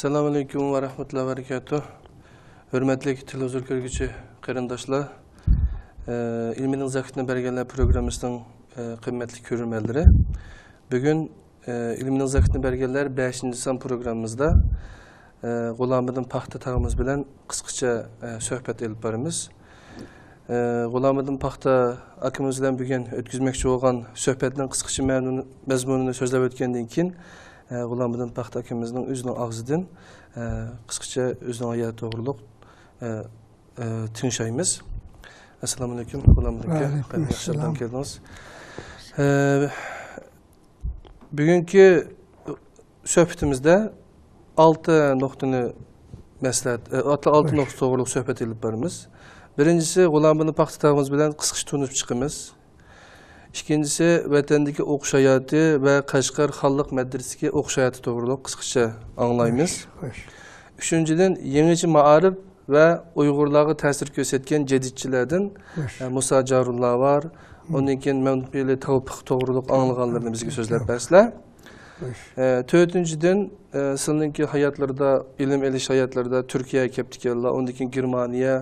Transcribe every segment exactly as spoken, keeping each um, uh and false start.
ئەسسالامۇئەلەيكۇم ۋە رەھمەتۇللاھى ۋە بەرىكاتۇھ. ھۆرمەتلىك تېلېۋىزور كۆرگۈچى قېرىنداشلار، ئە، ئىلمىنىڭ زەخمىتىنى بەرگەنلەر پروگراممىسىنىڭ، ئە، قىممەتلىك كۆرۈرمەنلىرى. بۈگۈن، ئە، ئىلمىنىڭ زەخمىتىنى بەرگەنلەر بەشىنچى سان پروگراممىمىزدا، ئە، غۇلامىدىن پاختا تاغىمىز بىلەن قىسقىچە، ئە، سۆھبەت ئېلىپ بارىمىز. ئە، غۇلامىدىن پاختا ئاكىمىز بىلەن بۈگۈن ئۆتكۈزمەكچى بولغان سۆھبەتنىڭ قىسقىچە مەنۇنى-، مەزمۇنىنى سۆزلەپ ئۆتكەندىن كېيىن، ئە، غۇلامىدىن پاختا ئاكىمىزنىڭ ئۆزىنىڭ ئاغزىدىن، ئە، قىسقىچە ئۆزىنىڭ ھاياتى توغرۇلۇق، ئە، ئە، تىڭشايمىز. ئەسسالامۇئەلەيكۇم، غۇلامىدىن ئاكا. ۋەئەلەيكۇم ياخشى ئەسسالام. ئاپتاپتىن كەلدىڭىز. ئە، بۈگۈنكى سۆھبىتىمىزدە ئالتە نۇقتىنى مەسلىھەت، ئە، ئالتە، ئالتە نۇقتا توغرۇلۇق سۆھبەت ئېلىپ بارىمىز. بىرىنچىسى، غۇلامىدىن پاختا تاغىمىز بىلەن قىسقىچە تونۇشۇپ چىقىمىز. ئىككىنچىسى، ۋەتەندىكى ئوقۇش ھاياتى ۋە قەشقەر خانلىق مەدرىسىدىكى ئوقۇش ھاياتى توغرۇلۇق قىسقىچە ئاڭلايمىز. خوش، خوش. ئۈچىنچىدىن، يېڭىچە مائارىپ ۋە ئۇيغۇرلارغا تەسىر كۆرسەتكەن جەدىدچىلەردىن، خوش. ئە، مۇسا جارۇللا بار. مم. ئۇندىن كېيىن مەمتىلى تەۋپىق توغرۇلۇق ئاڭلىغانلىرىنى بىزگە سۆزلەپ بەرسىلەر. خوش. ئە، تۆتىنچىدىن، ئە، سىلىنىڭكى ھاياتلىرىدا، ئىلىم ئېلىش ھاياتلىرىدا تۈركىيەگە كەپتىكەنلەر، ئۇندىن كېيىن گېرمانىيە،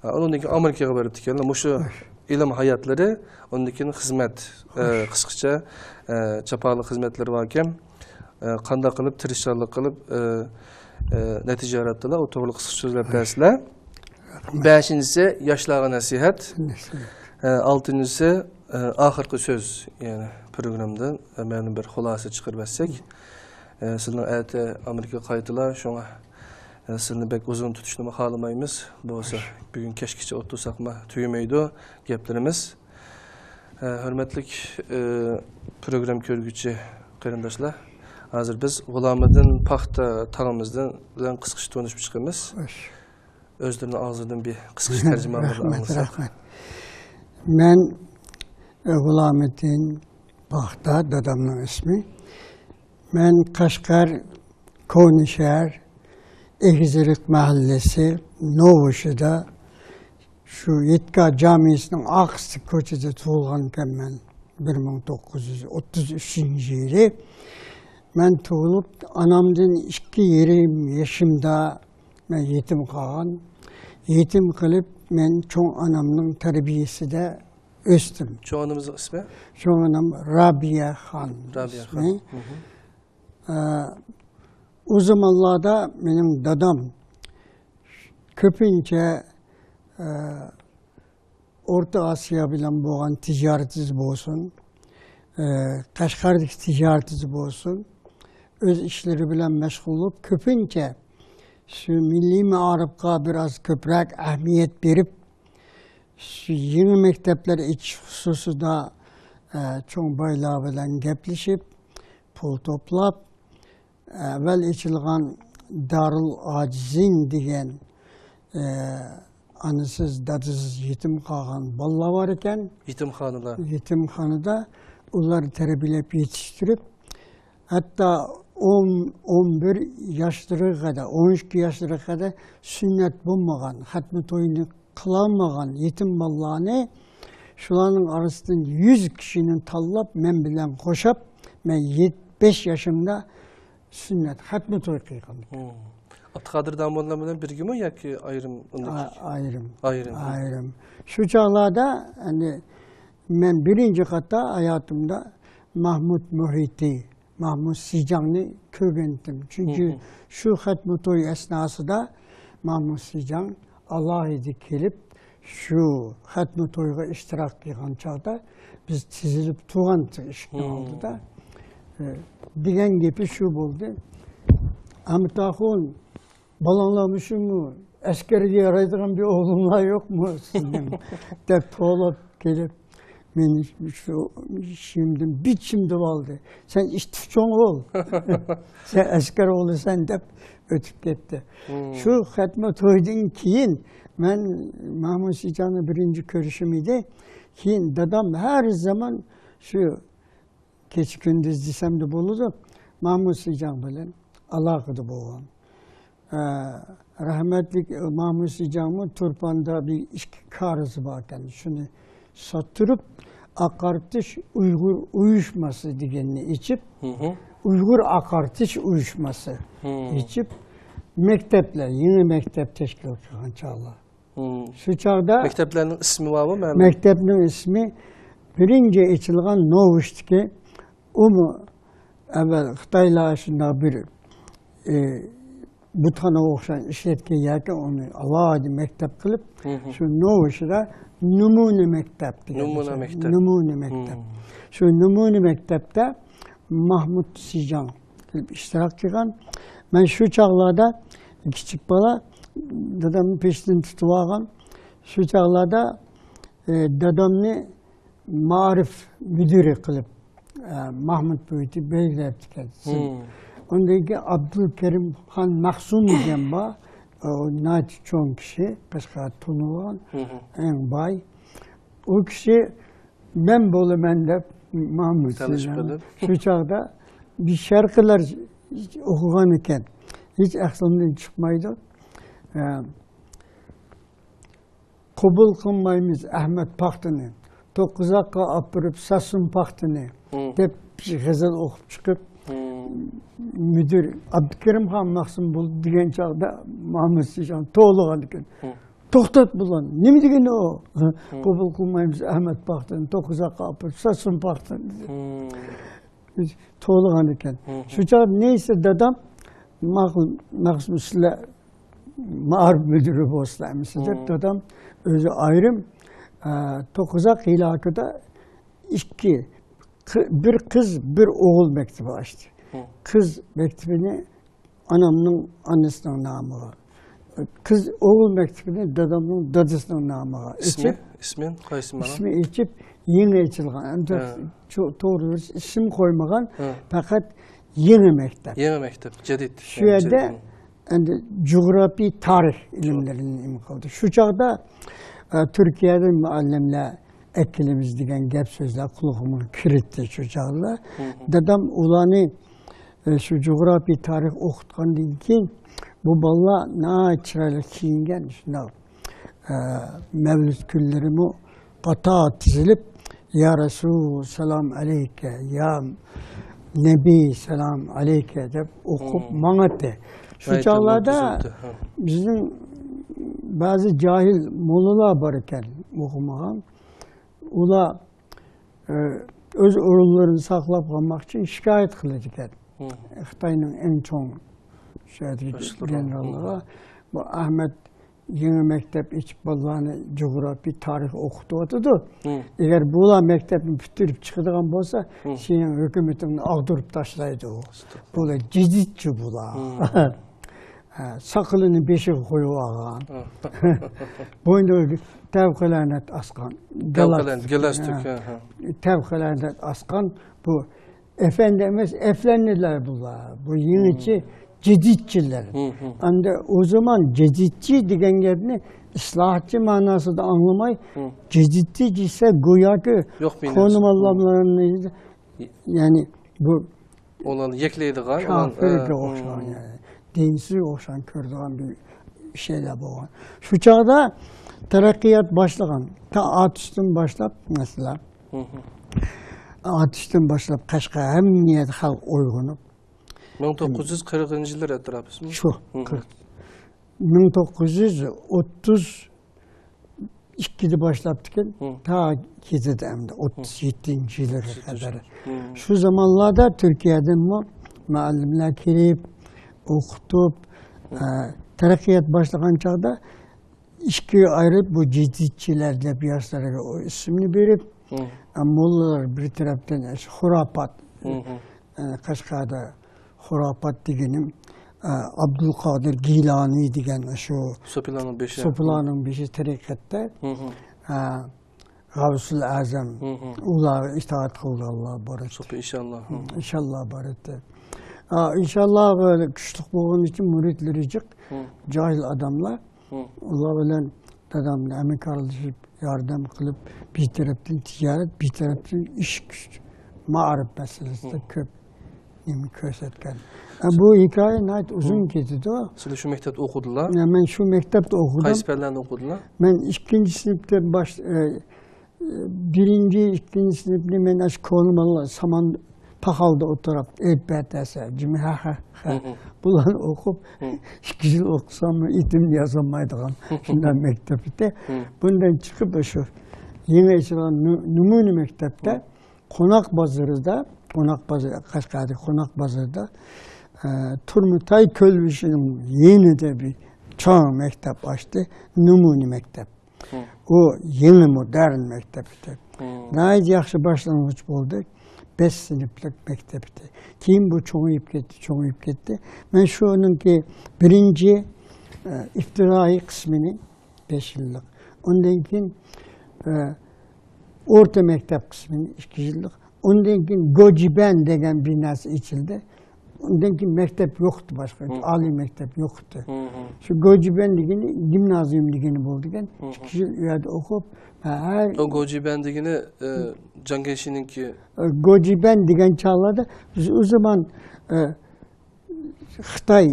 ئە، ئۇنىڭدىن كېيىن ئامېرىكىغا بېرىپتىكەنلەر. مۇشۇ خوش. ئىلىم ھاياتلىرى، ئۇندىن كېيىن خىزمەت، ئە، خوش. قىسقىچە، ئە، جاپالىق خىزمەتلىرى باركەن. ئە، قانداق قىلىپ، تىرىشچانلىق قىلىپ، ئە، ئە، نەتىجە ياراتتىلار، ئۇ توغرىلىق قىسقىچە سۆزلەپ بەرسىلەر. بەشىنچىسى، ياشلارغا نەسىھەت. نەسىھەت. ئە، ئالتىنچىسى، ئە، ئاخىرقى سۆز، يەنى پروگراممىدىن، ئە، مەلۇم بىر خۇلاسە چىقىرىۋەتسەك. ئە، سىزنىڭ ئەتە ئامېرىكىغا قايتىلا، شۇڭا، ئە، سىزنى بەك ئۇزۇن تۇتۇشنىمۇ خالىمايمىز. بولسا، خوش. بۈگۈن كەچكىچە ئولتۇرساقمۇ تۈگىمەيدۇ گەپلىرىمىز. ئە، ھۆرمەتلىك، ئە، پروگرامما كۆرگۈچى قېرىنداشلار، ھازىر بىز غۇلامىدىن پاختا تاغىمىزدىن بىلەن قىسقىچە تونۇشۇپ چىقىمىز. خوش. ئۆزلىرىنىڭ ئاغزىدىن بىر قىسقىچە تەرجىمە بىلەن رەھمەت، ئاڭلىساق. رەھمەت. مەن، ئە، غۇلامىدىن پاختا، دادامنىڭ ئىسمى. مەن قەشقەر، كونا شەھەر، ئېگىزئېرىق مەھەللىسى، نوۋۇشىدا، شۇ يېتكا جامىسىنىڭ ئارقىسىدىكى كوچىدا تۇغۇلغانكەنمەن، بىر مىڭ توققۇز يۈز ئوتتۇز ئۈچىنچى يىلى. مەن تۇغۇلۇپ، ئانامدىن ئىككى يېرىم يېشىمدا مەن يېتىم قالغان. يېتىم قېلىپ، مەن چوڭ ئانامنىڭ تەربىيەسىدە ئۆستۈم. چوڭ ئانىمىزنىڭ ئىسمى؟ چوڭ ئانام رابىيە خان. رابىيە خان. ئىسمى. مم. ئە، ئۇ زامانلاردا مېنىڭ دادام كۆپىنچە، ئە، ئورتا ئاسىيا بىلەن بولغان تىجارىتىمىز بولسۇن، ئە، قەشقەردىكى تىجارىتىمىز بولسۇن، ئۆز ئىشلىرى بىلەن مەشغۇل بولۇپ، كۆپىنچە شۇ مىللىي مائارىپقا بىر ئاز كۆپرەك ئەھمىيەت بېرىپ، شۇ يېڭى مەكتەپلەر ئېچىش خۇسۇسىدا، ئە، چوڭ بايلار بىلەن گەپلىشىپ، پۇل توپلاپ، ئەۋۋەل ئېچىلغان دارۇل ئاجىزىن دېگەن، ئە، ئانىسىز، دادىسىز يېتىم قالغان بالىلار بار ئىكەن. يېتىمخانىدا. يېتىمخانىدا ئۇلارنى تەربىيەلەپ يېتىشتۈرۈپ، ھەتتا ئون، ئون بىر ياشلىرىغا قەدەر، ئون ئىككى ياشلىرىغا قەدەر سۈننەت بولمىغان، خەتمە تويىنى قىلالمىغان يېتىم بالىلارنى، شۇلارنىڭ ئارىسىدىن يۈز كىشىنى تاللاپ، مەن بىلەن قوشاپ، مەن يەتمىش بەش ياشىمدا سۈننەت، خەتمە توي قىلغان. مم. ئابدۇقادىر داموللا بىلەن بىرگىمۇ ياكى ئايرىم ئۇنداق؟ ئا-، ئايرىم. ئايرىم. ئايرىم. شۇ چاغلاردا، ئەنە، مەن بىرىنچى قېتىم ھاياتىمدا مەھمۇد مۇھىتى، مەھمۇد سىجاڭنى كۆرگەنتىم. چۈنكى مم. شۇ خەتمە توي ئەسناسىدا مەھمۇد سىجاڭ ئالاھىدە كېلىپ، شۇ خەتمە تويغا ئىشتىراك قىلغان چاغدا بىز تىزىلىپ تۇرغانتۇق ئىشىكنىڭ مم. ئالدىدا. ئە، دېگەن گېپى شۇ بولدى. ئەمىت ئاخۇن، بالاڭلار مۇشۇمۇ؟ ئەسكەرگە يارايدىغان بىر ئوغلۇڭلار يوقمۇ سىزنىڭ؟ دەپ توۋلاپ كېلىپ، مېنى شۇ ئىشىمدىن بىر چىمدىۋالدى. سەن ئىتتىك چوڭ بول. سەن ئەسكەر ئوغلىسەن دەپ ئۆتۈپ كەتتى. مم. شۇ خەتمە تويدىن كېيىن مەن مەھمۇد سىجاڭنى بىرىنچى كۆرۈشۈم ئىدى. كېيىن دادام ھەر زامان شۇ كېچە كۈندۈز دېسەمدە بولىدۇ، مەھمۇد سىجاڭ بىلەن ئالاقىدە بولغان. ئە، رەھمەتلىك مەھمۇد سىجاڭمۇ تۇرپاندا بىر ئىككى كارىزى باركەن. شۇنى ساتتۇرۇپ، ئاقارتىش ئۇيغۇر ئۇيۇشماسى دېگەننى ئېچىپ، مم. ئۇيغۇر ئاقارتىش ئۇيۇشماسى مم. ئېچىپ، مەكتەپلەر، يېڭى مەكتەپ تەشكىل قىلغان چاغلار. مم. شۇ چاغدا مەكتەپلەرنىڭ ئىسمى بارمۇ، مەلۇم؟ مەكتەپنىڭ ئىسمى بىرىنچى ئېچىلغان نوۋۇشتىكى ئۇمۇ ئەۋۋەل خىتايلار شۇنداق بىر، ئى، بۇتخانىغا ئوخشاش ئىشلەتكەن ياكى ئۇنى ئالاھىدە مەكتەپ قىلىپ، مم. شۇ نوۋۇشىدا نومۇنە مەكتەپ دېگەن. نومۇنە مەكتەپ. نومۇنە مەكتەپ. مم. شۇ نومۇنە مەكتەپتە ماھمۇت سىجاڭ كېلىپ ئىشتىراك قىلغان. مەن شۇ چاغلاردا كىچىك بالا، دادامنى پېشىدىن تۇتۇپ ئالغان. شۇ چاغلاردا، ئى، دادامنى مائارىپ مۇدىرى قىلىپ، ئە، ماھمۇت بوۋىچى بەلگىلەپتىكەن. مم. ئۇندىن كېيىن ئابدۇلكېرىم خان مەخسۇم دېگەن بار. ئۇ ناھايىتى چوڭ كىشى، قەشقەردە تونۇلغان، مم. ئەڭ باي. ئۇ كىشى مەن بولىمەن دەپ ماھمۇت تالىشىپ سىجاڭ قېلىپ. شۇ چاغدا بىز شەرقىيلار ئوقۇغان ئىكەن. ھېچ ئەقلىمدىن چىقمايدۇ. ئە، قوبۇل قىلمايمىز ئەھمەد پاختىنى، توققۇزاققا ئاپىرىپ ساتسۇن پاختىنى، مم. دەپ غەزەل ئوقۇپ چىقىپ، مم. مۇدىر ئابدۇكېرىم خان مەخسۇم بولدى دېگەن چاغدا ماھمۇت سىجاڭ توۋلىغان ئىكەن. مم. توختات بۇلار، نېمە دېگىنى ئۇ؟ مم. قوبۇل قىلمايمىز ئەھمەد پاختىنى، توققۇزاققا ئاپىرىپ ساتسۇن پاختىنى، دېدى. مم. توۋلىغان ئىكەن. مم. شۇ چاغدا نېيىسى دادام، ماقۇل، مەخسۇم سىلەر مائارىپ مۇدىرى بولسىلا ئەمىسە دەپ، مم. دادام ئۆزى ئايرىم، ئە، توققۇزاق ھېلاكىدا ئىككى، قى-، بىر قىز، بىر ئوغۇل مەكتىپى ئاچتى. مم. قىز مەكتىپىنى ئانامنىڭ ئانىسىنىڭ نامىغا، قىز، ئوغۇل مەكتىپىنى دادامنىڭ دادىسىنىڭ نامىغا ئىسمى؟ ئېچىپ، ئىسمى قايسى مانا؟ ئىسمى ئېچىپ، يېڭى ئېچىلغان. ئەمدى ھە. چو-، توغرا دېسە ئىسىم قويمىغان، ھە. پەقەت يېڭى مەكتەپ. يېڭى مەكتەپ، جەدىد. شۇ يەردە ئەمدى جۇغراپىي تارىخ ئىلىملىرىنى نېمە قىلدى. شۇ چاغدا، ئە، تۈركىيەدىن مۇئەللىملەر ئەكېلىمىز دېگەن گەپ سۆزلەر قۇلىقىمغا كىرىتتى شۇ چاغلار. مم. دادام ئۇلارنى، ئە، شۇ جۇغراپىي تارىخ ئوقۇتقاندىن كېيىن بۇ بالىلار ناھايىتى چىرايلىق كىيىنگەن، شۇنداق، ئە، مەۋلۇت كۈنلىرىمۇ قاتار تىزىلىپ، يا رەسۇل، سالام ئەلەيكە، يا نەبىي، سالام ئەلەيكە دەپ ئوقۇپ مم. ماڭاتتى. شۇ ناھايىتى چاغلاردا تىزىلىپتۇ. ھە. بىزنىڭ بەزى جاھىل موللىلار بار ئىكەن، ئوقۇمىغان. ئۇلار، ئە، ئۆز ئورۇنلىرىنى ساقلاپ قالماق ئۈچۈن شىكايەت قىلىدىكەن. مم. خىتاينىڭ ئەڭ چوڭ شۇ يەردىكى باشلىقى. گېنېراللىرىغا. مم. بۇ ئەھمەد يېڭى مەكتەپ ئېچىپ، بالىلارنى جۇغراپىيە، تارىخ ئوقۇتۇۋاتىدۇ. مم. ئەگەر بۇلار مەكتەپنى پۈتتۈرۈپ چىقىدىغان بولسا، مم. سېنىڭ ھۆكۈمىتىڭنى ئاغدۇرۇپ تاشلايدۇ. ئەستەغپۇرۇللا. بۇلار جىدىتچى بۇلار. مم. ھە، ساقىلىنى بېشىغا قويۇپ ئالغان. ھە. بوينىغا تەۋقىلەنەت ئاسقان. تەۋقىلەنەت، گالاستۇك، گالاستۇك، ھە. ھە، ھە. تەۋقىلەنەت ئاسقان بۇ ئەفەندى ئەمەس، ئەفلەندىلەر بۇلار. بۇ يېڭىچە مم. جىدىتچىلەر. مم، مم. ئەمدى ئۇ زامان جىدىتچى دېگەن گەپنى ئىسلاھاتچى مەناسىدا ئاڭلىماي، مم. جىدىتچى دېسە گوياكى يوق، بىناسى. كونا ماللاملارنى، يەنى بۇ ئۇلارنى يەكلەيدىغان، ئۇلار، كاپىرگە ئە، ئوخشىغان، مم. يەنى دىنسىزگە ئوخشىغان كۆرىدىغان بىر شەيلەر بولغان. شۇ چاغدا تەرەققىيات باشلىغان. تا ئاتۇشتىن باشلاپ، مەسىلەن، مم. ئاتۇشتىن باشلاپ قەشقەر ھەممە يەردە خەلق ئويغىنىپ. مىڭ توققۇز يۈز قىرىقىنچى يىللار ئەتراپىسىمۇ؟ شۇ، مم. قىرىق. مىڭ توققۇز يۈز ئوتتۇز ئىككىدە باشلاپتىكەن، مم. تا كېتىدۇ ئەمدى، مم. ئوتتۇز يەتتىنچى يىلىغا قەدەر. مم. شۇ زامانلاردا تۈركىيەدىنمۇ مۇئەللىملەر كېلىپ، ئوقۇتۇپ، مم. ئە، تەرەققىيات باشلىغان چاغدا ئىككىگە ئايرىپ، بۇ جىدىتچىلەر دەپ ياشلارغا ئۇ ئىسىمنى بېرىپ، مم. ئە، موللىلار بىر تەرەپتىن، ئە، شۇ خۇراپات، مم. ئە، قەشقەردە خۇراپات دېگىنىم، ئە، ئابدۇلقادىر گىلانى دېگەن شۇ سوپىلارنىڭ بېشى. سوپىلارنىڭ بېشى تەرىقەتتە، مم. ئە، غەۋسۇل ئەزەم، مم. ئۇلارغا ئىتائەت قىلىدىغانلار بار ئىدى. سوپى ئىنشاللا. مم. ئىنشاللا بار ئىدى. ئە، ئىنشاللا كۈچلۈك بولغىنى ئۈچۈن مۇرىتلىرى جىق، مم. جاھىل ئادەملەر. مم. ئۇلار بىلەن دادام ھەمكارلىشىپ، ياردەم قىلىپ، بىر تەرەپتىن تىجارەت، بىر تەرەپتىن ئىش كۈچ، مائارىپ مەسىلىسىدە مم. كۆپ نېمە كۆرسەتكەن. ئە، بۇ ھېكايە ناھايىتى ئۇزۇن مم. كېتىدۇ. سىلەر شۇ مەكتەپتە ئوقۇدىلا؟ يا، مەن شۇ مەكتەپتە ئوقۇدۇم. قايسى پەنلەرنى ئوقۇدىلا؟ مەن ئىككىنچى سىنىپتىن باش-، ئە، بىرىنچى، ئىككىنچى سىنىپنى مەن ئاشۇ كونا ماللا سامان پاخالدا ئولتۇرۇپ ئېيتىپ بەرسە، جىمى ھە، ھە، ھە. بۇلارنى ئوقۇپ، ئىككى يىل ئوقۇساممۇ ئېتىمنى ياسالمايدىغان شۇنداق مەكتەپ ئىدى. بۇندىن چىقىپ شۇ يېڭى ئېچىلغان نۇ-، نمۇنە مەكتەپتە قوناق بازىرىدا، قوناق بازىرى، قەشقەردىكى قوناق بازىرىدا، ئە، تۇرمىتاي كۆلبېشىنىڭ يېنىدا بىر چوڭ مەكتەپ ئاچتى، نمۇنە مەكتەپ. ئۇ يېڭى مودېرن مەكتەپ ئىدى. ناھايىتى ياخشى باشلانغۇچ بولدى. بەش سىنىپلىق مەكتەپ ئىدى. كېيىن بۇ چوڭىيىپ كەتتى، چوڭىيىپ كەتتى. مەن شۇنىڭكى بىرىنچى، ئە، ئىپتىدائىي قىسمىنى، بەش يىللىق. ئۇندىن كېيىن، ئە، ئورتا مەكتەپ قىسمىنى، ئىككى يىللىق. ئۇندىن كېيىن گوجىبەن دېگەن بىناسى ئېچىلدى. ئۇندىن كېيىن مەكتەپ يوق ئىدى باشقا، ئالىي مەكتەپ يوق ئىدى. شۇ گوجىبەن دېگىنى گىمنازىيۇم دېگىنى بولىدىكەن. ئىككى يىل ئۇ يەردە ئوقۇپ، ھە، ھەر ئۇ گوجىبەن دېگىنى، ئە، جاڭگەيشىنىڭكى. ئە، گوجىبەن دېگەن چاغلاردا بىز ئۇ زامان، ئە، خىتاي،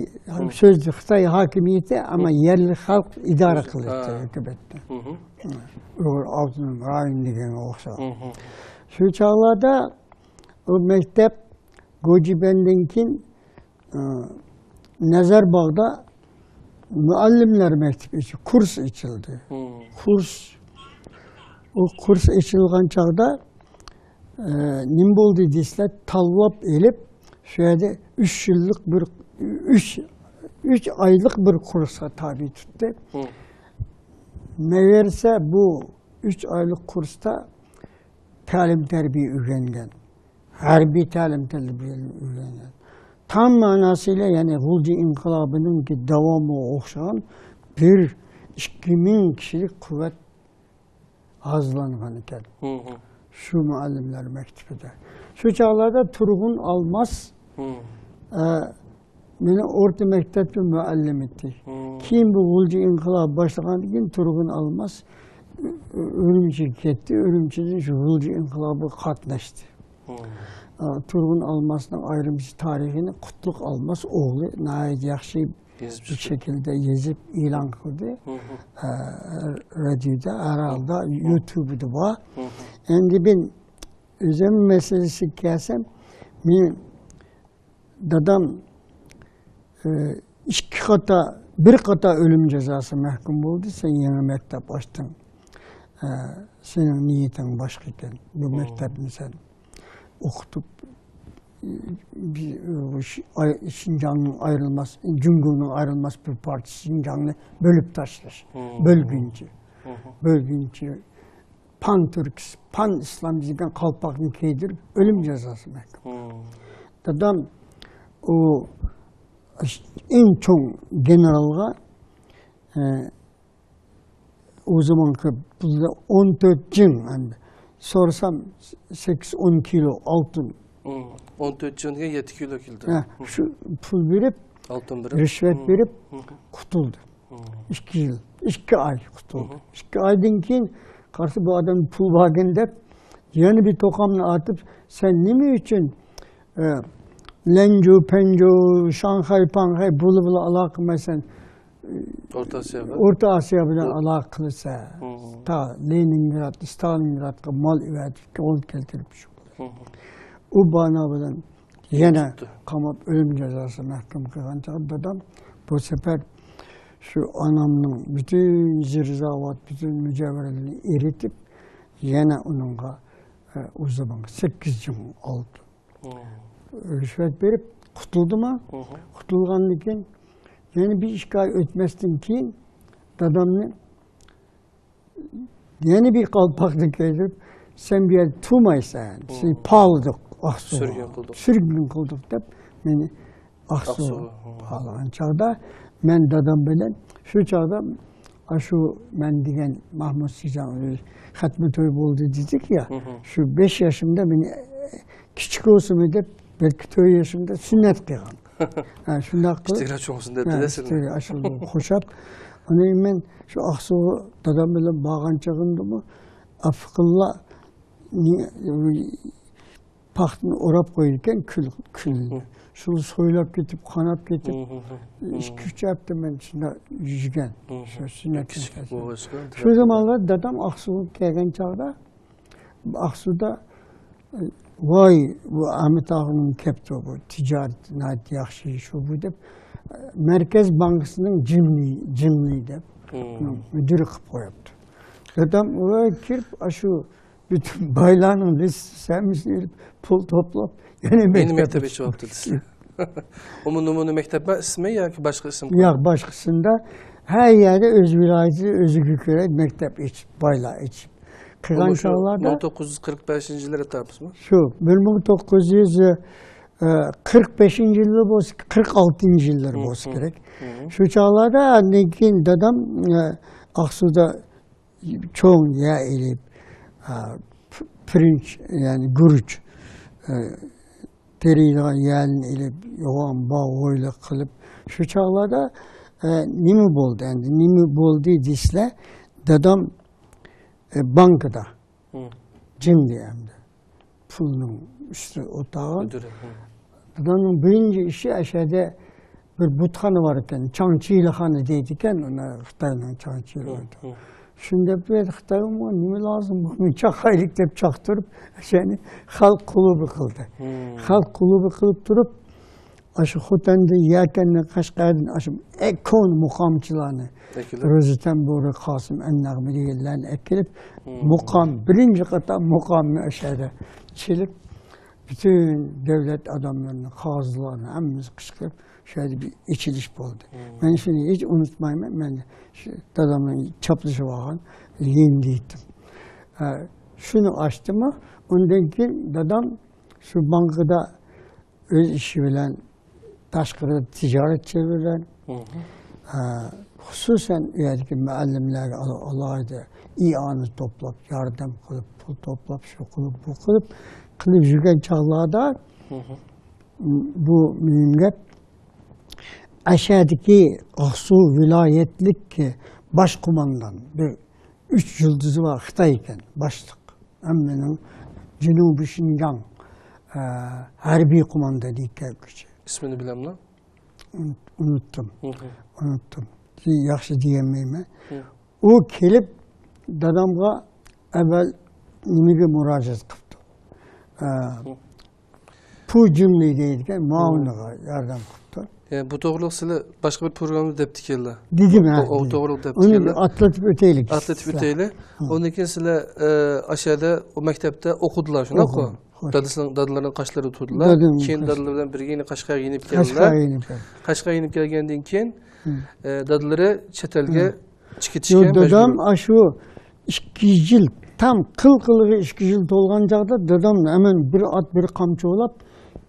سۆز خىتاي ھاكىمىيىتى، ئەمما يەرلىك خەلق ئىدارە قىلاتتى ھۆكۈمەتنى. ئۇيغۇر ئاپتونوم رايون دېگەنگە ئوخشاش. شۇ چاغلاردا ئۇ مەكتەپ گوجىبەندىن كېيىن، ئى، نەزەرباغدا مۇئەللىملەر مەكتىپى ئېچىل-، كۇرس ئېچىلدى. كۇرس، ئۇ كۇرس ئېچىلغان چاغدا، ئى، نېمە بولدى دېسىلە، تاللاپ ئېلىپ، شۇ يەردە ئۈچ يىللىق بىر، ئۈچ، ئۈچ ئايلىق بىر كۇرسقا تابىي تۇتتى. نەۋەرسە بۇ ئۈچ ئايلىق كۇرستا تەلىم-تەربىيە ئۆگەنگەن. ھەربىي تەلىم تەربىيەنى ئۆگەنگەن. تام مەناسىيلا، يەنى غۇلجا ئىنقىلابىنىڭكى داۋامىغا ئوخشىغان بىر ئىككى مىڭ كىشىلىك قۇۋۋەت ھازىرلانغان ئىكەن. شۇ مۇئەللىملەر مەكتىپىدە. شۇ چاغلاردا تۇرغۇن ئالماس، ئە، مېنىڭ ئورتا مەكتەپتە مۇئەللىم ئىدى. كېيىن بۇ غۇلجا ئىنقىلابى باشلىغاندىن كېيىن تۇرغۇن ئالماس ئۈ-، ئۈرۈمچىگە كەتتى. ئۈرۈمچىدىن شۇ غۇلجا ئىنقىلابىغا قاتناشتى. ئا، تۇرغۇن ئالماسنىڭ ئايرىمچە تارىخىنى قۇتلۇق ئالماس ئوغلى ناھايىتى ياخشى شەكىلدە يېزىپ ئېلان قىلدى. ئا، رادىيودا، ھەر ھالدا يۇتۇبىدا بار. ئەمدى مەن ئۆزۈم مەسىلىسىگە كەلسەم، مېنىڭ دادام، ئى، ئىككى قاتا، بىر قاتا ئۆلۈم جازاسى مەھكۇم بولدى. سەن يېڭى مەكتەپ ئاچتىڭ. ئە، سېنىڭ نىيىتىڭ باشقا ئىكەن. بۇ مەكتەپنى سەن ئوقۇتۇپ، ئى، بىز، ئى، شى-، ئاي-، شىنجاڭنىڭ ئايرىلماس، جۇڭگونىڭ ئايرىلماس بىر پارچىسى شىنجاڭنى بۆلۈپ تاشلاش. بۆلگۈنچى. بۆلگۈنچى. پان تۈركىس، پان ئىسلام دېگەن قالپاقنى كىيدۈرۈپ، ئۆلۈم جازاسى مەھكۇم. دادام ئۇ ئەڭ چوڭ گېنېرالغا، ئە، ئۇ زامانقى پۇلدا ئون تۆت جىڭ، ئەمدى سورىسام، سەككىز ئون كىلو ئالتۇن. ئون تۆت جىڭ دېگەن يەتتە كىلو كېلىدۇ. ھە، شۇ پۇل بېرىپ، ئالتۇن بېرىپ. رىشۋەت بېرىپ قۇتۇلدى. ئىككى يىل، ئىككى ئاي قۇتۇلدى. ئىككى ئايدىن كېيىن قارىسا، بۇ ئادەمدە پۇل باركەن دەپ، يەنە بىر توقامنى ئاتىپ، سەن نېمە ئۈچۈن، ئە، لەنجۇ، پەنجۇ، شاڭخەي، پاڭخەي، بۇلار بىلەن ئالاقە قىلمايسەن؟ ئورتا ئاسىيا بىلەن. ئورتا ئاسىيا بىلەن ئالاقە قىلىسەن. تا لېنىنگراد، ستالىنگرادقا مال ئەۋەتىپ، قول كەلتۈرۈپ شۇ. ئۇ بانا بىلەن يەنە قاماپ، ئۆلۈم جازاسى مەھكۇم قىلغان چاغدا دادام بۇ سەپەر شۇ ئانامنىڭ پۈتۈن زىر-زاۋات، پۈتۈن مۇجەۋھەرلىرىنى ئېرىتىپ، يەنە ئۇنىڭغا، ئە، ئۇ زامان سەككىز جىڭ ئالتۇن رىشۋەت بېرىپ قۇتۇلدىما؟ قۇتۇلغاندىن كېيىن يەنە بىر ئىككى ئاي ئۆتمەستىن كېيىن دادامنى يەنە بىر قالپاقنى كىيدۈرۈپ، سەن بۇ يەردە تۇرمايسەن، سېنى پالىدۇق، ئاقسۇغا. سۈرگۈن قىلدۇق. سۈرگۈن قىلدۇق دەپ مېنى ئاقسۇغا پالىغان چاغدا مەن دادام بىلەن شۇ چاغدا ئاشۇ مەن دېگەن مەھمۇد سىجاڭ خەتمە توي بولدى دېدۇق يا، شۇ بەش ياشىمدا مېنى كىچىك بولسىمۇ دەپ بەلكى تۆت ياشىمدا سۈننەت قىلغان. ھە، شۇنداق قىلىپ. كىچىكرەك چوڭ بولسۇن دەپ، ھە، دېدى سىلەرنى. كىچىكرەك ئاشۇ قوشاپ. ئاندىن مەن شۇ ئاقسۇغا دادام بىلەن بارغان چېغىمدىمۇ ئاپىقىنلار نى-، پاختىنى ئوراپ قويىدىكەن كۈل، كۈلنى. شۇنى سويلاپ كېتىپ، قاناپ كېتىپ، ئىككى، ئۈچ ھەپتە مەن شۇنداق يۈرگەن. شۇ سۈننەت. شۇ زامانلار دادام ئاقسۇغا كەلگەن چاغدا، ئاقسۇدا، ئى، ۋاي، بۇ ئەمىت ئاغىنىڭ كەپتۇ، بۇ تىجارىتى ناھايىتى ياخشى شۇ بۇ دەپ، مەركەز بانكىسىنىڭ جىمنى، جىمنى دەپ، مۇدىرى قىلىپ قويۇپتۇ. دادام ئۇ كىرىپ، ئاشۇ پۈتۈن بايلارنىڭ لىستىسى ھەممىسىنى ئېلىپ، پۇل توپلاپ، يەنە يەنە مەكتەپ مەكتەپ ئېچىۋاپتۇ دېسە. ئۇمۇ نومۇنە مەكتەپمۇ ئىسمى ياكى باشقا ئىسىم؟ ياق، باشقىسىندا ھەر يەردە ئۆز ۋىلايىتىدە ئۆزىگە كۆرە مەكتەپ ئېچىپ، بايلار ئېچىپ. قىلغان چاغلاردا مىڭ توققۇز يۈز قىرىق بەشىنچى يىللىرى ئاتاپسىزمۇ؟ شۇ، بىر مىڭ توققۇز يۈز قىرىق بەشىنچى يىللار بولسا، قىرىق ئالتىنچى يىللار بولسا كېرەك. شۇ چاغلاردا ئاندىن كېيىن دادام، ئە، ئاقسۇدا چوڭ يەر ئېلىپ، ئە، پ-، پىرىنچ، يەنى گۈرۈچ، ئە، تېرىيدىغان يەرنى ئېلىپ، يوغان باغ ھويلا قىلىپ، شۇ چاغلاردا، ئە، نېمە بولدى ئەمدى؟ نېمە بولدى دېسىلە، دادام، ئە، بانكىدا. جىمدى ئەمدى. پۇلنىڭ ئۈستى ئولتۇرغان. دادامنىڭ بىرىنچى ئىشى ئەشەدە بىر بۇتخانا بار ئىكەن، چاڭچىلىخانا دەيدىكەن، ئۇنى خىتاينىڭ چاڭچىلى. شۇنداق بىر خىتاي، نېمە لازىم، بۇنى چاقايلىق دەپ چاقتۇرۇپ، ئەشەنى خەلق كۇلۇبى قىلدى. خەلق كۇلۇبى قىلىپ تۇرۇپ، ئاشۇ خوتەندىن يەكەندىن قەشقەردىن ئاشۇ ئەڭ كونا مۇقامچىلارنى، روزى تەمبۇرى، قاسىم ئەننەغمە دېگەنلەرنى ئەكىلىپ، مۇقام، بىرىنچى قاتار مۇقامنى ئاشۇ يەردە چېلىپ، پۈتۈن دۆلەت ئادەملىرىنى، قازىلارنى ھەممىسى قىچقىرىپ، شۇ يەردە بىر ئېچىلىش بولدى. مەن شۇنى ھېچ ئۇنتۇمايمەن، مەن شۇ دادامنىڭ چاپلىشىپ ئالغان يېنىدا ئىدىم. ھە، شۇنى ئاچتىمۇ، ئۇندىن كېيىن دادام شۇ بانكىدا ئۆز ئىشى بىلەن، تاشقىرىدا تىجارەتچى بىلەن، ئە، خۇسۇسەن ئۇ يەردىكى مۇئەللىملەرگە ئالا-، ئالاھىدە ئىئانە توپلاپ، ياردەم قىلىپ، پۇل توپلاپ، شۇ قىلىپ، بۇ قىلىپ، قىلىپ يۈرگەن چاغلاردا، بۇ مۇھىم گەپ، ئەشەدىكى ئاقسۇ ۋىلايەتلىك باش قوماندان بىر ئۈچ يۇلتۇزى بار خىتاي ئىكەن، باشلىق. ھەممىنىڭ جەنۇبىي شىنجاڭ، ئە، ھەربىي قوماندانى ئىكەن كىشى. ئىسمىنى بىلەملا؟ ئۇنۇت-، ئۇنۇتتۇم. ئۇنۇتتۇم. ياخشى دېيەلمەيمەن. ئۇ كېلىپ دادامغا ئەۋۋەل نېمىگە مۇراجىئەت قىپتۇ؟ ئە، پۇ جۈڭلى دەيدىكەن، مۇئاۋىنىغا ياردەم قىپتۇ. يەنى بۇ توغرىلىق سىلەر باشقا بىر پروگراممىدا دەپتىكەنلەر. دېدىم، ھە، ئۇ، ئۇ دېدىم. توغرىلىق ئۇنى دەپتىكەنلەر. ئاتلىتىپ ئۆتەيلى. ئاتلىتىپ ئۆتەيلى. ئۇندىن كېيىن سىلەر، ئە، ئاشۇ يەردە، ئۇ مەكتەپتە ئوقۇدىلار، شۇنداققۇ؟ ئوقۇدۇم، خوش. دادىسىنىڭ، دادىلىرىنىڭ قاشلىرىدا تۇردىلار. دادام كېيىن قاش- دادىلار بىلەن بىرگە يەنە قەشقەرگە يېنىپ كەلدىلەر. قەشقەرگە يېنىپ كەلدى. قەشقەرگە يېنىپ كەلگەندىن كېيىن، ئە، دادىلىرى چەت ئەلگە چىقىپ كېتىشكە مەجبۇر. دادام ئاشۇ ئىككى يىل، تام قىل قىلىغا ئىككى يىل تولغان چاغدا دادام ھەمەن بىر ئات، بىر قامچا بولاپ،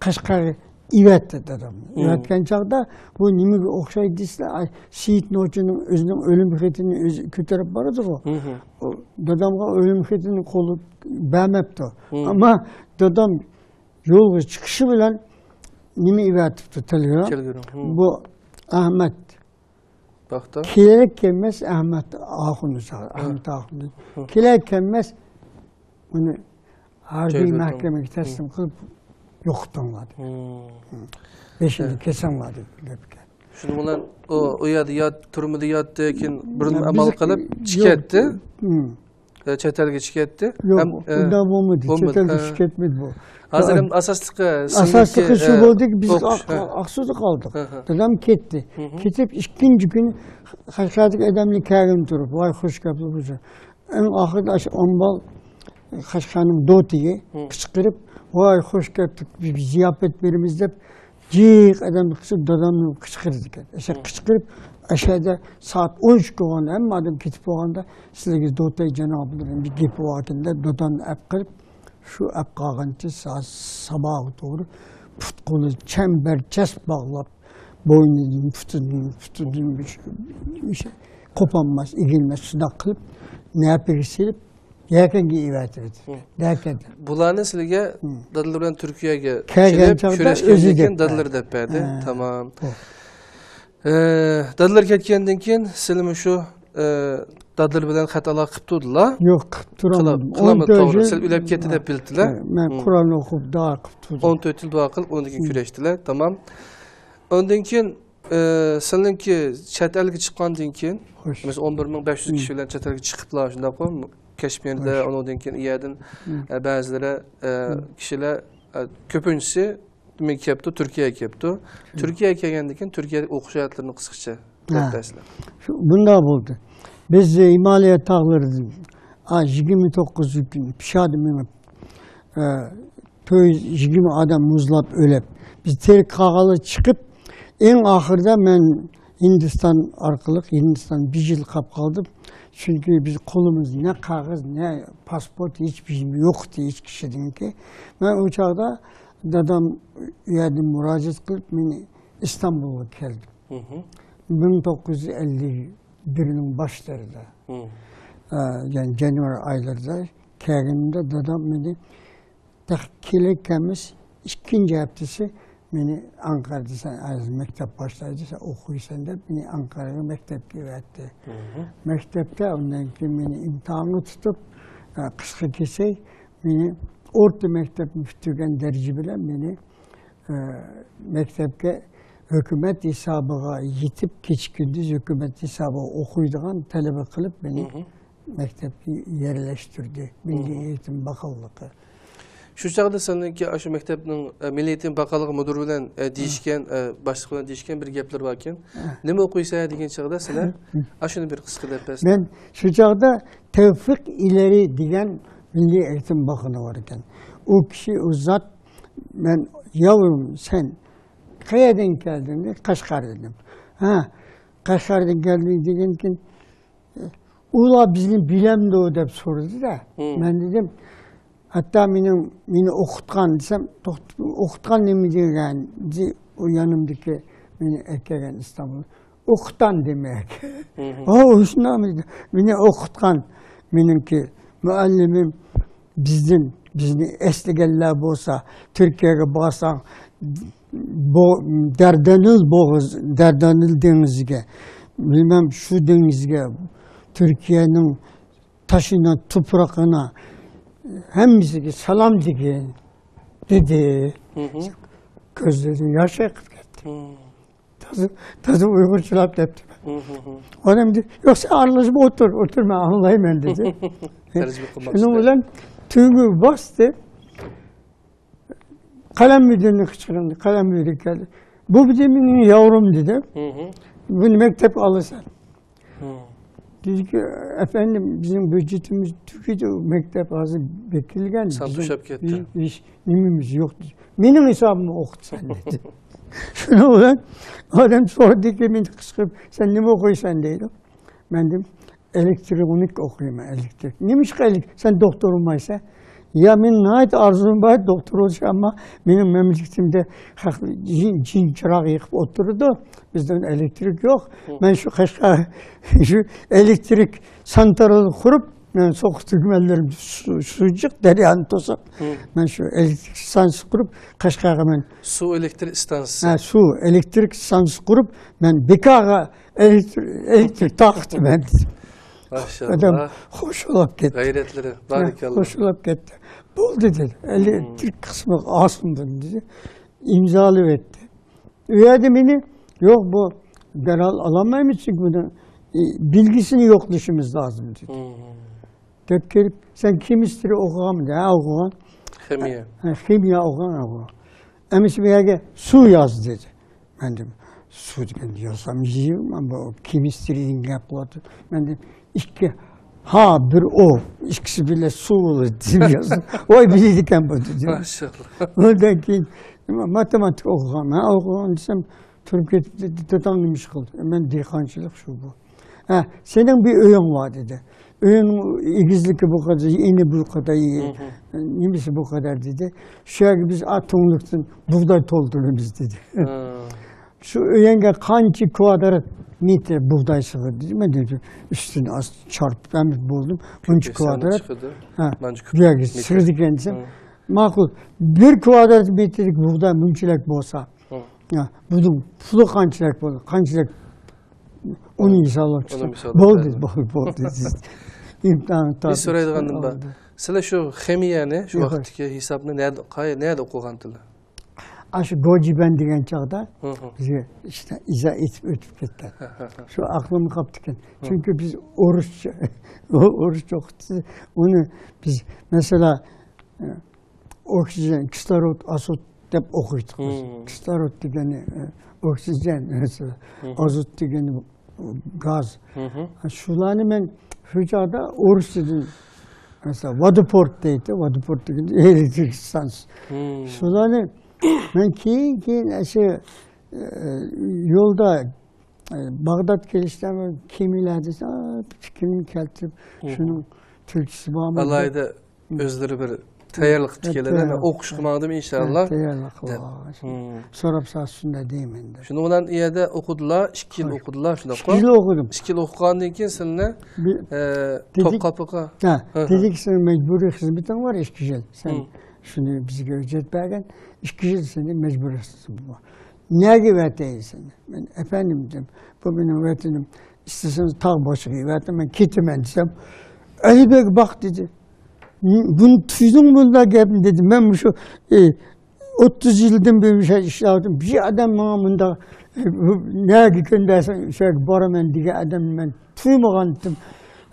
قەشقەرگە ئېۋەتتى دادامنى. ئېۋەتكەن چاغدا بۇ نېمىگە ئوخشايدۇ دېسىلە، ئاي، سېيىت نوچىنىڭ ئۆزىنىڭ ئۆلۈم خېتىنى ئۆزى كۆتۈرۈپ بارىدىغۇ. ئۇ دادامغا ئۆلۈم خېتىنى قولى بەرمەپتۇ. ئەمما دادام يولغا چىقىشى بىلەن نېمە ئېۋەتىپتۇ، تېلېگرام. تېلېگرام. بۇ ئەخمەت پاختا. كېلەر كەلمەس ئەخمەت ئاخۇننى چاغىر، ئەخمەت ئاخۇننى. كېلەر كەلمەس ئۇنى ھەربىي مەھكىمىگە تەسلىم قىلىپ يوقىتىڭلار دېدى. بېشىنى كېسىڭلار دېدى. شۇنىڭ بىلەن ئۇ، ئۇ يەردە يات-، تۈرمىدە ياتتى، كېيىن بىر ئامال قىلىپ چىقىپ كەتتى. چەت ئەلگە چىقىپ كەتتى. يوق، ئۇنداق بولمىدى. چەت ئەلگە چىقىپ كەتمىدى بۇ. ھازىر ئەمدى ئاساسلىقى، ئاساسلىقى شۇ بولدى، بىز ئاقسۇدا قالدۇق. دادام كەتتى. كېتىپ ئىككىنچى كۈنى قەشقەردىكى ئادەملەر كەلگىنى تۇرۇپ، ۋاي خوش گەپلەر بولسۇن. ئەڭ ئاخىرىدا ئاشۇ ئامبال قەشقەرنىڭ دوتىيى قىچقىرىپ، ۋاي خوش كەپتۇق، بىز زىياپەت بېرىمىز دەپ، جىق ئادەم قىچقىرىپ، دادامنى قىچقىرىدىكەن. ئەشە قىچقىرىپ، ئەشەدە سائەت ئون ئىككى بولغاندا، ھەممە ئادەم كېتىپ بولغاندا، سىلەرگە دوتەي جانابلىرىنىڭ بىر گېپى باركەن دەپ، دادامنى ئەپ قىلىپ، شۇ ئەپ قالغانچە سا-، ساباغا توغرا پۇت-قولى چەمبەرچاس باغلاپ، بوينىدىن، پۇتىدىن، پۇتىدىن بىر شۇ، شۇ قوپالماس، ئېگىلمەس، شۇنداق قىلىپ، نەپىگە سېلىپ، يەكەنگە ئېۋەتىۋېتىپتۇ. يەكەندە. بۇلارنى سىلىگە دادىلىرى بىلەن تۈركىيەگە كېلىپ كۆرۈشكەندىن كېيىن دادىلىرى دەپ بەردى. تامام. ئە، دادىلىرى كەتكەندىن كېيىن سىلىمۇ شۇ، ئە، دادىلىرى بىلەن خەت ئالاقە قىلىپ تۇردىلا؟ يوق، قىلىپ تۇرالمىدىم. قىلالمىدى، توغرا. سىلەر ئۆلۈپ كەتتى دەپ بىلدىلە. مەن قۇرئان ئوقۇپ، دۇئا قىلىپ تۇردۇم. ئون تۆت يىل دۇئا قىلىپ، ئۇنىڭدىن كېيىن كۆرۈشتىلە. تامام. ئاندىن كېيىن، ئە، سىلىنكى چەت ئەلگە چىققاندىن كېيىن، مەسىلەن، ئون بىر مىڭ بەش يۈز كىشى بىلەن چەت ئەلگە چىقىپلا، شۇنداققۇ؟ كەشمىردە، ئۇنىڭدىن كېيىن ئۇ يەردىن، ئە، بەزىلىرى، ئە، كىشىلەر، ئە، كۆپىنچىسى نېمىگە كەپتۇ؟ تۈركىيەگە كەپتۇ. تۈركىيەگە كەلگەندىن كېيىن تۈركىيەدىكى ئوقۇش ھاياتلىرىنى قىسقىچە دەپ بەرسىلە. شۇ، بۇنداق بولدى. بىز ھىمالىيە تاغلىرىدىن، ئا، يىگىرمە توققۇز كۈن پىشادە مېڭىپ، ئە، تۆت يۈز يىگىرمە ئادەم مۇزلاپ ئۆلۈپ، بىز تىرىك قالغانلار چىقىپ، ئەڭ ئاخىرىدا مەن ھىندىستان ئارقىلىق، ھىندىستان بىر يىل قاپ قالدىم. چۈنكى بىز قولىمىز نە قەغەز، نە پاسپورت، ھېچ بىر يوق ئىدى، ھېچ كىشىنىڭكى. مەن ئۇ چاغدا دادام ئۇ يەردىن مۇراجىئەت قىلىپ، مېنى ئىستانبۇلغا كەلدىم. مىڭ توققۇز يۈز ئەللىك بىرنىڭ باشلىرىدا، ئە، يەنى يانۋار ئايلىرىدا كەلگىنىمدە دادام مېنى تېخى كېلەر كەلمەس ئىككىنچى ھەپتىسى مېنى ئانقارىدا سەن ھازىر مەكتەپ باشلايدۇ، سەن ئوقۇيسەن دەپ مېنى ئانقارىغا مەكتەپكە ئەۋەتتى. مەكتەپتە ئۇندىن كېيىن مېنى ئىمتىھانغا تۇتۇپ، ئە، قىسقا كېسەي، مېنى ئورتا مەكتەپنى پۈتتۈرگەن دەرىجە بىلەن مېنى، ئە، مەكتەپكە ھۆكۈمەت ھېسابىغا يېتىپ، كېچە-كۈندۈز ھۆكۈمەت ھېسابىغا ئوقۇيدىغان تەلىبە قىلىپ مېنى مەكتەپكە يەرلەشتۈردى، مىللىي ئېيتىم باقانلىقى. شۇ چاغدا سېنىڭكى ئاشۇ مەكتەپنىڭ، ئە، مىللىي ئېيتىم باقانلىقى مۇدىرى بىلەن، ئە، دېيىشكەن، ئە، باشلىق بىلەن دېيىشكەن بىر گەپلىرى باركەن. نېمە ئوقۇيسەن دېگەن چاغدا سىلەر ئاشۇنى بىر قىسقا دەپ بەرسىلە. مەن شۇ چاغدا تەۋفىق ئىلەرى دېگەن مىللىي ئېيتىم باققىنى بار ئىكەن. ئۇ كىشى، ئۇ زات، مەن، ياۋرۇم، سەن قەيەردىن كەلدىڭ دېدى. قەشقەر دېدىم. ھە، قەشقەردىن كەلدىڭ دېگەنكىن، ئۇلار بىزنى بىلەمدۇ دەپ سورىدى-دە. مەن دېدىم، ھەتتا مېنىڭ، مېنى ئوقۇتقان دېسەم، توختا، ئوقۇتقان نېمە دېگەن؟ دېدى، ئۇ يېنىمدىكى مېنى ئەكەلگەن ئىستانبۇل. ئوقۇتقان دېمەك. ھە، ئۇ شۇنداقمۇ دېدى. مېنى ئوقۇتقان مېنىڭكى مۇئەللىمىم بىزدىن، بىزنى ئەسلىگەنلەر بولسا، تۈركىيەگە بارساڭ، بو-، دەردەنىل بوغۇز، دەردەنىل دېڭىزىگە، بىلمەم شۇ دېڭىزگە، تۈركىيەنىڭ تاشىنا، توپراقىنا، ھەممىسىگە سالام دېگىن، دېدى. كۆزلىرىدىن ياش ئېقىپ كەتتى. تازا، تازا ئۇيغۇرچىلاپ دەپتىمەن. ئادەم دېدى، ياق، سەن ئارىلىشىپ ئولتۇر، ئولتۇر، مەن ئاڭلايمەن، دېدى. تەرجىمە قىلماقچى. شۇنىڭ بىلەن تۈگە باستى. قەلەم مۇدىرىنى قىچقىرىندى، قەلەم مۇدىرى كەلدى. بۇ بىزنىڭ ياۋرۇم، دېدى. بۇنى مەكتەپكە ئالىسەن. دېدىكى، ئەپەندىم، بىزنىڭ بيۇجېتىمىز تۈگىدى، مەكتەپ ھازىر بېكىلگەن. سان توشاپ كەتتى. بىز، بىز نېمىمىز يوق. مېنىڭ ھېسابىمغا ئوقۇتسەن، دېدى. شۇنىڭ بىلەن ئادەم سورىدىكى، مېنى قىچقىرىپ، سەن نېمە ئوقۇيسەن، دەيدۇ. مەن دېدىم، ئېلېكترونىك ئوقۇيمەن، ئېلېكترىك. نېمىشقا ئېلېك-، سەن دوختۇر بولمايسەن؟ يا، مېنىڭ ناھايىتى ئارزۇم بار دوختۇر بولۇش، ئەمما مېنىڭ مەملىكىتىمدە خەق جىن، جىن چىراغ يېقىپ ئولتۇرىدۇ. بىزدە ئېلېكترىك يوق. مەن شۇ قەشقەر، شۇ ئېلېكترىك سانترال قۇرۇپ، مەن سوغۇق تۈگمەنلىرىم سۇ، سۇ جىق دەريانى توسۇپ، مەن شۇ ئېلېكترىك ستانسا قۇرۇپ، قەشقەرگە مەن سۇ ئېلېكتر ئىستانسىسى. ھە، سۇ ئېلېكترىك ستانسا قۇرۇپ، مەن بىكارغا ئېلېكتر، ئېلېكتر تارقىتىمەن، دېدى. ماشاللا. ئادەم خوش بولۇپ كەتتى. غەيرەتلىرى، ھە، بارىكاللا. خوش بولۇپ كەتتى. بولدى، دېدى. ئېلېكترىك قىسمىغا ئالسۇن، دېدى. ئىمزالاپ ئەتتى. ئۇ يەردە مېنى، يوق، بۇ دەرھال ئالالمايمىز، چۈنكى بۇنىڭ، ئى، بىلگىسىنى يوقلىشىمىز لازىم، دېدى. دەپ كېلىپ، سەن كېمىسترىيە ئوقۇغانمىدىڭ؟ ھە، ئوقۇغان. خىمىيە. ھە، خىمىيە ئوقۇغان، ئوقۇغان. ئەمىسە بۇ يەرگە سۇ ياز، دېدى. مەن دېدىم، سۇ دېگەن يازسام يېيىمەن، بۇ كېمىسترىيەدىن گەپ قىلىۋاتىدۇ. مەن دېدىم، ئىككى ھا، بىر ئو، ئىككىسى بىلەن سۇ بولىدۇ، دېدىم، يازدىم. ۋاي، بىلىدىكەن بۇ، دېدىم. ماشاللا. ئۇنىڭدىن كېيىن ماتېماتىكا ئوقۇغان. مەن ئوقۇغان دېسەم، تۇرۇپ كېتىپ، دېدى، داداڭ نېمە ئىش قىلدى؟ مەن دېھقانچىلىق شۇ بۇ. ھە، سېنىڭ بىر ئۆيۈڭ بار، دېدى. ئۆينىڭ ئېگىزلىكى بۇ قەدەر، ئېنى بۇ قەدەر، نېمىسى بۇ قەدەر، دېدى. شۇ يەرگە بىز ئا تۈڭلۈكتىن بۇغداي تولدۇرىمىز، دېدى. شۇ ئۆيۈڭگە قانچە كۋادرات مېتىر بۇغداي سىغىدۇ، دېدى. مەن دېدىم، ئۈستىنى ئاز چارپىپ ھەم بولدۇم. مۇنچە كۋادرات. ھە، بۇ يەرگە سىغىدىكەن دېسەم، ماقۇل، بىر كۋادرات مېتىرلىك بۇغداي مۇنچىلىك بولسا، ھە، بۇنىڭ پۇلى قانچىلىك بولدى؟ قانچىلىك؟ ئۇنى ھېسابلاپ چىقىپ، بولدى، بولدى، بولدى. ئىمتىھان. بىز سورايدىغان نېمە بار؟ سىلەر شۇ خىمىيەنى، شۇ ۋاقىتتىكى ھېسابنى نەدە، قاي-، نەدە ئوقۇغانتىلەر؟ ئاشۇ گوجىبەن دېگەن چاغدا بىزگە ئىشتە ئىزا ئېتىپ ئۆتۈپ كەتكەن. شۇ ئەقلىمگە قاپتىكەن. چۈنكى بىز ئورۇسچە، ئورۇسچە ئوقۇتتى. ئۇنى بىز، مەسىلەن، ئوكسىگېن، كىسلورود، ئازوت دەپ ئوقۇيتتۇق بىز. كىسلورود دېگىنى، ئە، ئوكسىگېن، مەسىلەن، ئازوت دېگىنى گاز. شۇلارنى مەن شۇ چاغدا ئورۇسچىدىن، مەسىلەن، ۋودوپورت دەيتتى، ۋودوپورت دېگەن ئېلېكتىك ئىستانسىيە. شۇلارنى مەن كېيىن، كېيىن ئەشۇ، ئە، يولدا، ئە، باغداد كېلىشتە كېمىلەردە پىكرىمنى كەلتۈرۈپ، شۇنىڭ تۈركچىسى بارمۇ؟ ئالاھىدە ئۆزلىرى بىر تەييارلىق قىلىپ كەلدى. مەن ئوقۇشقا ماڭدىم، ئىنشاللا. تەييارلىق دەپ. سوراپ ساقسۇن دەيمەن. شۇنىڭ بىلەن ئۇ يەردە ئوقۇدىلا، ئىككى يىل ئوقۇدىلا، شۇنداققۇ؟ ئىككى يىل ئوقۇدۇم. ئىككى يىل ئوقۇغاندىن كېيىن سىلىنى، بىر، ئە، دېدىك، توپقاپىغا. ھە، دېدىك، سېنىڭ مەجبۇرىي خىزمىتىڭ بار ئىككى يىل. سەن شۇنى بىزگە ھۆججەت بەرگىن. ئىككى يىل سېنى مەجبۇرىي خىزمىتىڭ بار. نەگە ئەۋەتەي سېنى؟ مەن، ئەپەندىم، دېدىم، بۇ مېنىڭ ۋەتىنىم. ئىستىسىڭىز تاغ باشىغا ئەۋەتىڭ، مەن كېتىمەن، دېسەم، ئەلىبەگ باق، دېدى. بۇنى تۇيدۇڭمۇ بۇنداق گەپنى؟ دېدى. مەن مۇشۇ، ئى، ئوتتۇز يىلدىن بېرى مۇشۇ يەردە ئىشلەۋاتىمەن. بىر ئادەم ماڭا مۇنداق، ئى، بۇ نەگە كۆندۈرسەڭ، شۇ يەرگە بارىمەن دېگەن ئادەمنى مەن تۇيمىغانتىم.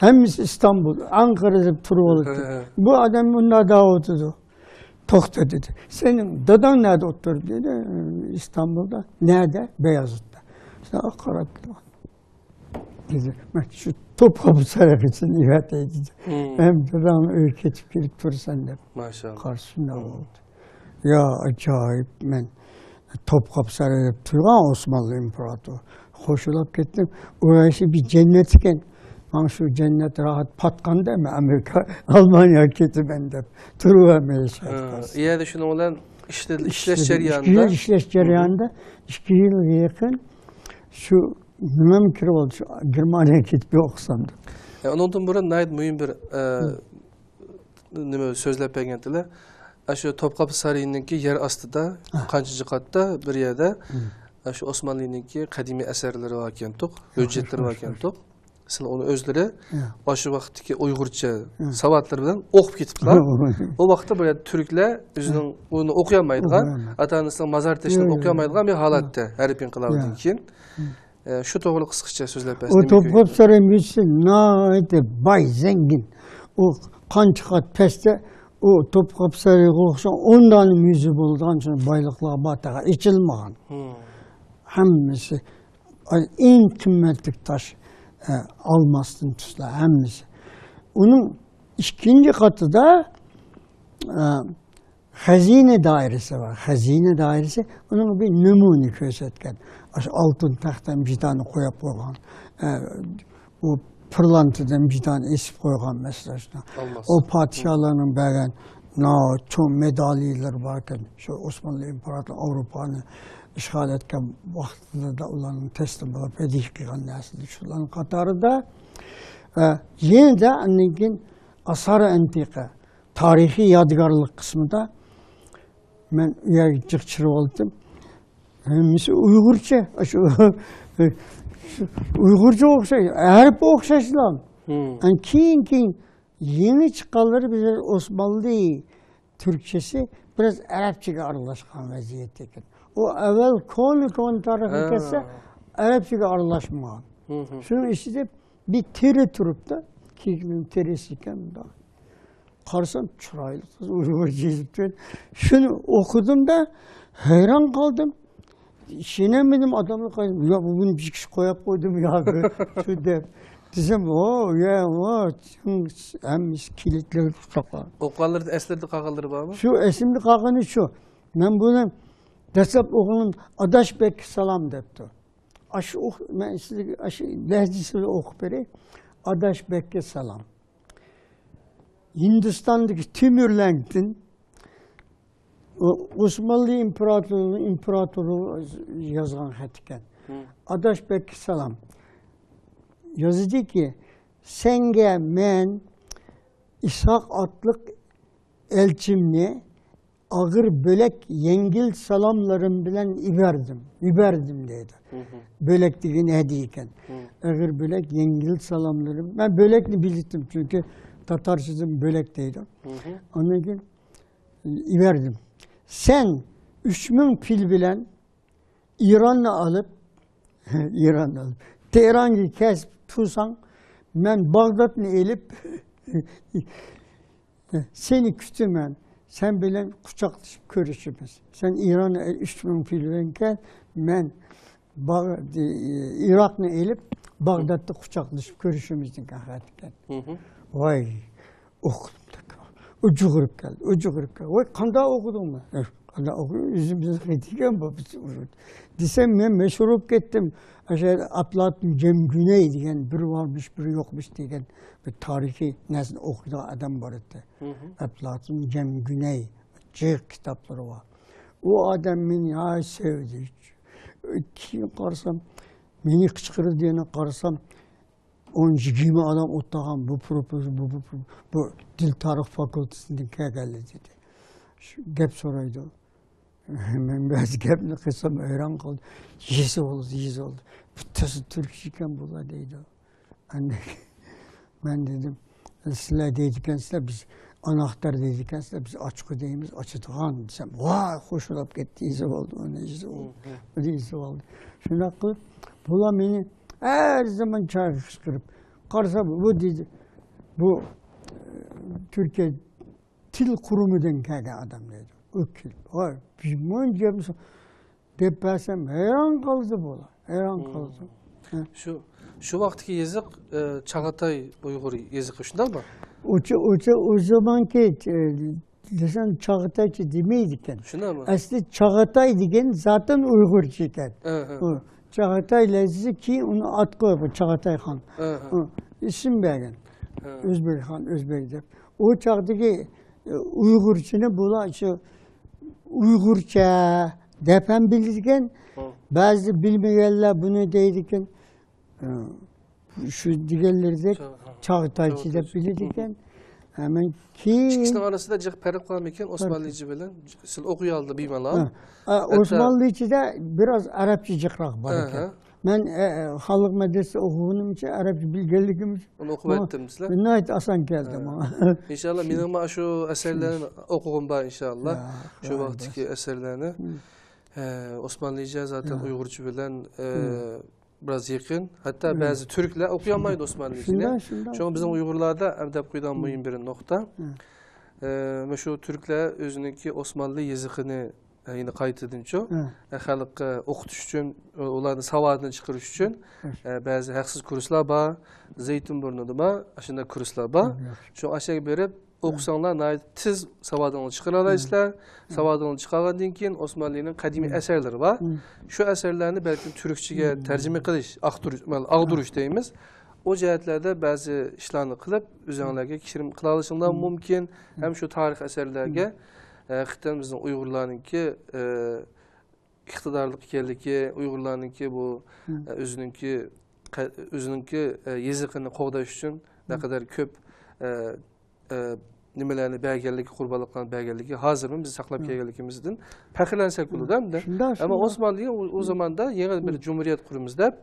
ھەممىسى ئىستانبۇل، ئەنقەرە دەپ تۇرۇۋالىدۇ. بۇ ئادەم مۇنداق دەۋاتىدۇ. توختا، دېدى. سېنىڭ داداڭ نەدە ئولتۇرىدۇ؟ دېدى. ئىستانبۇلدا. نەدە؟ بەيازىتتا. شۇنداق قاراپ تۇرغان. دېدى، مەن شۇ توپقاپى سارايغا ئېۋەتەي، دېدى. مەن داداڭنىڭ ئۆيىگە كېتىپ كېلىپ تۇرىسەن، دەپ. ماشائاللا. قارىسۇن، نېمە بولدى. يا، ئاجايىپ، مەن توپقاپى ساراي دەپ تۇرغان ئوسمانلى ئىمپېراتورى. خوشلاپ كەتتىم. ئۇ ئەشۇ بىر جەننەت ئىكەن. مانا شۇ جەننەت راھەت پاتقاندا مەن ئامېرىكا، ئالمانىيەگە كېتىمەن، دەپ تۇرۇۋەرمەي. ھە، ئۇ يەردە شۇنىڭ بىلەن ئىشلە-، ئىشلەش جەريانىدا. ئىككى يىل ئىشلەش جەريانىدا، ئىككى يىلغا يېقىن شۇ نېمەم كىرىۋالدى، شۇ گېرمانىيەگە كېتىپ ئوقۇسام دەپ. ئە، ئۇنىڭدىن بۇرۇن ناھايىتى مۇھىم بىر، ئە، نېمە سۆزلەپ بەرگەنتىلەر. ئاشۇ توپقاپى سارىيىنىڭكى يەر ئاستىدا، قانچىنچى قاتتا بىر يەردە، ئاشۇ ئوسمانلىنىڭكى قەدىمىي ئەسەرلىرى باركەنتۇق، ھۆججەتلىرى باركەنتۇق. سىلەر ئۇنى ئۆزلىرى ئاشۇ ۋاقىتتىكى ئۇيغۇرچە ساۋاتلىرى بىلەن ئوقۇپ كېتىپلا. ئۇ ۋاقىتتا بۇ يەردە تۈركلەر ئۆزىنىڭ ئۇنى ئوقۇيالمايدىغان، ئاتا-ئانىسىنىڭ مازار تېشىنى ئوقۇيالمايدىغان بىر ھالەتتە، ھەربىي ئىنقىلابىدىن كېيىن. ئە، شۇ توغرىلىق قىسقىچە سۆزلەپ بەرسىڭىز. ئۇ توپقاپى سارىيى مۇزېيى ناھايىتى باي، زەڭگىن. ئۇ قانچە قات پەستە، ئۇ توپقاپى سارىيىغا ئوخشىغان ئون دانە مۇزېي بولىدىغان شۇ بايلىقلار بار، تېخى ئېچىلمىغان. ھەممىسى، ئەڭ قىممەتلىك تاش، ئە، ئالماستىن تۇتۇپ ھەممىسى. ئۇنىڭ ئىككىنچى قاتىدا، ئە، خەزىنە دائىرىسى بار. خەزىنە دائىرىسى ئۇنىڭ بىر نومۇرىنى كۆرسەتكەن. ئاشۇ ئالتۇن تەختتىن بىر دانە قويۇپ قويغان. ئە، ئۇ پىرلانتىدىن بىر دانە ئېسىپ قويغان، مەسىلەن، شۇنداق. ئۇ پادىشاھلارنىڭ بەرگەن ناھايىتى چوڭ مېدالىلىرى باركەن. شۇ ئوسمانلى ئىمپېراتورى ئاۋروپانى ئىشغال ئەتكەن ۋاقتىدا ئۇلارنىڭ تەسلىم بولۇپ ھەدىيە قىلغان نەرسىلەر. شۇلارنىڭ قاتارىدا، ئە، يەنە ئاندىن كېيىن ئاسارە ئەنتىقە، تارىخىي يادىكارلىق قىسمىدا مەن ئۇ يەرگە جىق چىرىۋالدىم. ھەممىسى ئۇيغۇرچە. شۇ، شۇ ئۇيغۇرچە ئوخشاش، ھەرپ ئوخشاشلا. ئەن كېيىن، كېيىن يېڭى چىققانلىرى بىر ئوسمانلى تۈركچىسى بىراز ئەرەبچىگە ئارىلاشقان ۋەزىيەتتە ئىكەن. ئۇ ئەۋۋەل كونا، كونا تارىخقا كەتسە، ئەرەبچىگە ئارىلاشمىغان. شۇنىڭ ئىچىدە بىر تېرە تۇرۇپتۇ. كېيىكنىڭ تېرىسى ئىكەن بۇنداق. قارىسام، چىرايلىق قىز ئۇيغۇرچە يېزىپتۇ. شۇنى ئوقۇدۇم-دا، ھەيران قالدىم. ئىشىنەلمىدىم، ئاداملار قايسى، يا، بۇنى بىر كىشى قويۇپ قويدىمۇ يا، شۇ دەپ. دېسەم، ھو، يا، ھو، ھەممىسى كىلىتلەر تۇتۇقلار. ئوقۇغانلىرىدا ئەسلىدە قالغانلىرى بارمۇ؟ شۇ ئەسلىمدە قالغىنى شۇ. مەن بۇنى دەسلەپ ئوقۇغىنىم، ئاداش بەگكە سالام دەپتۇ. ئاشۇ ئوق-، مەن سىزگە ئاشۇ لەھجىسىدە ئوقۇپ بېرەي. ئاداش بەگكە سالام. ھىندىستاندىكى تۆمۈرلەڭدىن ئۇ ئوسمانلى ئىمپېراتورىنىڭ ئىمپېراتورىغا يازغان خەت ئىكەن. ئاداش بەگكە سالام. يازدىكى، سەڭگە مەن ئىسھاق ئاتلىق ئەلچىمنى ئاغىر بۆلەك يەڭگىل سالاملىرىم بىلەن ئىبەردىم، يۈبەردىم دەيدۇ. بۆلەك دېگىنى ھەدىيە ئىكەن. ئاغىر بۆلەك يەڭگىل سالاملىرىم. مەن بۆلەكنى بىلىتتىم، چۈنكى تاتارچىدىن بۆلەك دەيدۇ. ئاندىن كېيىن ئىبەردىم. سەن ئۈچ مىڭ پىل بىلەن ئىراننى ئېلىپ، ئىراننى ئېلىپ، تېھرانغا كەچ تۇرساڭ، مەن باغدادنى ئېلىپ، سېنى كۈتىمەن، سەن بىلەن قۇچاقلىشىپ كۆرۈشىمىز. سەن ئىراننى ئۈچ مىڭ پىل بىلەن كەل، مەن باغ-، ئىراقنى ئېلىپ، باغدادتا قۇچاقلىشىپ كۆرۈشىمىز دېگەن خەت ئىكەن. ۋاي، ئوقۇدۇم. ئۇ جۇغۇرۇپ كەلدى، ئۇ جۇغۇرۇپ كەلدى. ۋاي، قانداق ئوقۇدۇڭمۇ؟ ھە، قانداق ئوقۇدۇڭ؟ ئۆزىمىزنىڭ خېتى ئىكەن بۇ، بىز ئۇ-، دېسەم، مەن مەشھۇر بولۇپ كەتتىم. ئاشۇ ئەپلاتۇن جەم گۈنەي دېگەن، بىر بارمىش، بىر يوقمۇش دېگەن بىر تارىخىي نەرسىنى ئوقۇيدىغان ئادەم بار ئىدى. ئەپلاتۇن جەم گۈنەي، جىق كىتابلىرى بار. ئۇ ئادەم مېنى ھاي سۆيدى. كېيىن قارىسام، مېنى قىچقىرىدۇ، يەنە قارىسام، ئون يىگىرمە ئادەم ئولتۇرغان، بۇ پروفېسسور، بۇ، بۇ، بۇ، بۇ دىل تارىخ فاكۇلتېتىدىن كەلگەنلەر دېدى. شۇ گەپ سورايدۇ. مەن بەزى گەپنى قىلسام ھەيران قالدى. يېزىۋالدى، يېزىۋالدى. بىتتىسى تۈركچە ئىكەن بۇلار دەيدۇ. ئاندىن مەن دېدىم، سىلەر دەيدىكەنسىلەر، بىز ئاناختار دەيدىكەنسىلەر، بىز ئاچقۇ دەيمىز، ئاچىدىغان دېسەم، ۋاي، خوشلاپ كەتتى، يېزىۋالدى، ئۇنى يېزىۋالدى، بۇنى يېزىۋالدى. شۇنداق قىلىپ، بۇلار مېنى ھەر زامان چايغا قىچقىرىپ، قارىسام، بۇ دېدى، بۇ، ئە، تۈركىيە تىل قۇرۇمىدىن كەلگەن ئادەم دەيدۇ. ئۇ كېلىپ، ۋاي، بىز مۇنچە گەپنى دەپ بەرسەم، ھەيران قالدى بۇلار، ھەيران قالدى. ھە. شۇ، شۇ ۋاقىتتىكى يېزىق، ئە، چاغاتاي ئۇيغۇر يېزىقى، شۇنداقمۇ؟ ئۇچۇ، ئۇچۇ، ئۇ زامانكى، ئە، دېسەم، چاغاتايچە دېمەيدىكەن. شۇنداقمۇ؟ ئەسلى چاغاتاي دېگەن زاتەن ئۇيغۇرچە ئىكەن. ھە، ھە. ئۇ چاغاتاي لەھجىسى كېيىن ئۇنى ئات قويۇپ، چاغاتاي خان. ھە، ھە. ئۇ ئىسىم بەرگەن. ھە. ئۆزبەك خان، ئۆزبەك دەپ. ئۇ چاغدىكى، ئە، ئۇيغۇرچىنى بۇلار شۇ ئۇيغۇرچە دەپ ھەم بىلىدىكەن. ھە. بەزى بىلمىگەنلەر بۇنى دەيدىكەن. ئە، شۇ دېگەنلىرىدەك چاغ-، ھە، چاغاتايچە دەپ بىلىدىكەن. ھە، مەن كېيىن ئىككىسىنىڭ ئارىسىدا جىق پەرق بارمىكىن؟ ئوسمانلىچە بىلەن سىز ئوقۇيالدى بىمالال. ھە. ئە، ھەتتا ئوسمانلىچىدا بىراز ئەرەبچە جىقراق بار ئىكەن. ھە، ھە. مەن، ئە، ئە، خەلق مەدرىسىدە ئوقۇغىنىمچە، ئەرەبچە بىلگەنلىكىمچە، ئۇنى ئوقۇۋەتتىم سىلەر؟ ناھايىتى ئاسان كەلدى ماڭا. ئىنشاللا، مېنىڭمۇ شۇ ئەسەرلەرنى ئوقۇغۇم بار، ئىنشاللا. يا، شۇ ۋاقىتتىكى ئەسەرلەرنى. ھە، ئوسمانلىچە زاتەن ئۇيغۇرچە بىلەن، ئە، بىراز يېقىن. ھەتتا بەزى تۈركلەر ئوقۇيالمايدۇ ئوسمانلىچىنى. شۇنداق، شۇنداق. شۇڭا بىزنىڭ ئۇيغۇرلاردا دەپ قويىدىغان مۇھىم بىر نۇقتا. ئە، مۇشۇ تۈركلەر ئۆزىنىڭكى ئوسمانلى يېزىقىنى، ئە، يەنە قايتىدىنچۇ، ئە، خەلققە ئوقۇتۇش ئۈچۈن، ئۇلارنىڭ ساۋادىنى چىقىرىش ئۈچۈن، ئە، بەزى ھەقسىز كۇرسلار بار، زەيتۇنبۇرنىدا بار، ئاشۇنداق كۇرسلار بار. شۇ ئاشۇ يەرگە بېرىپ، ئوقۇساڭلار ناھايىتى تېز ساۋادىڭلارنى چىقىرالايسىلەر. ساۋادىڭلارنى چىقارغاندىن كېيىن، ئوسمانلىنىڭ قەدىمىي ئەسەرلىرى بار. شۇ ئەسەرلەرنى بەلكىم تۈركچىگە تەرجىمە قىلىش، ئاختۇرۇش، مانا، ئاغدۇرۇش دەيمىز. ئۇ جەھەتلەردە بەزى ئىشلارنى قىلىپ، ئۆزۈڭلارگە كىرىم قىلالىشىڭلار مۇمكىن. ھەم شۇ تارىخ ئەسەرلەرگە، ئە، ھەقىقەتەن بىزنىڭ ئۇيغۇرلارنىڭكى، ئە، ئىقتىدارلىق ئىكەنلىكى، ئۇيغۇرلارنىڭكى بۇ، ئە، ئۆزىنىڭكى قە-، ئۆزىنىڭكى، ئە، يېزىقىنى قوغداش ئۈچۈن نەقەدەر كۆپ، ئە، ئە، نېمىلەرنى بەرگەنلىكى، قۇربانلىقلارنى بەرگەنلىكى ھازىرمۇ بىز ساقلاپ كەلگەنلىكىمىزدىن پەخىرلەنسەك بولىدۇ ئەمدى. شۇنداق، ئەمما شۇنداق. ئوسمانلى ئۇ، ئۇ زاماندا يېڭى بىر جۇمھۇرىيەت قۇرىمىز دەپ،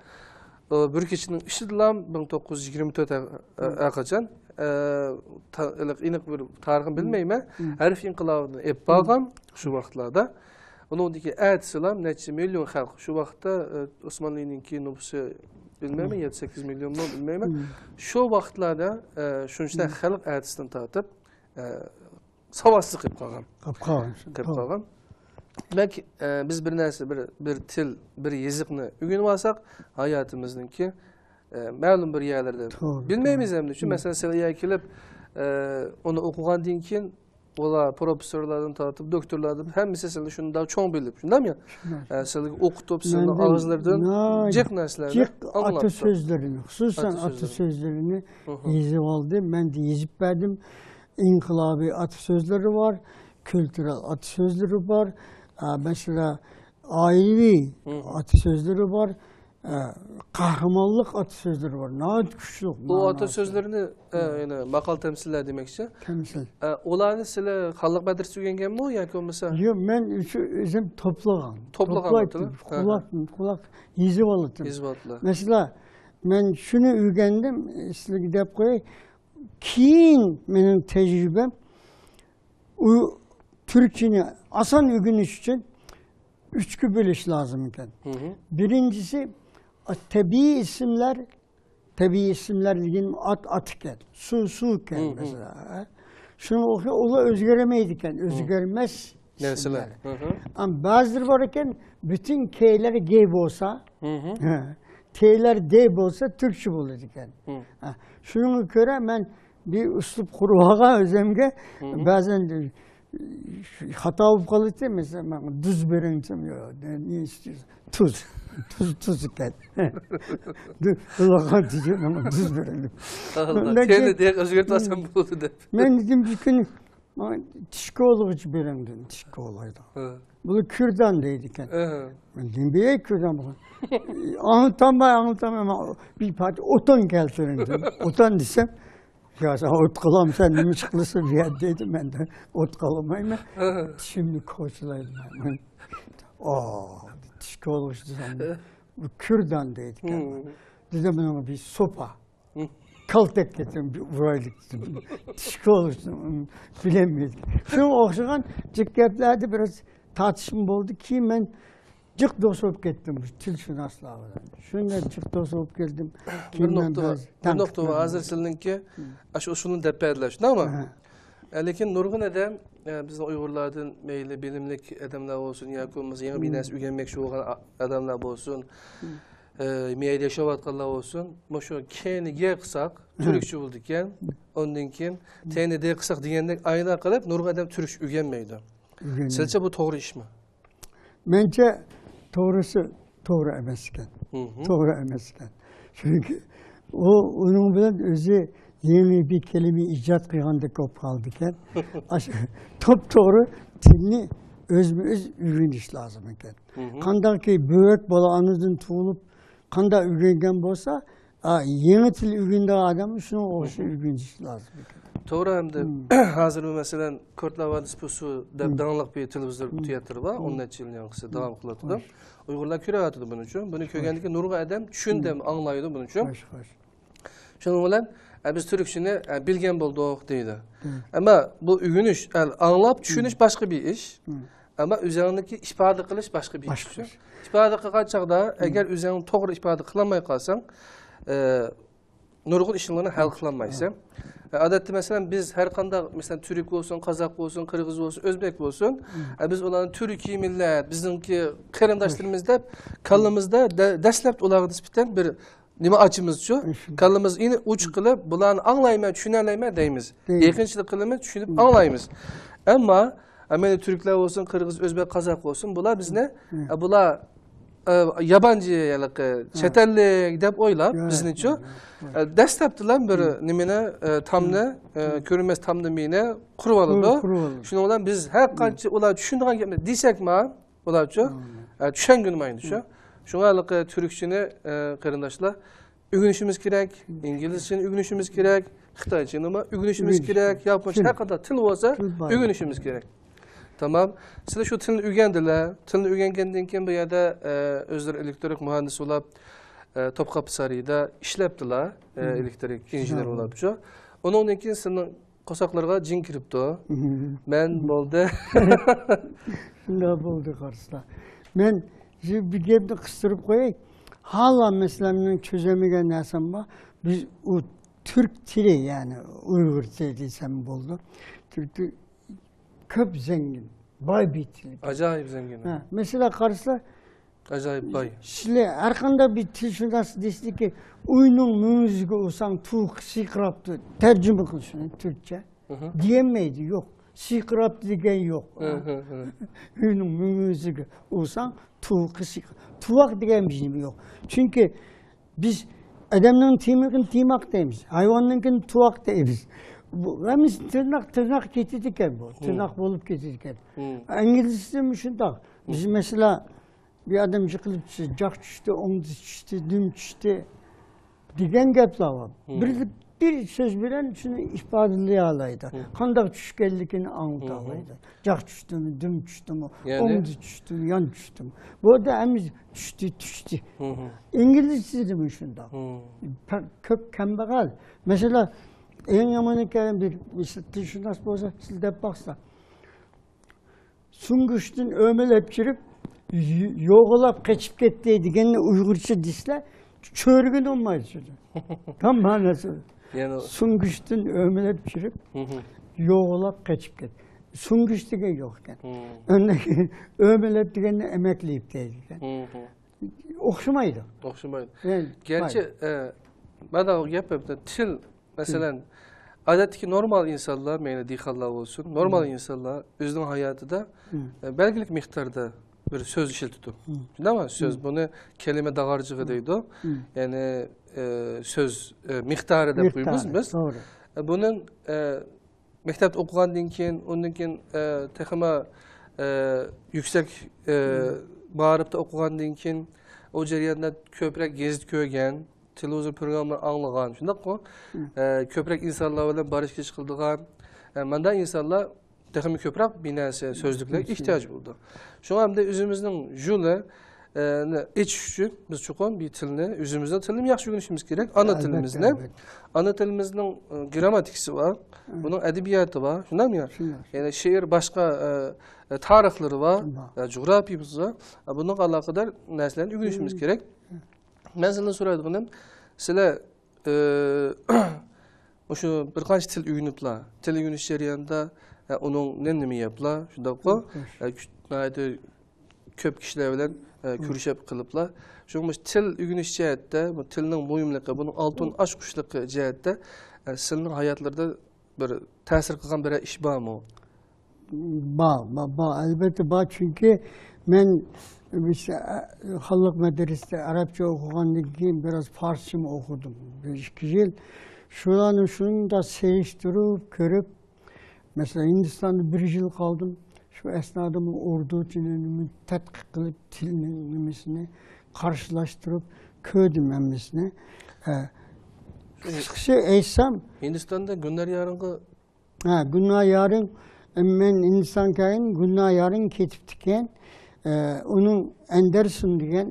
ئە، بىر كېچىنىڭ ئىچىدىلا مىڭ توققۇز يۈز يىگىرمە تۆت ھە-، ھە قاچان، ئە، تا-، ئېنىق، ئېنىق بىر تارىخىنى بىلمەيمەن. ھەرپ ئىنقىلابىنى ئېلىپ بارغان شۇ ۋاقىتلاردا. ئۇنىڭدىكى ئەتىسىلا نەچچە مىليون خەلق، شۇ ۋاقىتتا، ئە، ئوسمانلىنىڭكى نوپۇسى بىلمەيمەن، يەتتە سەككىز مىليونمۇ بىلمەيمەن. شۇ ۋاقىتلاردا، ئە، شۇنچە خەلق ئەتىسىدىن تارتىپ، ئە، ساۋاتسىز قېلىپ قالغان. قېلىپ قالغان، شۇنداق. قېلىپ قالغان. دېمەك، ئە، بىز بىر نەرسە، بىر، بىر تىل، بىر يېزىقنى ئۆگىنىۋالساق، ھاياتىمىزنىڭكى، ئە، مەلۇم بىر يەرلەردە توغرا، بىلمەيمىز توغرا. ئەمدى شۇ مەسىلەن سىلەر يەرگە كېلىپ، ئە، ئۇنى ئوقۇغاندىن كېيىن، ئۇلار پروفېسسورلاردىن تارتىپ، دوكتورلاردىن ھەممىسى سىلەرنى شۇنداق چوڭ بىلىپ، شۇنداقمۇ؟ شۇنداق. ئە، سىلەرگە ئوقۇتۇپ، سىلەرنىڭ ئاغزىلىرىدىن جىق نەرسىلەرنى جىق ئاتا سۆزلىرىنى، خۇسۇسەن ئاتا سۆزلىرىنى يېزىۋالدىم. مەن دە يېزىپ بەردىم. ئىنقىلابىي ئاتا سۆزلىرى بار، كۈلتۈرەل ئاتا سۆزلىرى بار. ئە، مەسىلەن، ئائىلىۋى ئاتا سۆزلىرى بار. ئە، قەھرىمانلىق ئاتا سۆزلىرى بار. ناھايىتى كۈچلۈك. بۇ ئاتا سۆزلىرىنى، ئە، يەنە ماقال تەمسىللەر دېمەكچى. تەمسىل. ئە، ئۇلارنى سىلەر خانلىق مەدرىسىدە ئۆگەنگەنمۇ ياكى بولمىسا؟ يوق، مەن ئۆزۈم توپلىغان. توپلىغان توپلايتتىم. قۇلاق، قۇلاق يېزىۋالاتتىم. يېزىۋالاتتىلار. مەسىلەن، مەن شۇنى ئۆگەندىم، سىلەرگە دەپ قوياي. كېيىن مېنىڭ تەجرىبەم، ئۇ تۈركچىنى ئاسان ئۆگىنىش ئۈچۈن ئۈچكە بۆلۈش لازىم ئىكەن. بىرىنچىسى، تەبىئىي ئىسىملار، تەبىئىي ئىسىملار دېگىنىم ئات، ئات ئىكەن، سۇ، سۇ ئىكەن مەسىلەن. شۇنىڭغا ئوخشاش ئۇلار ئۆزگەرمەيدىكەن، ئۆزگەرمەس نەرسىلەر. ئىسىملار. ئەمما بەزىلىرى بار ئىكەن، بۈتۈن كەيلەر گەي بولسا، ھە، تەيلەر دەي بولسا تۈركچە بولىدىكەن. ھە، شۇنىڭغا كۆرە مەن بىر ئۇسلۇب قۇرۇۋالغان ئۆزۈمگە. بەزەن خاتا بولۇپ قالاتتى، مەسىلەن، ماڭا دۇز بېرىڭ دېسەم، ياق، نېمە ئىستەيسىز؟ تۇز. تۇز، تۇز ئىكەن. دۇ-، بۇلارغا دېدى، ماڭا دۇز بېرىڭ دەپ. ئاللا، تېنى دەپ ئۆزگەرتىۋالسام بولىدۇ دەپ. مەن دېدىم، بىر كۈنى ماڭا تىش كولىغۇچى بېرىڭ دېدىم، تىش كولايدىغان. بۇلار كۈردان دەيدىكەن. مەن نېمە بىلەي كۈردان بولغان. ئاڭلىتالماي، ئاڭلىتالماي، ماڭا بىر پارچە ئوتۇن كەلتۈرۈڭ دېدىم. ئوتۇن دېسەم، يا سەن ئوت قىلامسەن، نېمە ئىش قىلىسەن بۇ يەردە دەيدۇ، مەن دە ئوت قىلالمايمەن. تىشىمنى كوچىلايدۇ مەن. ئا، تىش كولىغۇچى دېسەم، بۇ كۈردان دەيدىكەن. دېدىم، مانا بىر سوپا. كالتەك كەتسەم، بىر ئۇرايلى دېدىم. تىش كولىغۇچى بىلەلمەيدىكەن. شۇنىڭغا ئوخشىغان جىق گەپلەردە بىراز تارتىشما بولدى. كېيىن مەن جىق دوست بولۇپ كەتتىم بۇ تىلشۇناسلار بىلەن. شۇنداق جىق دوست بولۇپ كەلدىم. بىر نۇقتا بار. بىر نۇقتا بار. ھازىر سىلىنىڭكى ئاشۇ ئۇسۇلنى دەپ بەردىلەر، شۇنداقمۇ؟ لېكىن نۇرغۇن ئادەم، ئە، بىزنىڭ ئۇيغۇرلاردىن مەيلى بىلىملىك ئادەملەر بولسۇن ياكى بولمىسا يېڭى بىر نەرسە ئۆگەنمەكچى بولغان ئا-، ئادەملەر بولسۇن، ئە، مەيلى ياشاۋاتقانلار بولسۇن، مۇشۇ كەينى گە قىلساق تۈركچە بولىدىكەن، ئاندىن كېيىن تەينى دە قىلساق دېگەندەك ئاينا قىلىپ نۇرغۇن ئادەم تۈركچە ئۆگەنمەيدۇ. ئۆگەنمەيدۇ. سىلچە بۇ توغرا ئىشمۇ؟ مەنچە توغرىسى توغرا ئەمەس ئىكەن. توغرا ئەمەس ئىكەن. چۈنكى ئۇ، ئۇنىڭ بىلەن ئۆزى يېڭى بىر كەلىمە ئىجاد قىلغاندەك بولۇپ قالىدىكەن. ئاشۇ توپتوغرا تىلنى ئۆزمۇ ئۆز ئۆگىنىش لازىم ئىكەن. قانداقكى بۆرەك بالا ئانىدىن تۇغۇلۇپ قانداق ئۆگەنگەن بولسا، ئا، يېڭى تىل ئۆگىنىدىغان ئادەم شۇنىڭغا ئوخشاش ئۆگىنىش لازىم ئىكەن. توغرا، ئەمدى ھازىر بۇ مەسىلەن، كورتلا ۋادىسى پۇسۇ دەپ داڭلىق بىر تېلېۋىزور تىياتىرى بار، ئون نەچچە يىل يېڭىنقىسى داۋام قىلىۋاتىدۇ. ئۇيغۇرلار كۆرۈۋاتىدۇ بۇنىڭ ئۈچۈن. بۇنى كۆرگەندىن كېيىن نۇرغۇن ئادەم چۈشىنىدۇ، ئاڭلايدۇ بۇنىڭ ئۈچۈن. شۇنىڭ بىلەن، ئە، بىز تۈركچىنى، ئە، بىلگەن بولدۇق دەيدۇ. ئەمما بۇ ئۆگىنىش، ئە، ئاڭلاپ چۈشىنىش باشقا بىر ئىش. ئەمما ئۆزۈڭنىڭكى ئىپادە قىلىش باشقا بىر ئىش. باشقا ئىش. ئىپادە قىلغان چاغدا، ئەگەر ئۆزۈڭنى توغرا ئىپادە قىلالماي قالساڭ، ئە، نۇرغۇن ئىشلارنى ھەل قىلالمايسەن. ئە، ئادەتتە، مەسىلەن، بىز ھەر قانداق، مەسىلەن، تۈرك بولسۇن، قازاق بولسۇن، قىرغىز بولسۇن، ئۆزبەك بولسۇن، ئە، بىز ئۇلارنى تۈركىي مىللەت، بىزنىڭكى قېرىنداشلىرىمىز دەپ كاللىمىزدا دە-، دەسلەپتە ئۇلارغا نىسبەتەن بىر نېمە ئاچىمىزچۇ؟ كاللىمىز ئېنى ئوچۇق قىلىپ، بۇلارنى ئاڭلايمەن، چۈشىنەلەيمەن دەيمىز. يېقىنچىلىق قىلىمىز، چۈشىنىپ ئاڭلايمىز. ئەمما، ئە، مەيلى تۈركلەر بولسۇن، قىرغىز، ئۆزبەك، قازاق بولسۇن، بۇلار بىزنى، ئە، بۇلار، ئە، يابانچى، ھېلىقى چەت ئەللىك دەپ ئويلاپ، بىزنىچۇ، ئە، دەسلەپتىلا بىر نېمىنى، ئە، تامنى، ئە، كۆرۈنمەس تامنى مېنى قۇرۇۋالىدۇ. شۇنىڭ بىلەن بىز ھەر قانچە ئۇلار چۈشىنىدىغان گەپنى دېسەكمۇ، ئۇلارچۇ، ئە، چۈشەنگىنىمايدۇ شۇ. شۇڭا ھېلىقى تۈركچىنى، ئە، قېرىنداشلار، ئۆگىنىشىمىز كېرەك، ئىنگلىزچىنى ئۆگىنىشىمىز كېرەك، خىتايچىنىمۇ ئۆگىنىشىمىز كېرەك، ياپونچە، ھەر قانداق تىل بولسا ئۆگىنىشىمىز كېرەك. تامام. سىلەر شۇ تىلنى ئۆگەندىلەر. تىلنى ئۆگەنگەندىن كېيىن بۇ يەردە، ئە، ئۆزلىرى ئېلېكترىك مۇھەندىس بولاپ، ئە، توپقاپى سارىيىدا ئىشلەپتىلا، ئە، ئېلېكترىك ئىنژېنېر بولاپچۇ. ئۇنىڭدىن كېيىن سىلىنىڭ قورساقلىرىغا جىن كىرىپتۇ. مەن بولدى. شۇنداق بولدى قارىسىلا. مەن شۇ بىر گەپنى قىستۇرۇپ قوياي. ھالا مەسىلەن مېنىڭ چۈشەنمىگەن نەرسەم بار. بىز ئۇ تۈرك تىلى، يەنى ئۇيغۇر تىلى دېسەم بولىدۇ. تۈرك تىلى كۆپ زەڭگىن، باي بىر تىل. ئاجايىپ زەڭگىن. ھە، مەسىلەن قارىسا، ئاجايىپ باي. سىلەر ھەر قانداق بىر تىلشۇناس دېسىكى، ئۆينىڭ مۈڭگۈزىگە ئۇرساڭ، توۋۇق سىرقىراپتۇ. تەرجىمە قىل شۇنى تۈركچە. دېيەلمەيدۇ، يوق. سىرقىراپتۇ دېگەن يوق. ئۆينىڭ مۈڭگۈزىگە ئۇرساڭ، توۋۇق سىرقىراپ. توۋاق دېگەن بىر نېمە يوق. چۈنكى بىز ئادەمنىڭ تىرنىقىنى تىرناق دەيمىز، ھايۋاننىڭكىنى تۇۋاق دەيمىز. بۇ ھەممىسى تىرناق، تىرناق كېتىدىكەن بۇ. تىرناق بولۇپ كېتىدىكەن. ئىنگلىزچىدىمۇ شۇنداق. بىز مەسىلەن، بىر ئادەم يىقىلىپ چۈشتى، جاق چۈشتى، ئوڭدىسى چۈشتى، دۈم چۈشتى دېگەن گەپلەر بار. بىر، بىر سۆز بىلەن شۇنى ئىپادىلىيەلەيدۇ. قانداق چۈشكەنلىكىنى ئاڭلىتالايدۇ. جاق چۈشتىمۇ، دۈم چۈشتىمۇ، يەنى؟ ئوڭدى چۈشتىمۇ، يان چۈشتىمۇ. بۇ يەردە ھەممە چۈشتى، چۈشتى. ئىنگلىزچىدىمۇ شۇنداق. پە-، كۆپ كەمبەغەل. مەسىلەن، ئەڭ يامىنى كەلگەن بىر مىسال، تىلشۇناس بولسا، سىز دەپ باقسا. سۇڭگۇچتىن ئۆمىلەپ كىرىپ، يوغىلاپ قېچىپ كەتتى دېگەننى ئۇيغۇرچە دېسىلە، چۆرىگىنى بولمايدۇ سۆزى. تام مەنىسى. يەنى سۈڭگۈچتىن ئۆمىلەپ چۈشۈرۈپ، يوغىلاپ قېچىپ كەتتى. سۈڭگۈچ دېگەن يوق ئىكەن. ئاندىن كېيىن ئۆمىلەپ دېگەننى ئەمەكلىيىپ دەيدىكەن. ئوخشىمايدۇ. ئوخشىمايدۇ. يەنى گەرچە، ئە، مانا گەپ، تىل، مەسىلەن، ئادەتتىكى نورمال ئىنسانلار، مەيلى دېھقانلار بولسۇن، نورمال ئىنسانلار ئۆزىنىڭ ھاياتىدا، ئە، بەلگىلىك مىقداردا بىر سۆز ئىشلىتىدۇ. شۇنداقمۇ؟ سۆز، بۇنى كەلىمە داغارچىقى دەيدۇ. يەنى، ئە، سۆز، ئە، مىقدارى دەپ قويىمىز بىز. توغرا. ئە، بۇنىڭ، ئە، مەكتەپتە ئوقۇغاندىن كېيىن، ئۇندىن كېيىن، ئە، تېخىمۇ، ئە، يۈكسەك، ئە، مائارىپتا ئوقۇغاندىن كېيىن، ئۇ جەرياندا كۆپرەك گېزىت كۆرگەن، تېلېۋىزور پروگراممىلىرىنى ئاڭلىغان، شۇنداققۇ؟ ئە، كۆپرەك ئىنسانلار بىلەن بارىش-كېلىش قىلىدىغان، ئە، مانداق ئىنسانلار تېخىمۇ كۆپرەك بىر نەرسە، سۆزلۈكلەرگە ئېھتىياج بولىدۇ. شۇڭا ئەمدى ئۆزىمىزنىڭ يولى، ئېچىش ئۈچۈن بىز چوقۇم بىر تىلنى، ئۆزىمىزنىڭ تىلىنى ياخشى ئۆگىنىشىمىز كېرەك. ئانا تىلىمىزنى. ئانا تىلىمىزنىڭ، ئە، گرامماتىكىسى بار، بۇنىڭ ئەدەبىياتى بار، شۇنداقمۇ يا؟ يەنى شېئىر، باشقا، ئە، ئە، تارىخلىرى بار، ئە، جۇغراپىيىمىز بار. ئە، بۇنىڭغا ئالاقىدار نەرسىلەرنى ئۆگىنىشىمىز كېرەك. مەن سىزدىن سورايدىغىنىم، سىلەر، ئە، مۇشۇ بىر قانچە تىل ئۆگىنىپلا، تىل ئۆگىنىش جەريانىدا، ئە، ئۇنىڭ نېمە، نېمە يەپلا، شۇنداققۇ؟ ئە، كۈ-، ناھايىتى كۆپ كىشىلەر بىلەن، ئە، كۆرۈشۈپ قېلىپلا. شۇڭا مۇشۇ تىل ئۆگىنىش جەھەتتە، بۇ تىلنىڭ مۇھىملىقى، بۇنىڭ ئالتۇن ئاچقۇچلۇقى جەھەتتە، ئە، سىلىنىڭ ھاياتلىرىدا بىر تەسىر قىلغان بىرەر ئىش بارمۇ؟ بار، بار، بار، ئەلۋەتتە بار. چۈنكى مەن بىز، ئە، خانلىق مەدرىسىدە ئەرەبچە ئوقۇغاندىن كېيىن بىراز پارسچىمۇ ئوقۇدۇم. بىر ئىككى يىل. شۇلارنى شۇنداق سېلىشتۇرۇپ كۆرۈپ، مەسىلەن، ھىندىستاندا بىر يىل قالدىم. شۇ ئەسنادىمۇ ئوردۇچىنى تەتقىق قىلىپ، تىلنىڭ نېمىسىنى قارشىلاشتۇرۇپ كۆردۈم ھەممىسىنى. ئە، قىسقىسى ئېيتسام، ھىندىستاندا گۈلنار يارىڭغا ھە، گۈلنار يارىڭ، مەن ھىندىستان كەلگەن، گۈلنار يارىڭ كېتىپتىكەن. ئە، ئۇنىڭ ئەندەرسون دېگەن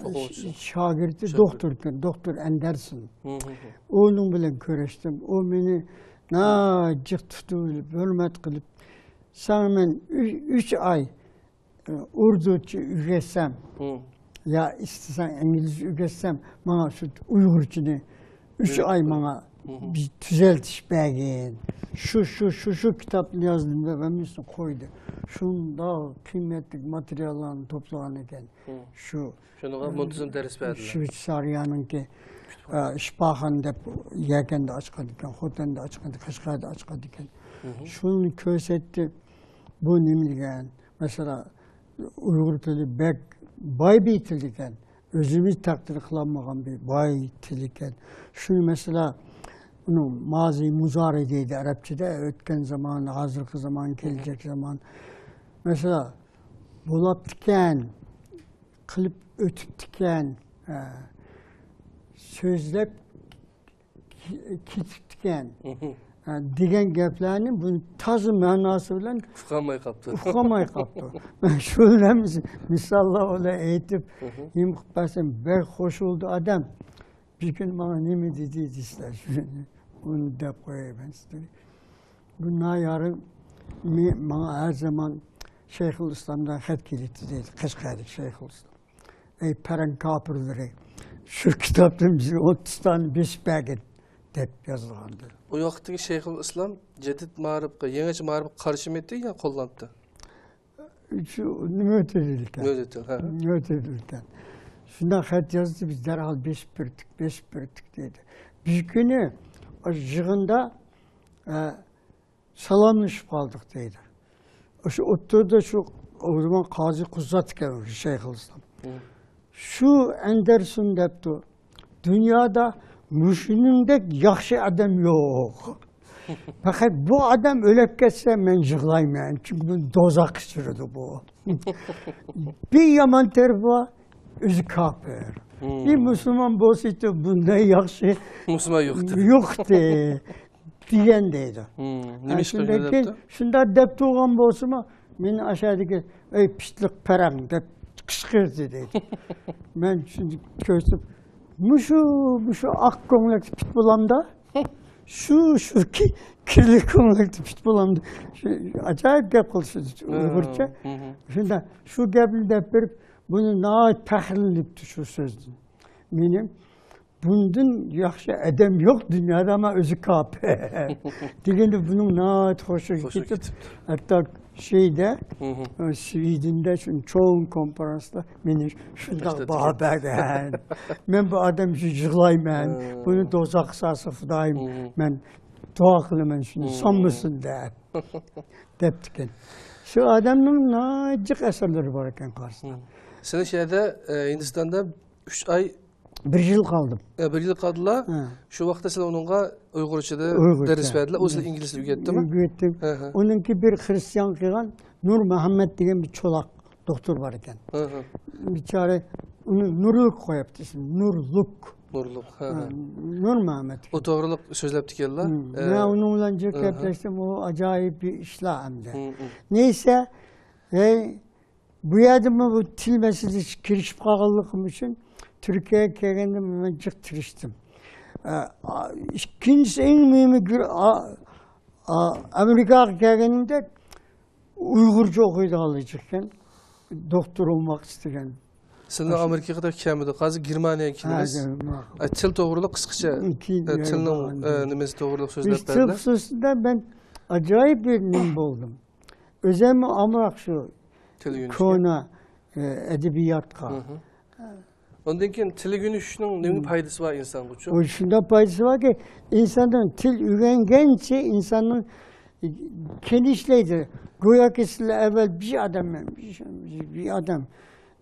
ئوقۇغۇچىسى. شاگىرتى شاگىرت. دوختۇر، دوختۇر ئەندەرسون. ئۇنىڭ بىلەن كۆرۈشتۈم. ئۇ مېنى ناھايىتى جىق تۇتۇۋېلىپ، ھۆرمەت قىلىپ، ساڭا مەن ئۈ-، ئۈچ ئاي ئۇردۇچە ئۆگەتسەم، يا ئىستىسەڭ ئىنگلىزچە ئۆگەتسەم، ماڭا شۇ ئۇيغۇرچىنى ئۈچ ئاي ماڭا بىر تۈزەلتىش بەرگىن. شۇ، شۇ، شۇ، شۇ كىتابنى يازدىم دەپ ھەممىسىنى قويدى. شۇنداق قىممەتلىك ماتېرىياللارنى توپلىغان ئىكەن. شۇ، شۇنىڭغا مۇنتىزىم دەرس بەردىلەر. شۋېتسارىيەنىڭكى، ئە، شىپاخانا دەپ يەكەندە ئاچقان ئىكەن، خوتەندە ئاچقان، قەشقەردە ئاچقان ئىكەن. شۇنى كۆرسەتتى. بۇ نېمە دېگەن؟ مەسىلەن، ئۇيغۇر تىلى بەك باي بىر تىل ئىكەن. ئۆزىمىز تەقدىر قىلالمىغان بىر باي تىل ئىكەن. شۇنى، مەسىلەن، ئۇنىڭ مازى مۇزارى دەيدۇ ئەرەبچىدە، ئۆتكەن زامان، ھازىرقى زامان، كېلىچەك زامان. مەسىلەن، بولاپتىكەن، قىلىپ ئۆتۈپتىكەن، ھە، سۆزلەپ كېتىپتىكەن، ھە، دېگەن گەپلەرنى بۇ تازا مەناسى بىلەن ئۇقالماي قاپتۇ. ئۇقالماي قاپتۇ. مەن شۇنى مىساللار بىلەن ئېيتىپ، نېمە قىلىپ بەرسەم، بەك خوش بولدى ئادەم. بىر كۈنى ماڭا نېمە دېدى دېسىلە، شۇنى، ئۇنى دەپ قوياي مەن سىزگە. بۇ نايارىم ماڭا ھەر زامان شەيخۇل ئىسلامدىن خەت كېلەتتى دەيدۇ، قەشقەردىكى شەيخۇل ئىسلام. ئەي پەرەڭ كاپىرلىرى، شۇ كىتابتىن بىزگە ئوتتۇز دانە بېسىپ بەرگىن، دەپ يازغانىدى. ئۇ ۋاقىتتىكى شەيخۇل ئىسلام جەدىد مائارىپقا، يېڭىچە مائارىپقا قارشىمىدى يا قوللاپتۇ؟ شۇ مۆتىدىل ئىكەن. مۆتىدىل، ھە. مۆتىدىل ئىكەن. شۇنداق خەت يازدى، بىز دەرھال بېسىپ بەردۇق، بېسىپ بەردۇق دەيدۇ. بىر كۈنى يىغىندا، ئە، سالاملىشىپ قالدۇق دەيدۇ. شۇ ئوتتۇرىدا شۇ، ئۇ زامان قازى قۇززات ئىكەن شەيخۇل ئىسلام. شۇ ئەندەرسون دەپتۇ، دۇنيادا مۇشۇنىڭدەك ياخشى ئادەم يوق. پەقەت بۇ ئادەم ئۆلۈپ كەتسە، مەن يىغلايمەن، چۈنكى بۇ دوزاخقا چۈشۈرىدۇ بۇ. بىر يامان تەرىپى بار، ئۆزى كاپىر. بىر مۇسۇلمان بولسىدى، بۇنداق ياخشى مۇسۇلمان يوقتى. يوقتى. دېگەن دەيدۇ. نېمە ئىش قىلدى دەپتۇ؟ شۇنداق دەپ تۇرغان بولسىمۇ، مېنى ئاشەدىكى، ئەي پىتلىق پەرەڭ دەپ قىچقىردى دەيدۇ. مەن شۇنى كۆرسەم، مۇشۇ، مۇشۇ ئاق كۆڭلەك پىت بولامدا؟ شۇ، شۇ كى-، كىرلىك كۆڭلەكتە پىت بولامدۇ. شۇ ئاجايىپ گەپ قىلىشىدۇ ئۇيغۇرچە. ھە، ھە. شۇنداق، شۇ گەپنى دەپ بېرىپ، بۇنى ناھايىتى پەخىرلىنىپتۇ شۇ سۆزدىن. مېنىڭ بۇندىن ياخشى ئادەم يوق دۇنيادا، ئەمما ئۆزى كاپىر. دېگەندە بۇنىڭ ناھايىتى خۇشىغا كېتىپ، ھەتتا شەيدە، ئە، سۋىدىندە شۇ چوڭ كونفرانستا مېنى شۇنداق باھا بەرگەن. مەن بۇ ئادەم ئۈچۈن يىغلايمەن. بۇنى دوزاخقا سالسا خۇدايىم، مەن دۇئا قىلىمەن شۇنى سانمىسۇن دەپ. دەپتىكەن. شۇ ئادەمنىڭ ناھايىتى جىق ئەسەرلىرى بار ئىكەن قارىسا. سىلەر شۇ يەردە، ئە، ھىندىستاندا ئۈچ ئاي بىر يىل قالدىم. ئە، بىر يىل قالدىلا. ھە. شۇ ۋاقىتتا سىلەر ئۇنىڭغا ئۇيغۇرچىدا ئۇيغۇرچە. دەرس بەردىلە. ئۇ سىلەر ئىنگلىزچە ئۆگەتتىمۇ؟ ئۆگەتتىم. ھە، ھە. ئۇنىڭكى بىر خرىستىيان قىلغان نۇر مۇھەممەد دېگەن بىر چولاق دوختۇر بار ئىكەن. ھە، ھە. بىچارە ئۇنى نۇرلۇق قويۇپتۇ ئىسمىنى. نۇرلۇق. نۇرلۇق، ھە، ھە. ھە، نۇر مۇھەممەد ئىكەن. ئۇ توغرىلىق سۆزلەپتىكەنلا. ھە. ئە، مەن ئۇنىڭ بىلەن جىق، ھە، ھە. گەپلەشتىم. ئۇ ئاجايىپ بىر ئىشلار ئەمدى. ھە، ھە. نەيسە، ھەي، بۇ يەردىمۇ بۇ تىل مەسىلىسىگە كىرىشىپ قالغانلىقىم ئۈچۈن تۈركىيەگە كەلگەندە مەن جىق تىرىشتىم. ئە، ئا، ئىككىنچىسى ئەڭ مۇھىمى گىر-، ئا، ئا، ئامېرىكاغا كەلگىنىمدە ئۇيغۇرچە ئوقۇيدىغانلار جىقكەن، دوختۇر بولماق ئىستىگەن. سىلەر ئامېرىكىغا كەلمىدىڭىز، ھازىر گېرمانىيەگە كېلىڭىز. ھە، گېرمان-، ئە، تىل توغرىلىق قىسقىچە، كېيىن ئە، تىلنىڭ، ئە، نېمىسى توغرىلىق سۆزلەپ بەردىلە. بىز تىل خۇسۇسىدا مەن ئاجايىپ بىر نېمە بولدۇم. ئۆزۈممۇ ئامراق شۇ تىل ئۆگىنىشكە. كونا، ئە، ئەدەبىياتقا. ھە، ھە. ئاندىن كېيىن تىل ئۆگىنىشنىڭ نېمە پايدىسى بار ئىنسانغىچۇ؟ ئۇ شۇنداق پايدىسى باركى، ئىنساننىڭ تىل ئۆگەنگەنچە ئىنساننىڭ كېيىن ئىشلەيدۇ. گوياكى سىلەر ئەۋۋەل بىر ئادەم، بىر ئادەم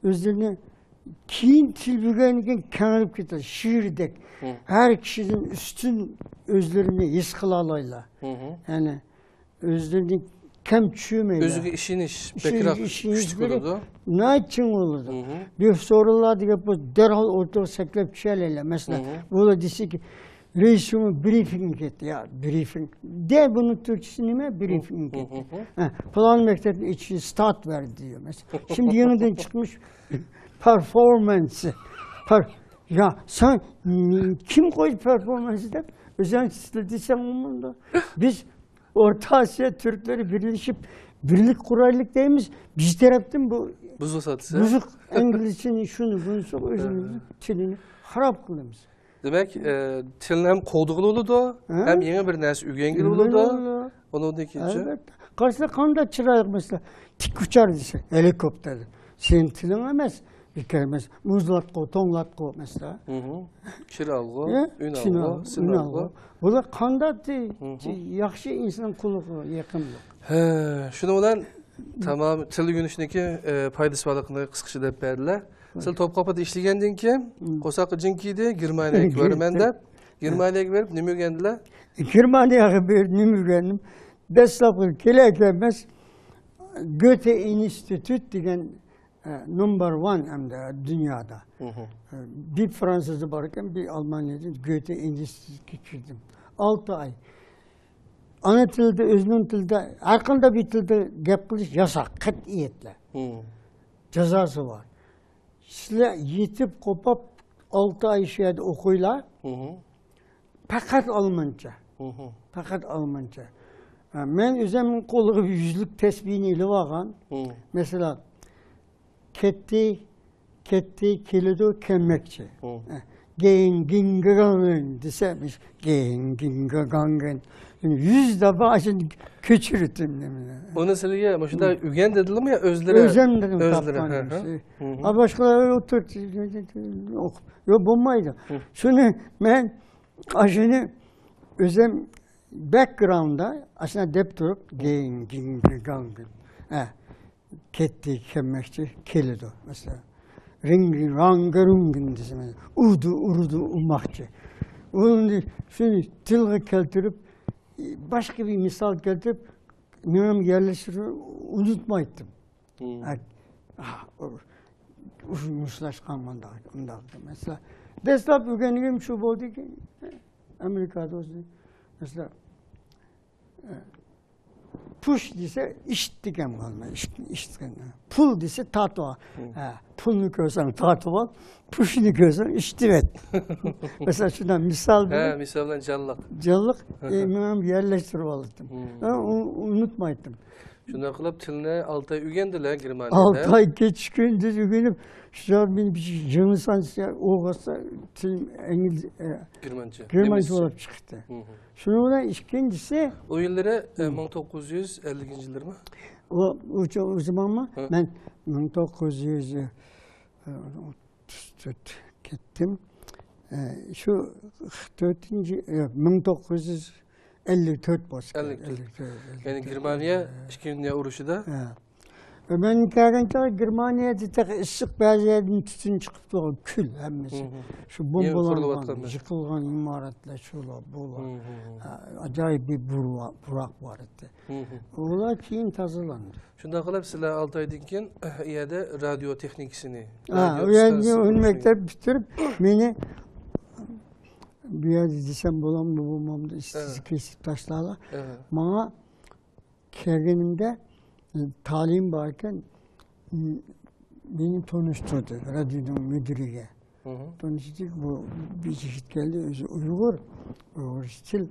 ئۆزلىرىنى كېيىن تىل ئۆگەنگەن كېڭىيىپ كېتىدۇ، شىردەك. ھە. ھەر كىشىدىن ئۈستۈن ئۆزلىرىنى ھېس قىلالايلا. ھە، ھە. يەنى ئۆزلىرىنى كەم چۈشۈرمەيدۇ. ئۆزىگە ئىشىنىش بەكرەك كۈچلۈك بولىدۇ. ناھايىتى چىڭ بولىدۇ. ھە، ھە. بىر سورۇنلاردا گەپ بولسا دەرھال ئوتتۇرىغا سەكرەپ چۈشەلەيلا. مەسىلەن، ھە، ھە. بۇلار دېسىكى، رەئىس جۇمھۇر برىفىنگكە كەتتى. يا، برىفىنگ. دە، بۇنىڭ تۈركچىسى نېمە؟ برىفىنگكە كەتتى. ھە، ھە. ھە، پىلان مەكتەپنىڭ ئېچىشىنى ستارت بەردى دەيدۇ. مەسىلەن، شىمدى يېڭىدىن چىقمىش پېرفورمانس. پېر-، يا، سەن، كىم قويدى پېرفورمانس دەپ؟ ئۆزۈڭ ئىشلە دېسەڭ بولمامدۇ؟ بىز ئورتا ئاسىيا تۈركلىرى بىرلىشىپ، بىرلىك قۇرايلىق دەيمىز. بىز تەرەپتىن بۇ بۇزۇلسا دېسە. بۇزۇق ئىنگلىزچىنى شۇنى بۇزساق، ئۆزىمىزنىڭ تىلىنى خاراب قىلىمىز. دېمەك، ئە، تىلنى ھەم قوغدىغىلى بولىدۇ، ھە؟ ھەم يېڭى بىر نەرسە ئۆگەنگىلى بولىدۇ. ئۆگەنگىلى بولىدۇ. ئۇنىڭدىن كېيىنچە؟ ئەلۋەتتە. قارىسا قانداق چىرايلىق مەسىلەن، تىك ئۇچار دېسە، ھېلىكوپتېر. سېنىڭ تىلىڭ ئەمەس، بىكار ئەمەس. مۇزلاتقۇ، توڭلاتقۇ مەسىلەن. ھە؟ چىن ئالغۇ، ئە؟ ئۈن ئالغۇ، سىن ئالغۇ. بۇلار قانداق تى-، ياخشى ئىنسان قۇلىقىغا يېقىملىق. ھە، شۇنىڭ بىلەن تامام تىل ئۆگىنىشنىڭكى، ئە، پايدىسى بارلىقىنى قىسقىچە دەپ بەردىلە. سىز توپقاپىدا ئىشلىگەندىن كېيىن، قورساققا جىڭ كىيدى، گېرمانىيەگە بارىمەن دەپ. گېرمانىيەگە بېرىپ نېمە ئۆگەندىلە؟ گېرمانىيەگە بېرىپ نېمە ئۆگەندىم؟ دەسلەپكى كېلەر كەلمەس گۆتە ئىنستىتۇت دېگەن، ئە، نومبېر ۋان ئەمدى دۇنيادا. ئە، بىر فرانسۇزدا بار ئىكەن، بىر ئالمانىيەدە گۆتە ئىنستىتۇتقا كىردىم. ئالتە ئاي. ئانا تىلدا، ئۆزىنىڭ تىلىدا، ھەر قانداق بىر تىلدا گەپ قىلىش ياساق، قەتئىيەتلەر. جازاسى بار. سىلەر يېتىپ قوپاپ ئالتە ئاي شۇ يەردە ئوقۇيلا. پەقەت ئالمانچە. پەقەت ئالمانچە. ھە، مەن ئۆزۈم قولىغا يۈزلۈك تەسبىھنى ئېلىپ ئالغان. مەسىلەن، كەتتى، كەتتى، كېلىدۇ، كەلمەكچى. ھە، گېڭ، گىڭ، گىگاڭ دېسە، بىز گېڭ، گىڭ، گىگاڭ، گېڭ. يۈز دەپە ئاشۇنى كۆچۈرۈتتۈم نېمىنى. ئۇنى سىلىگە مۇشۇنداق ئۆگەن دېدىلىمۇ يا ئۆزلىرى؟ ئۆزۈم دېدىم، ئۆزلىرى، تاپقان ھە، ھە. ئا، باشقىلار ئولتۇر، ئوقۇپ. يوق، بولمايدۇ. شۇنى مەن، ئاشۇنى ئۆزۈم بەكگراۋنددا ئاشۇنداق دەپ تۇرۇپ، گېڭ، گىڭ، گىگاڭ، گىڭ. ھە. كەتتى، كەلمەكچى، كېلىدۇ. مەسىلەن، رىڭگىن، رانگىرۇڭگىن دېسە، مەسىلەن، ئۇردى، ئۇرىدۇ، ئۇرماقچى. ئۇنى شۇنى تىلغا كەلتۈرۈپ، باشقا بىر مىسال كەلتۈرۈپ، نېمەم يەرلەشتۈرۈپ ئۇنتۇمايتتىم. ھە، ئۇ، ئۇ، مۇشۇلاشقان مۇنداق، ئۇنداق. مەسىلەن، دەسلەپ ئۆگەنگىنىم شۇ بولدىكى، ئامېرىكادا بولسۇن. مەسىلەن، پۇش دېسە، ئىشىت دېگەن مانا، ئىشىت، ئىشىتكەن. پۇل دېسە، تارتىۋال. ھە، پۇلنى كۆرسەڭ، تارتىۋال. پۇشنى كۆرسەڭ، ئىشىتىۋەت. مەسىلەن، شۇنداق مىسال ھە، بىلەن، مىسال بىلەن جانلىق. جانلىق، ئە، مەن يەرلەشتۈرۈپ ئالاتتىم. ھە، ئۇ-، ئۇنتمايتتىم. شۇنداق قىلىپ، تىلنى ئالتە ئاي ئۆگەندىلەر گېرمانىيەدە. ئالتە ئاي كېچە كۈندۈز ئۆگىنىپ، شۇ مېنى بىر يىڭنىسان ئوغۇتسا، تىلىم ئىنگلىز، ئە، گېرمانچە، گېرمانچە نېمىسچە. بولۇپ چىقتى. شۇنىڭ بىلەن ئىككىنچىسى، ئۇ يىللىرى، ئە، مىڭ توققۇز يۈز ئەللىكىنچى يىللىرىمۇ؟ ئۇ، ئۇ، ئۇ زامانمۇ؟ ھە. مەن مىڭ توققۇز يۈز، ئە، ئوتتۇز تۆت كەتتىم. ئە، شۇ تۆتىنچى، ئە، مىڭ توققۇز يۈز ئەللىك تۆت بولسا كېرەك. ئەللىك تۆت. ئەللىك تۆت، يەنى ئەللىك تۆت. گېرمانىيە ئىككىنچى دۇنيا ئۇرۇشىدا. ھە. مەن كەلگەن چاغدا گېرمانىيەدە تېخى ئىسسىق، بەزى يەردىن تۈتۈن چىقىپ تۇرغان، كۈل ھەممىسى. شۇ بومبىلانغان، يىقىلغان ئىمارەتلەر، شۇلار، بۇلار. ھە، ئاجايىپ بىر بۇرا-، بۇراق بار ئىدى. ئۇلار كېيىن تازىلاندى. شۇنداق قىلىپ، سىلەر ئالتە ئايدىن كېيىن ئۇ يەردە رادىيو تېخنىكىسىنى، ھە، رادىيو ئۇ يەردە ئىستانسىسىنى ئۇنى مەكتەپ پۈتتۈرۈپ، مېنى بۇ يەردە دېسەم بولامدۇ، بولمامدۇ، ئىستىسى كېسىپ تاشلارلا. ماڭا كەلگىنىمدە، ئە، تالىيىم بار ئىكەن، م-، مېنى تونۇشتۇردى رادىيونىڭ مۇدىرىگە. تونۇشتۇردى، بۇ بىر يىگىت كەلدى، ئۆزى ئۇيغۇر، ئۇيغۇرچە تىل.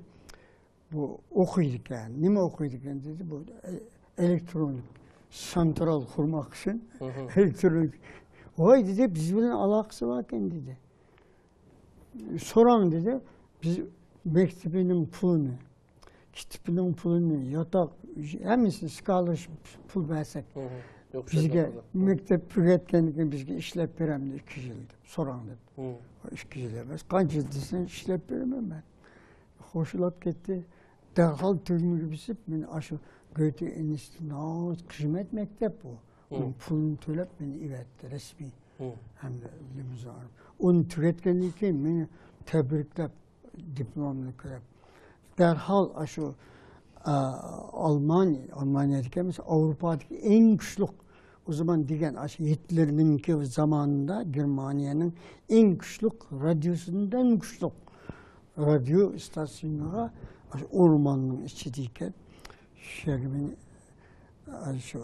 بۇ ئوقۇيدىكەن. نېمە ئوقۇيدىكەن دېدى. بۇ ئە-، ئېلېكترونىك سانترال قۇرماق ئۈچۈن ئېلېكترونىك. ۋاي دېدى، بىز بىلەن ئالاقىسى باركەن دېدى. سوراڭ دېدى. بىز مەكتىپىنىڭ پۇلىنى، كىتابىنىڭ پۇلىنى، ياتاق، ھەممىسىنى سكالارشىپ پۇل بەرسەك، بىزگە مەكتەپ تۈگەتكەندىن كېيىن بىزگە ئىشلەپ بېرەمدۇ ئىككى يىل دەپ سوراڭ دېدى. ئىككى يىل ئەمەس، قانچە يىل دېسەڭ ئىشلەپ بېرىمەن مەن. خوشلاپ كەتتى. دەرھال تۈگمىگە بېسىپ، مېنى ئاشۇ گۆتې ئىنستىتۇتىغا، خىزمەت مەكتەپ بۇ. ئۇنىڭ پۇلىنى تۆلەپ مېنى ئەۋەتتى رەسمىي. ھەمدە لىمۇزىن ئالىپ. ئۇنى تۈگەتكەندىن كېيىن مېنى تەبرىكلەپ، دىپلومنى كۆرۈپ، دەرھال ئاشۇ، ئا، ئالمانىيە، ئالمانىيەدىكى ئەمەس، ئاۋروپادىكى ئەڭ كۈچلۈك، ئۇ زامان دېگەن ئاشۇ گىتلېرنىڭكى زامانىدا گېرمانىيەنىڭ ئەڭ كۈچلۈك رادىيوسىدىن كۈچلۈك رادىيو ئىستانسىسىغا، ئاشۇ ئورماننىڭ ئىچىدىكەن، شۇ يەرگە مېنى، ئاشۇ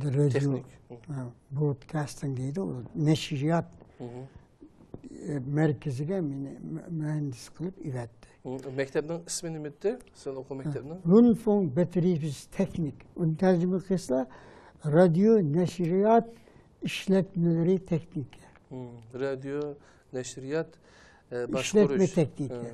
رادىيو، تېخنىك. ھە، برودكاستىنگ دەيدۇ، نەشرىيات، ئە، مەركىزىگە مېنى مۇ-، مۇھەندىس قىلىپ ئەۋەتتى. مەكتەپنىڭ ئىسمى نېمە ئىدى؟ سىلەر ئوقۇغان مەكتەپنىڭ؟ رۇندفۇنك بېترىيبس تېخنىك. ئۇنى تەرجىمە قىلسا، رادىيو نەشرىيات ئىشلەتمىلىرى تېخنىكى. رادىيو نەشرىيات، ئە، باشقۇرۇش. ئىشلەتمە تېخنىكى.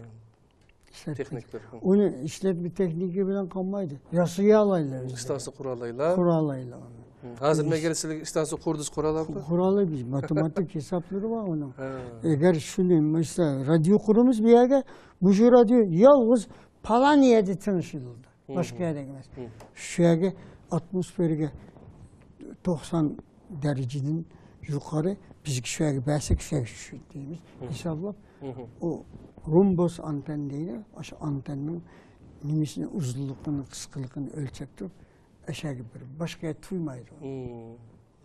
ئىشلەتمە تېخنىكلىرى. ئۇنى ئىشلەتمە تېخنىكى بىلەن قالمايدۇ. ياسىيالايلا ئۆزلىرى. ئىستانسا قۇرالايلا. قۇرالايلا ئۇنى. ھازىر مەن كەلسە ئىستانسا قۇردىسى قۇرالاپتۇ؟ قۇرالاي بىز. ماتېماتىك ھېسابلىرى بار ئۇنىڭ. ئەگەر شۇنى، مەسىلەن، رادىيو قۇرىمىز بۇ يەرگە، مۇشۇ رادىيو يالغۇز پالان يەردە تىڭشىلىدۇ. باشقا يەردە ئەمەس. شۇ يەرگە ئاتموسفېرىگە توقسان دەرىجىدىن يۇقىرى، بىزگە شۇ يەرگە بەرسەك، شۇ يەرگە چۈشىدۇ دەيمىز. ھېسابلاپ، ئۇ رومبوس ئانتېننا دەيدۇ. ئاشۇ ئانتېننىنىڭ نېمىسىنى، ئۇزۇنلۇقىنى، قىسقىلىقىنى ئۆلچەپ تۇرۇپ، ئەشەگە بېرىپ، باشقا يەردە تۇيمايدۇ.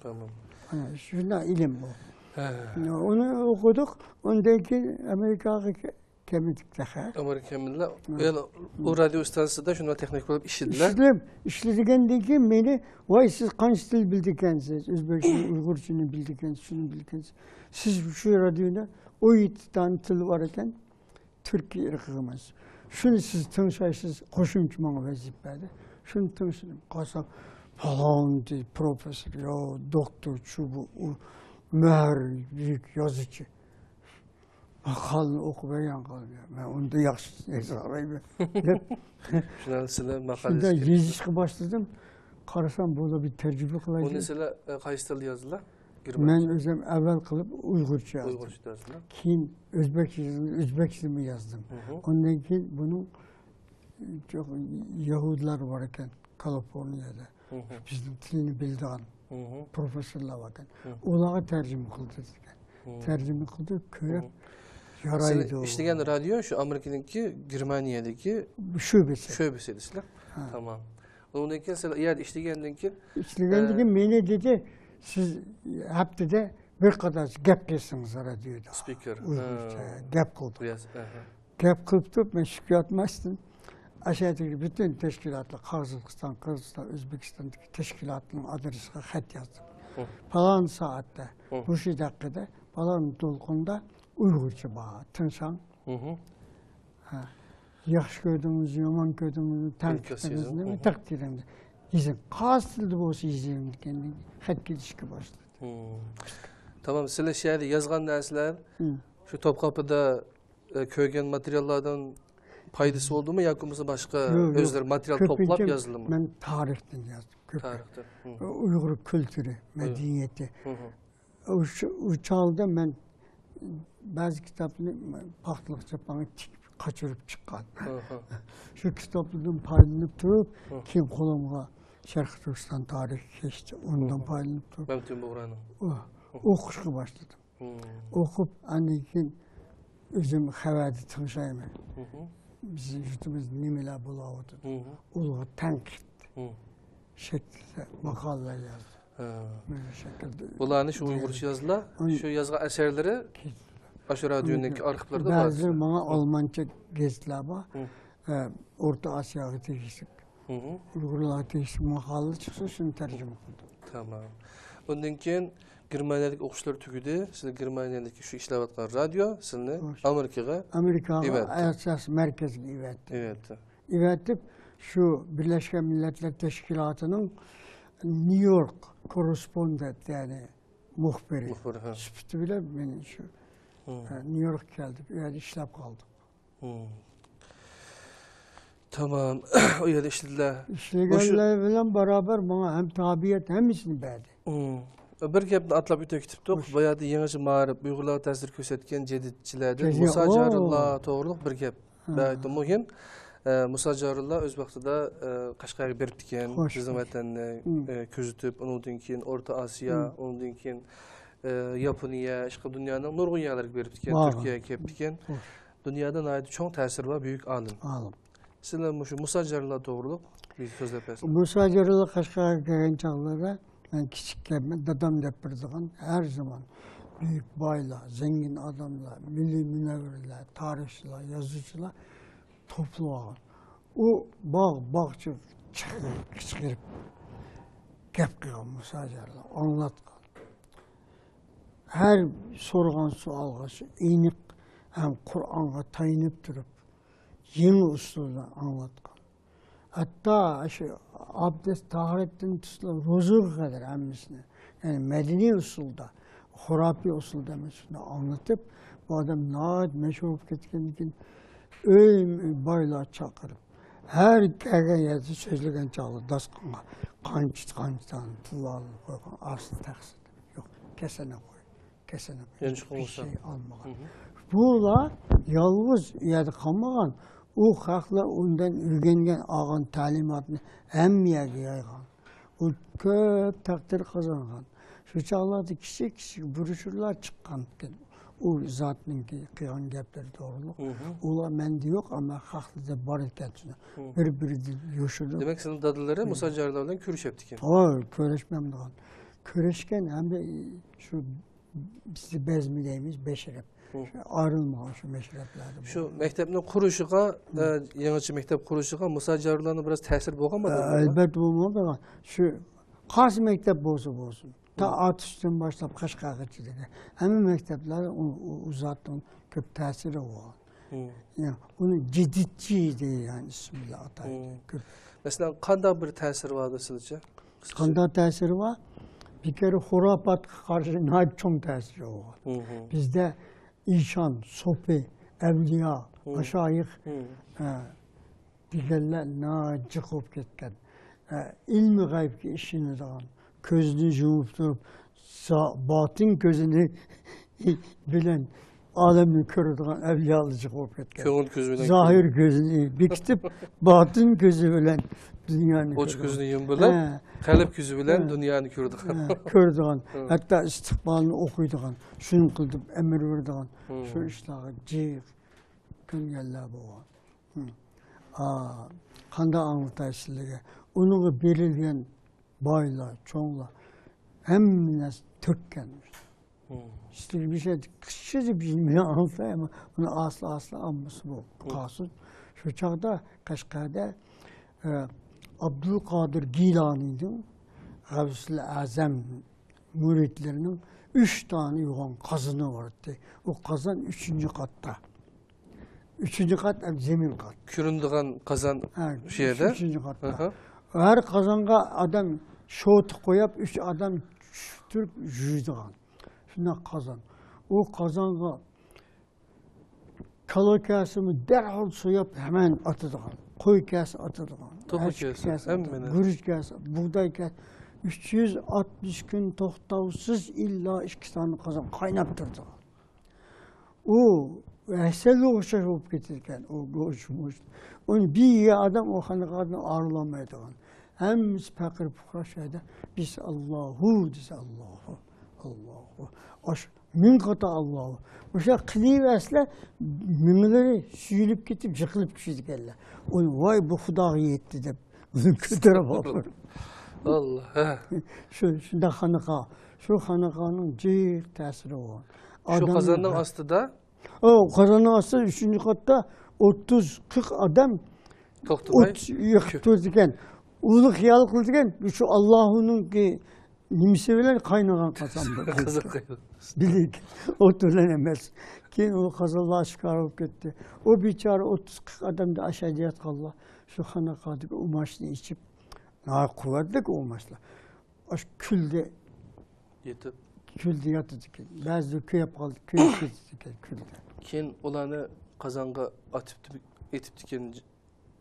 تامام. ھە، شۇنداق ئىلىم بۇ. ئۇنى ئوقۇدۇق. ئۇندىن كېيىن ئامېرىكاغا كە-، كەلمىدۇق تېخى. ئامېرىكا كەلمىدىلا. يەنى ئۇ رادىيو ئىستانسىسىدا شۇنداق تېخنىك بولۇپ ئىشلىدىلا. ئىشلىدىم. ئىشلىگەندىن كېيىن مېنى، ۋاي، سىز قانچە تىل بىلىدىكەنسىز؟ ئۆزبېكچىنى، ئۇيغۇرچىنى بىلىدىكەنسىز، شۇنى بىلىدىكەنسىز. سىز شۇ رادىيودا ئون يەتتە دانە تىل بار ئىكەن، تۈركىي ئىرقىغا مەنسۇپ. شۇنى سىز تىڭشايسىز، قوشۇمچە ماڭا ۋەزىپە بەردى. شۇنى تىڭشىدىم. قارىسام، پالانتى پروفېسسور، يا دوكتور، شۇ بۇ، ئۇ مۇھەررىر، بۈيۈك يازغۇچى. ماقالىنى ئوقۇپ ھەيران قالدىم. مەن ئۇنداق ياخشى يېزىلالايمەن دەپ. شۇنداق سىلەر ماقالە شۇنداق يېزىشقا باشلىدىم. قارىسام، بۇلار بىر تەرجىمە قىلايلى. ئۇنى سىلەر، ئە، قايسى تىلدا يازدىلار؟ مەن ئۆزۈم ئەۋۋەل قىلىپ ئۇيغۇرچە يازدىم. ئۇيغۇرچە يازدىڭلار. كېيىن ئۆزبەكچە يازدىم، ئۆزبەكچىمۇ يازدىم. ئاندىن كېيىن بۇنىڭ، يەھۇدىيلار بار ئىكەن، كالىفورنىيەدە. بىزنىڭ تىلنى بىلىدىغان پروفېسسورلار بار ئىكەن. ئۇلارغا تەرجىمە قىلدۇردى ئىكەن. تەرجىمە قىلدۇرۇپ كۆرۈپ، يارايدۇ. سىز ئىشلىگەن رادىيو شۇ ئامېرىكىنىڭكى گېرمانىيەدىكى شۆبىسى. شۆبىسى دەيسىلەر. تامام. ئۇنىڭدىن كېيىن سىز ئۇ يەردە ئىشلىگەندىن كېيىن، ئىشلىگەندىن كېيىن مېنى دېدى، سىز ھەپتىدە بىر قاتار گەپ قىلسىڭىز رادىيودا. سپىكېر. ئۇيغۇرچە گەپ قىلدۇق. گەپ قىلىپ تۇرۇپ، مەن شۇ ياتماستىن، ئەشەدىكى بۈتۈن تەشكىلاتلار، قازاقىستان، قىرغىزىستان، ئۆزبېكىستاندىكى تەشكىلاتنىڭ ئادرېسىغا خەت يازدىم. ھە. پالان سائەتتە، ھە، مۇشۇ دەقىقىدە، پالان دولقۇندا ئۇيغۇرچە بار، تىڭشاڭ. ھە. ياخشى كۆردىڭىزمۇ، يامان كۆردىڭىزمۇ، تەنقىدىڭىزمۇ، تەقدىرىڭىزنى يېزىڭ. قايسى تىلدا بولسا يېزىڭ دېگەندىن خەت كېلىشكە باشلىدى. تامام، سىلەر شۇ يەردە يازغان نەرسىلەر، شۇ توپقاپىدا، ئە، كۆرگەن ماتېرىياللاردىن پايدىسى بولدىمۇ ياكى بولمىسا باشقا ئۆزلىرى ماتېرىيال توپلاپ يازدىمۇ؟ مەن تارىختىن يازدىم، كۆپرەك. تارىختىن. ئۇيغۇر كۈلتۈرى، مەدەنىيىتى. ئۇ، شۇ، ئۇ چاغدا مەن بەزى كىتابنى پاختىلىق چاپانغا تىكىپ قاچۇرۇپ چىققان. شۇ كىتابلاردىن پايدىلىنىپ تۇرۇپ، كېيىن قولۇمغا شەرقىي تۈركىستان تارىخى كەچتى. ئۇنىڭدىن پايدىلىنىپ تۇرۇپ، مەمتىن بۇغرانىڭ. ئۇ، ئوقۇشقا باشلىدىم. ئوقۇپ، ئاندىن كېيىن ئۆزۈم خەۋەردە تىڭشايمەن. بىزنىڭ يۇرتىمىزدا نېمىلەر بولاۋاتىدۇ؟ ئۇلارغا تەنقىد شەكلىدە ماقالىلەر يازدىم. مۇشۇ شەكىلدە. بۇلارنى شۇ ئۇيغۇرچە يازدىلا، شۇ يازغان ئەسەرلىرى ئاشۇ رادىيونىڭكى ئارخىپلىرىدا بار. بەزىلىرى ماڭا ئالمانچە گېزىتلەر بار. ئە، ئورتا ئاسىياغا تېگىشلىك. ئۇيغۇرلارغا تېگىشلىك ماقالىلەر چىقسا، شۇنى تەرجىمە قىلدىم. تامام. ئۇندىن كېيىن گېرمانىيەدىكى ئوقۇشلار تۈگىدى. سىز گېرمانىيەدىكى شۇ ئىشلەۋاتقان رادىيو سىلنى ئامېرىكىغا ئامېرىكاغا ئەۋەتتى. ئاساس مەركەزگە ئەۋەتتى. ئەۋەتتى. ئەۋەتىپ، شۇ بىرلەشكەن مىللەتلەر تەشكىلاتىنىڭ نيۇ يورك كوررېسپوندېنت، يەنى مۇخبىرى سۈپىتى بىلەن مېنى شۇ، ئە، نيۇ يوركقا كەلدىم. ئۇ يەردە ئىشلەپ قالدىم. تامام. ئۇ يەردە ئىشلىدىلە. ئىشلىگەنلەر بىلەن بارابەر ماڭا ھەم تابىئەت، ھەممىسىنى بەردى. بىر گەپنى ئاتلاپ ئۆتۈپ كېتىپتۇق. باياتى يېڭىچە مائارىپ، ئۇيغۇرلارغا تەسىر كۆرسەتكەن جەدىدچىلەردىن مۇسا جارىللا توغرۇلۇق بىر گەپ. ناھايىتى مۇھىم. ئە، مۇسا جارىللا ئۆز ۋاقتىدا، ئە، قەشقەرگە بېرىپتىكەن، بىزنىڭ ۋەتەننى، ئە، كۆزىتىپ، ئۇنىڭدىن كېيىن ئورتا ئاسىيا، ئۇنىڭدىن كېيىن، ئە، ياپونىيە، ئىشقىلىپ دۇنيانىڭ نۇرغۇن يەرلىرىگە بېرىپتىكەن، تۈركىيەگە كېلىپتىكەن. دۇنيادا ناھايىتى چوڭ تەسىرى بار بۈيۈك ئالىم. ئالىم. سىلەر مۇشۇ مۇسا جارىللا توغرۇلۇق بىر سۆزلەپ بەرسىڭىز. مۇسا جارىللا قەشقەرگە كەلگەن چاغلىرىدا مەن كىچىككەنمەن، دادام دەپ بېرىدىغان ھەر زامان بۈيۈك بايلار، زەڭگىن ئادەملەر، مىللىي مۇنەۋۋەرلەر، تارىخچىلار، يازغۇچىلار توپلىۋالغان. ئۇ باغ، باغچە چىقىرىپ، قىچقىرىپ گەپ قىلغان مۇسا جارىللا، ئاڭلاتقان. ھەر سورىغان سوئالغا شۇ ئېنىق ھەم قۇرئانغا تايىنىپ تۇرۇپ، يېڭى ئۇسۇلدا ئاڭلاتقان. ھەتتا شۇ ئابدەس تاھارەتتىن تۇتۇپ روزىغا قەدەر ھەممىسىنى، يەنى مەدەنىي ئۇسۇلدا، خۇراپىي ئۇسۇلدا ئەمەس، شۇنداق ئاڭلىتىپ، بۇ ئادەم ناھايىتى مەشھۇر بولۇپ كەتكەندىن كېيىن، ئۆي بايلار چاقىرىپ، ھەر كەلگەن يەردە سۆزلىگەن چاغدا داستىخانغا قانچە، قانچە دانە پۇل ئالىپ قويغان، ئاستى تەخسىدە. يوق، كەسەنە قوي، كەسەنە قوي. يەنە چىقىۋالسا. ھېچ شەي ئالمىغان. بۇلار يالغۇز ئۇ يەردە قالمىغان. ئۇ خەقلەر ئۇندىن ئۆگەنگەن، ئالغان تەلىماتنى ھەممە يەرگە يايغان. ئۇ كۆپ تەقدىر قازانغان. شۇ چاغلاردا كىچىك كىچىك بروشيۇرلار چىققانكەن. ئۇ زاتنىڭكى قىلغان گەپلىرى توغرۇلۇق. ئۇلار مەندە يوق، ئەمما خەقلەردە بار ئىكەن. بىر-بىرىدىن يوشۇرۇپ. دېمەك، سىزنىڭ دادىلىرى مۇسا جارىللا بىلەن كۆرۈشەپتىكەن. ھوي، كۆرۈشمەمدىغان. كۆرۈشكەن ھەمدە شۇ بىز بەزمە دەيمىز، مەشرەپ. شۇ ئايرىلمىغان شۇ مەشرەپلەردە. شۇ مەكتەپنىڭ قۇرۇشىغا، ئە، يېڭىچە مەكتەپ قۇرۇشىغا مۇسا جارىللانىڭ بىراز تەسىرى بولغانمۇ؟ ئە، ئەلۋەتتە بولمايدىغان. شۇ قايسى مەكتەپ بولسا بولسۇن، تا ئاتۇشتىن باشلاپ قەشقەرگىچە دېگەن ھەممە مەكتەپلەردە ئۇ، ئۇ، ئۇ زاتنىڭ كۆپ تەسىرى بولغان. يا، ئۇنى جىدىتچى دېگەن ئىسىم بىلەن ئاتايدۇ. كۆپ. مەسىلەن، قانداق بىر تەسىرى بار سىزچە؟ قانداق تەسىرى بار؟ بىر كەرە خۇراپاتقا قارشى ناھايىتى چوڭ تەسىرى بولغان. بىزدە ئىشان، سوپى، ئەۋلىيا، ماشايىخ، ئە، دېگەنلەر ناھايىتى جىق بولۇپ كەتكەن. ئە، ئىلمىي غەيبكە ئىشىنىدىغان، كۆزىنى يۇمۇپ تۇرۇپ، زا-، باتىن كۆزىنى بىلەن ئالەمنى كۆرىدىغان ئەۋلىيالار جىق بولۇپ كەتكەن. كۆڭۈل كۆزى بىلەن زاھىر كۆزىنى بېكىتىپ، باتىن كۆزى بىلەن دۇنيانى كۆرىدىغان. ئوچ كۆزىنى يۇمۇپ بىلەن، قەلب كۆزى بىلەن دۇنيانى كۆرىدىغان. ھە، كۆرىدىغان. ھەتتا ئىستىقبالنى ئوقۇيدىغان، شۇنى قىل دەپ ئەمىر بېرىدىغان، شۇ ئىشلارغا جىق كۆنگەنلەر بولغان. ھە. ئا، قانداق ئاڭلىتاي سىلەرگە؟ ئۇنىڭغا بېرىلگەن بايلار، چوڭلار، ھەممە نەرسە تۆككەن. سىلەرگە بىر شەي قىسقىچە بىر نېمە ئاڭلىتاي، ئەمما بۇنى ئاستا-ئاستا ئاڭلىسا بولىدۇ. قالسۇن. شۇ چاغدا قەشقەردە، ئە، ئابدۇلقادىر گىلانىنىڭ، غەۋسۇل ئەزەم مۇرىتلىرىنىڭ ئۈچ دانە يوغان قازىنى بار ئىدى. ئۇ قازان ئۈچىنچى قاتتا. ئۈچىنچى قات ھەم زېمىن قات. كۆرۈنىدىغان قازان ھە، شۇ يەردە؟ ئۈچىنچى قاتتا. ئاھا. ھەر قازانغا ئادەم شوتا قويۇپ، ئۈچ ئادەم چۈشتۈرۈپ يۇيىدىغان. شۇنداق قازان. ئۇ قازانغا كالا كەلسىمۇ دەرھال سويۇپ ھەممىنى ئاتىدىغان. قوي كەلسە ئاتىدىغان. توخۇ ھەشكە كەلسە، كەلسە ئاتىدىغان. ھەممىنى. گۈرۈچ كەلسە، بۇغداي كەلسە. ئۈچ يۈز ئاتمىش كۈن توختاۋسىز ئىللا ئىككى دانە قازان قايناپ تۇرىدىغان. ئۇ ھەسەلگە ئوخشاش بولۇپ كېتىدىكەن، ئۇ گۆش-موش. ئۇنى بىر يېگەن ئادەم ئۇ خانىقادىن ئايرىلالمايدىغان. ھەممىسى پەقىر پۇقرا شۇ يەردە بىسمىللاھۇ دېسە، ئاللاھۇ، ئاللاھۇ. ئاش مىڭ قاتا ئاللاھۇ. مۇشۇ قىلىۋەرسىلەر، مېڭىلىرى سۈيۈلۈپ كېتىپ، يىقىلىپ چۈشىدىكەنلەر. ئۇنى، ۋاي، بۇ خۇداغا يەتتى دەپ، ئۇنى كۆتۈرۈپ ئالىدۇ. ئاللا، ھە. شۇ، شۇنداق خانىقا. شۇ خانىقانىڭ جىق تەسىرى بولغان. شۇ ئادەملەر قازاننىڭ ھە. ئاستىدا؟ ئۇ قازاننىڭ ئاستىدا ئۈچىنچى قاتتا ئوتتۇز، قىرىق ئادەم توختىماي ئوت يېقىپ تۇرىدىكەن. ئۇلۇغ خىيال قىلىدىكەن، شۇ ئاللاھۇنىڭكى نېمىسى بىلەن قاينىغان قازان بىلىك. ئوت بىلەن ئەمەس. كېيىن ئۇ قازانلار ئاشكارا بولۇپ كەتتى. ئۇ بىچارە ئوتتۇز، قىرىق ئادەمدە ئاشايدىياتقانلار شۇ خانىقادىكى ئۇماچنى ئىچىپ، ناھايىتى قۇۋۋەتلىك ئۇماچلار. ئاشۇ كۈلدە يېتىپ. كۈلدە ياتىدىكەن. بەزىلىرى كۆيۈپ قالدى، كۆيۈپ كېتىدىكەن كۈلدە. كېيىن ئۇلارنى قازانغا ئاتىپتىمۇ-، ئېتىپتىكەن،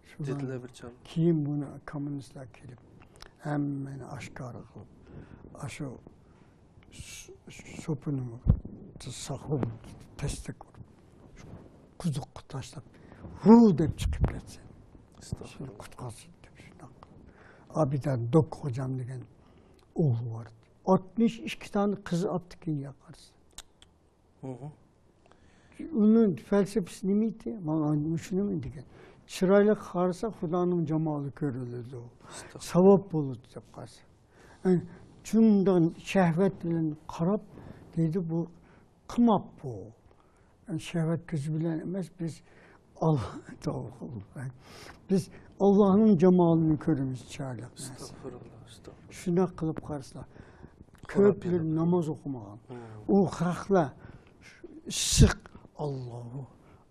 شۇ دېدىلەر بىر چاغ. كېيىن بۇنى كوممۇنىستلار كېلىپ، ھەممىنى ئاشكارا قىلىپ، ئاشۇ س-، سوپىنىمۇ ساقلىدى، تەستە قۇزۇققا تاشلاپ، ھۇ دەپ چىقىپ كەتسۇن. ئەستەغپۇرۇللا. سېنى قۇتقارسۇن دەپ شۇنداق قىلىپ. ئابىدان دوك خوجام دېگەن ئوغلى بار ئىدى. ئاتمىش ئىككى دانە قىز ئاپتىكەن ياقارسا. ھىم. ئۇنىڭ پەلسەپىسى نېمە ئىدى؟ ماڭا شۇنىمۇ دېگەن. چىرايلىق قارىسا، خۇدانىڭ جامالى كۆرۈلىدۇ. ئەستەغپۇرۇللا. ساۋاب بولىدۇ دەپ قارىسا. ئەنە، شۇنداق شەھۋەت بىلەن قاراپ، دەيدۇ، بۇ قىماپ بۇ. ئەنە، شەھۋەت كۆزى بىلەن ئەمەس، بىز ئاللا، توۋا قىلدىم. بىز ئاللانىڭ جامالىنى كۆرىمىز، چىرايلىق نەرسە. ئەستەغپۇرۇللا، ئەستەغپۇرۇللا. شۇنداق قىلىپ قارىسىلا، كۆپلىرى ناماز ئوقۇمىغان. ھىم. ئۇ خەقلەر ئىسسىق، ئاللاھۇ،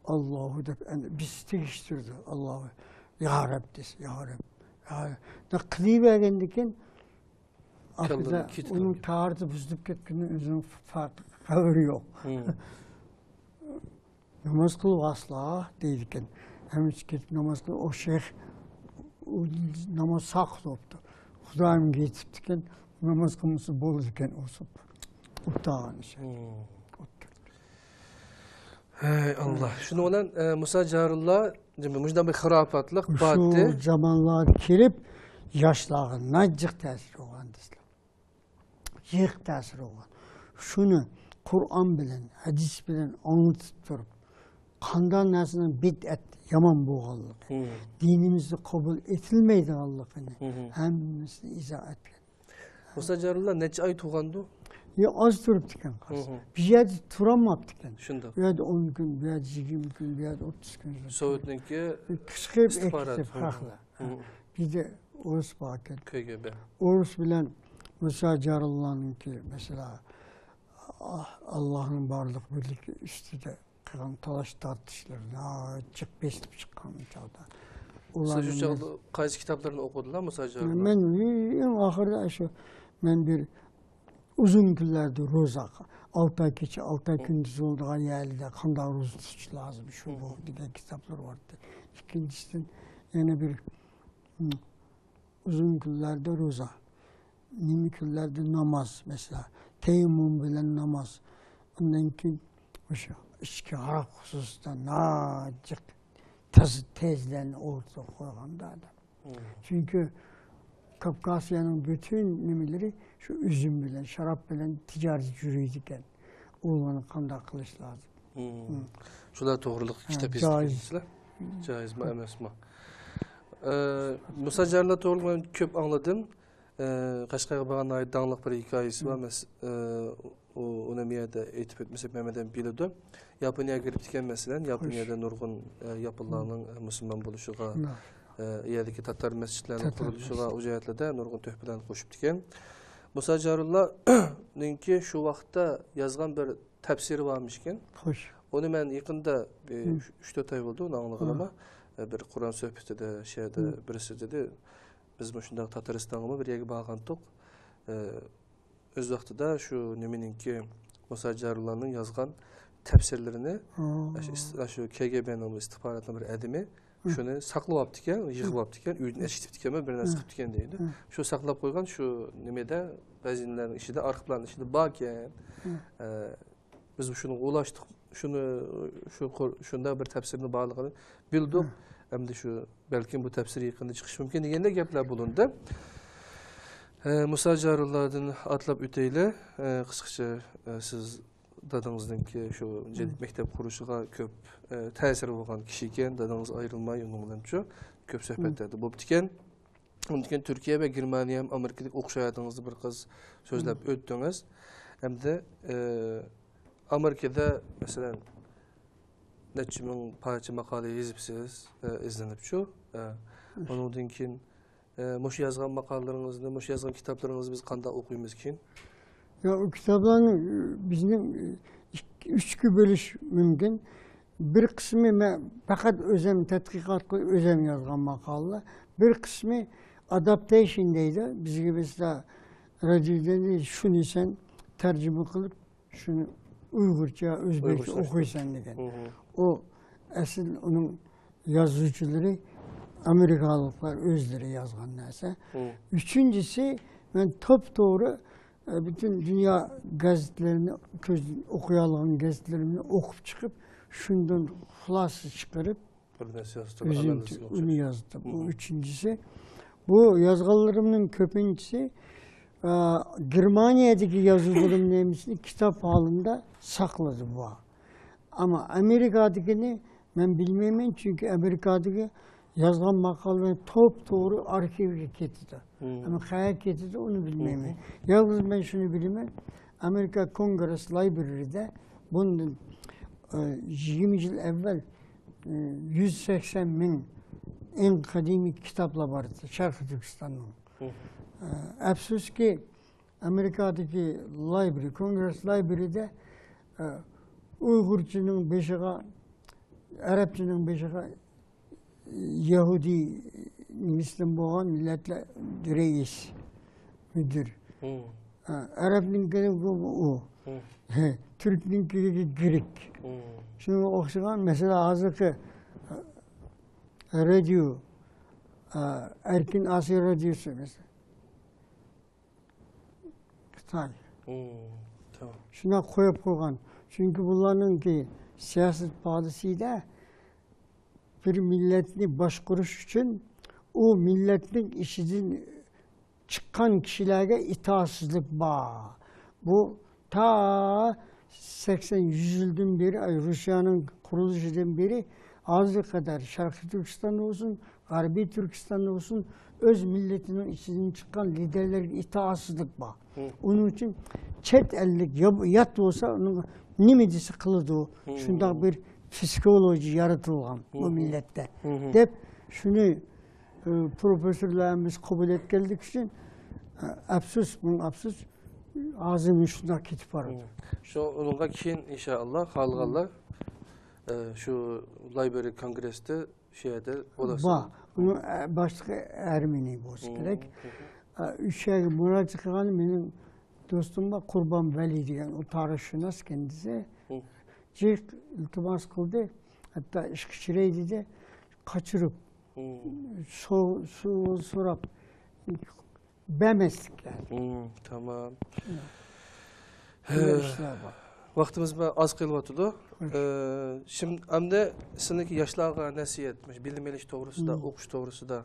ئاللاھۇ دەپ، ئەنە بىز تېگىشتۈردى. ئاللاھۇ، يا رەب دېسە، يا رەب. يا رەب. قىلىۋەرگەندىن كېيىن، ئاخىرىدا كاللىدىن كېتىپ ئۇنىڭ قالغان. تاھارىتى بۇزۇلۇپ كەتكىنىدىن ئۆزىنىڭ فەرق، خەۋىرى يوق. ھىم. ناماز قىلىۋالسىلا دەيدىكەن. ھەممىسى كېتىپ ناماز قىلىپ، ئۇ شەيخ، ئۇ ناماز ساقىت بوپتۇ. خۇدايىمغا يېتىپتىكەن، ناماز قىلمىسا بولىدىكەن، ئۇ سوپ. ئۇتاغان ئىش. ھىم. ھەي ئاللا. شۇنىڭ بىلەن، ئە، مۇسا جارۇللا مۇشۇنداق بىر خۇراپاتلىق، شۇ باتىل. زامانلاردا كېلىپ، ياشلارغا ناجىق تەسىر بولغان دېسىلە. جىق تەسىر بولغان. شۇنى قۇرئان بىلەن، ھەدىس بىلەن ئاڭلىتىپ تۇرۇپ، قانداق نەرسىنىڭ بىدئەت، يامان بولغانلىقى، ھىم. دىنىمىزدە قوبۇل ئېتىلمەيدىغانلىقىنى ھىم. ھەممىسىنى ئىزاھ ئەتكەن. مۇسا جارۇللا نەچچە ئاي تۇرغاندۇ؟ يا، ئاز تۇرۇپتىكەن قاز. ھىم. بىر يەردە تۇرالماپتىكەن. شۇنداق. بۇ يەردە ئون كۈن، بۇ يەردە يىگىرمە كۈن، بۇ يەردە ئوتتۇز كۈن. سوۋېتنىڭكى قىچقىرىپ ئىستىخبارات. ئەكېتىپ ھىم. خەقلەر. ھىم. بىر دە ئورۇس باركەن. كۆيگەبە. ئورۇس بىلەن مۇسا جارۇللانىڭكى، مەسىلەن، ئاللاھنىڭ بارلىق بىرلىكى ئۈستىدە قىلغان تالاش تارتىشلىرى ناھايىتى جىق بېسىلىپ چىققان چاغدا. سىز شۇ چاغدا قايسى كىتابلارنى ئوقۇدىلا، مۇسا جارۇللا؟ مەن ئەڭ ئاخىرىدا شۇ، مەن بىر ئۇزۇن كۈنلەردە روزا، ئالتە ئاي كېچە، ئالتە ئاي كۈندۈز بولىدىغان يەرلەردە قانداق روزا تۇتۇش لازىم، شۇ بۇ دېگەن كىتابلار بار ئىدى. ئىككىنچىسىدىن يەنە بىر، ھىم، ئۇزۇن كۈنلەردە روزا، نېمە كۈنلەردە ناماز، مەسىلەن، تەيەممۇم بىلەن ناماز. ئۇندىن كېيىن ئاشۇ ئىچكى ھاراق خۇسۇسىدا ناجىق تەز-، تەيزلەرنى ئورتىغا قويغاندا ئادەم. مم. چۈنكى كاپكاسىيەنىڭ پۈتۈن نېمىلىرى شۇ ئۈزۈم بىلەن، شاراب بىلەن تىجارىتى يۈرىدىكەن. ئۇلارنى قانداق قىلىش لازىم؟ مم. مم. شۇلار توغرىلىق ھە، كىتاب جايىز. يېزىپسىلەر. جايىزمۇ، ئەمەسمۇ؟ ئە، مۇسا جارۇللا توغرىلىق مەن كۆپ ئاڭلىدىم. ئە، قەشقەرگە بارغان ناھايىتى داڭلىق بىر ھېكايىسى بار. مم. مەس-، ئە، ئۇ، ئۇنى بۇ يەردە ئېيتىپ ئۆتمىسەك، ھەممە ئادەم بىلىدۇ. ياپونىيەگە كىرىپتىكەن، مەسىلەن، ياپونىيەدە نۇرغۇن، ئە، ياپونلارنىڭ، ئە، مۇسۇلمان بولۇشىغا، ئە، يەردىكى تاتار مەسچىتلەرنىڭ قۇرۇلۇشىغا، ئۇ جەھەتلەردە نۇرغۇن تۆھپىلەرنى قوشۇپتىكەن. مۇسا جارۇللانىڭكى شۇ ۋاقىتتا يازغان بىر تەپسىرى بارمىشكەن. خوش. ئۇنى مەن يېقىندا، بىر ئۈچ، تۆت ئاي بولدى ئۇنى ئاڭلىغىنىما. ئە، بىر قۇرئان سۆھبىتىدە، شۇ يەردە بىرسى دېدى، بىز مۇشۇنداق تاتارىستانغىمۇ بىر يەرگە بارغانتۇق. ئە، ئۆز ۋاقتىدا شۇ نېمىنىڭكى، مۇسا جارۇللانىڭ يازغان تەپسىرلىرىنى، ئاشۇ ئىس-، ئاشۇ كېگېبېنىڭ ئىستىخباراتنىڭ بىر ئادىمى شۇنى ساقلىۋاپتىكەن، يىغىۋاپتىكەن، ئۆيدىن ئەكېتىپتىكەن، بىر نەرسە قىپتىكەن دەيدۇ. شۇ ساقلاپ قويغان شۇ نېمىدە، بەزى نېمىلەرنىڭ ئىچىدە، ئارخىپلارنىڭ ئىچىدە باركەن. ئە، بىز شۇنى ئۇلاشتۇق، شۇنى، شۇ قۇر-، شۇنداق بىر تەپسىرنىڭ بارلىقىنى بىلدۇق. ئەمدى شۇ، بەلكىم بۇ تەپسىر يېقىندا چىقىشى مۇمكىن دېگەندەك گەپلەر بولۇندى. ئە، مۇسا جارۇللاندىن ئاتلاپ ئۆتەيلى. ئە، قىسقىچە، ئە، سىز دادىڭىزنىڭكى شۇ جەدىد مەكتەپ قۇرۇشىغا كۆپ، ئە، تەسىرى بولغان كىشى ئىكەن. دادىڭىز ئايرىلماي ئۇنىڭ بىلەن شۇ كۆپ سۆھبەتلەردە بوپتىكەن. ئۇنىڭدىن كېيىن تۈركىيە ۋە گېرمانىيە ھەم ئامېرىكىدىكى ئوقۇش ھاياتىڭىزنى بىر قىز سۆزلەپ ئۆتتىڭىز. ئەمدى، ئە، ئامېرىكىدا، مەسىلەن، نەچچە مىڭ پارچە ماقالە يېزىپسىز، ئە، ئىزدىنىپچۇ. ئە، ئۇنىڭدىن كېيىن، ئە، مۇشۇ يازغان ماقالىلىرىڭىزنى، مۇشۇ يازغان كىتابلىرىڭىزنى بىز قانداق ئوقۇيمىز كېيىن؟ يا، ئۇ كىتابلارنى، ئە، بىزنىڭ، ئە، ئىككى، ئۈچكە بۆلۈش مۇمكىن. بىر قىسمى مەن پەقەت ئۆزۈم تەتقىقات قىلىپ، ئۆزۈم يازغان ماقالىلەر. بىر قىسمى ئاداپتەيشن دەيدۇ. بىزگە مەسىلەن، رادىيودىن شۇنى سەن تەرجىمە قىلىپ، شۇنى ئۇيغۇرچە، ئۆزبەكچە ئوقۇيسەن دېگەن. ئۇ ئەسلى ئۇنىڭ يازغۇچىلىرى ئامېرىكالىقلار ئۆزلىرى يازغان نەرسە. ئۈچىنچىسى، مەن توپتوغرا، ئە، پۈتۈن دۇنيا گېزىتلىرىنى، كۆز-، ئوقۇيالىغان گېزىتلىرىمنى ئوقۇپ چىقىپ، شۇندىن خۇلاسە چىقىرىپ، بىر نەرسە يازدىم، ئۆزۈم ئانالىز قىلىپ ئۇنى يازدىم. بۇ ئۈچىنچىسى. بۇ يازغانلىرىمنىڭ كۆپىنچىسى، ئا، گېرمانىيەدىكى يازغانلىرىمنىڭ ھەممىسىنى كىتاب ھالىدا ساقلىدىم بۇ. ئەمما ئامېرىكادىكىنى مەن بىلمەيمەن، چۈنكى ئامېرىكادىكى يازغان ماقالىلەر توپتوغرا ئارخىۋغا كېتىدۇ. ئەمما قەيەرگە كېتىدۇ، ئۇنى بىلمەيمەن. يالغۇز مەن شۇنى بىلىمەن، ئامېرىكا كونگرېس لايبرېرىدا بۇندىن، ئە، يىگىرمە يىل ئەۋۋەل، ئە، يۈز سەكسەن مىڭ ئەڭ قەدىمىي كىتابلار بار ئىدى شەرقىي تۈركىستاننىڭ. ئە، ئەپسۇسكى، ئامېرىكادىكى لايبرېرى، كونگرېس لايبرېرىدا، ئە، ئۇيغۇرچىنىڭ بېشىغا، ئەرەبچىنىڭ بېشىغا يەھۇدىي نېمىسىدىن بولغان مىللەتلەر رەئىس، مۇدىر. ئە، ئەرەبنىڭكى بۇ، ئۇ. تۈركنىڭكى گرېك. شۇنىڭغا ئوخشىغان مەسىلەن، ھازىرقى، ئە، رادىيو، ئە، ئەركىن ئاسىيا رادىيوسى مەسىلەن. خىتاي. شۇنداق قويۇپ قويغان. چۈنكى بۇلارنىڭكى سىياسەت پالىسىيىدە بىر مىللەتنى باشقۇرۇش ئۈچۈن ئۇ مىللەتنىڭ ئىچىدىن چىققان كىشىلەرگە ئىتائەتسىزلىك بار. بۇ تا سەكسەن، يۈز يىلدىن بېرى، ئاي، روسىيەنىڭ قۇرۇلۇشىدىن بېرى ھازىرغا قەدەر شەرقىي تۈركىستاندا بولسۇن، غەربىي تۈركىستاندا بولسۇن، ئۆز مىللىتىنىڭ ئىچىدىن چىققان لىدەرلەرگە ئىتائەتسىزلىك بار. ئۇنىڭ ئۈچۈن چەت ئەللىك يا-، يات بولسا، ئۇنىڭغا نېمە دېسە قىلىدۇ. شۇنداق بىر پسىخولوگىيە يارىتىلغان بۇ مىللەتتە، دەپ شۇنى، ئە، پروفېسسورلار ھەممىسى قوبۇل ئەتكەنلىكى ئۈچۈن، ئە، ئەپسۇس، مىڭ ئەپسۇس، ھازىر مۇشۇنداق كېتىپ بارىدۇ. شۇ، ئۇنىڭغا كېيىن، ئىنشائاللا، خالىغانلار، ئە، شۇ لايبرېرى كونگرېستا شۇ يەردە بولاسىز. بار. ئۇنىڭ، ئە، باشلىقى ئەرمېنىي بولسا كېرەك. ئە، ئۆشەگە مۇراجىئەت قىلغان مېنىڭ دوستۇم بار، قۇربان ۋەلى دېگەن، ئۇ تارىخشۇناس كەندىسى. جىق ئىلتىماس قىلدى، ھەتتا ئىشقا چىراي دېدى، قاچۇرۇپ، سو-، سو-، سوراپ، بەرمەسلىك يەنى. تامام. شۇنداق ئىشلار بار. ۋاقتىمىز ئاز قېلىۋاتىدۇ. ئە، شىم-، ئەمدى سىلىنكى ياشلارغا نەسىھەت، مۇشۇ بىلىم ئېلىش توغرىسىدا، ئوقۇش توغرىسىدا،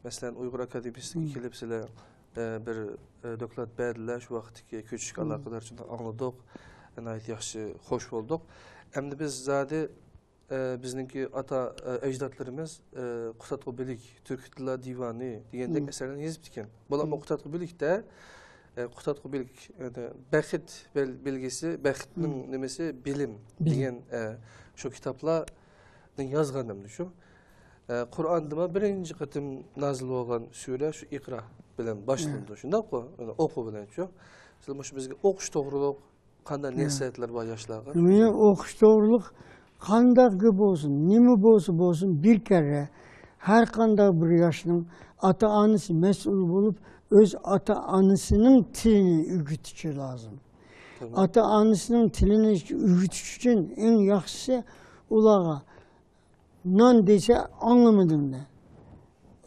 مەسىلەن، ئۇيغۇر ئاكادېمىيىسىگە كېلىپ سىلەر، ئە، بىر، ئە، دوكلات بەردىلەر، شۇ ۋاقىتتىكى كۆچۈشكە ئالاقىدار شۇنداق ئاڭلىدۇق. ناھايىتى ياخشى، خوش بولدۇق. ئەمدى بىز زادى، ئە، بىزنىڭكى ئاتا، ئە، ئەجدادلىرىمىز، ئە، قۇتادغۇ بىلىك، تۈركىي تىللار دىۋانى دېگەندەك ئەسەرلەرنى يېزىپتىكەن. بولۇپمۇ قۇتادغۇ بىلىكتە، ئە، قۇتادغۇ بىلىك، يەنى بەخت بەل-، بىلگىسى، بەختنىڭ نېمىسى، بىلىم دېگەن، ئە، شۇ كىتابلارنى يازغان ئەمدى شۇ. ئە، قۇرئاندىمۇ بىرىنچى قېتىم نازىل بولغان سۈرە شۇ ئىقرا بىلەن باشلىنىدۇ، شۇنداققۇ؟ يەنى ئوقۇ بىلەن شۇ. سىز مۇشۇ بىزگە ئوقۇش توغرۇلۇق قانداق نەسىھەتلەر بار ياشلارغا؟ مېنىڭ ئوقۇش توغرۇلۇق قانداق گەپ بولسۇن، نېمە بولسا بولسۇن، بىر كەررە ھەر قانداق بىر ياشنىڭ ئاتا-ئانىسى مەسئۇل بولۇپ، ئۆز ئاتا-ئانىسىنىڭ تىلىنى ئۆگىتىشى لازىم. تامام. ئاتا-ئانىسىنىڭ تىلىنى ئۆگىتىش ئۈچۈن ئەڭ ياخشىسى ئۇلارغا نان دېسە، ئاڭلىمىدىم دە.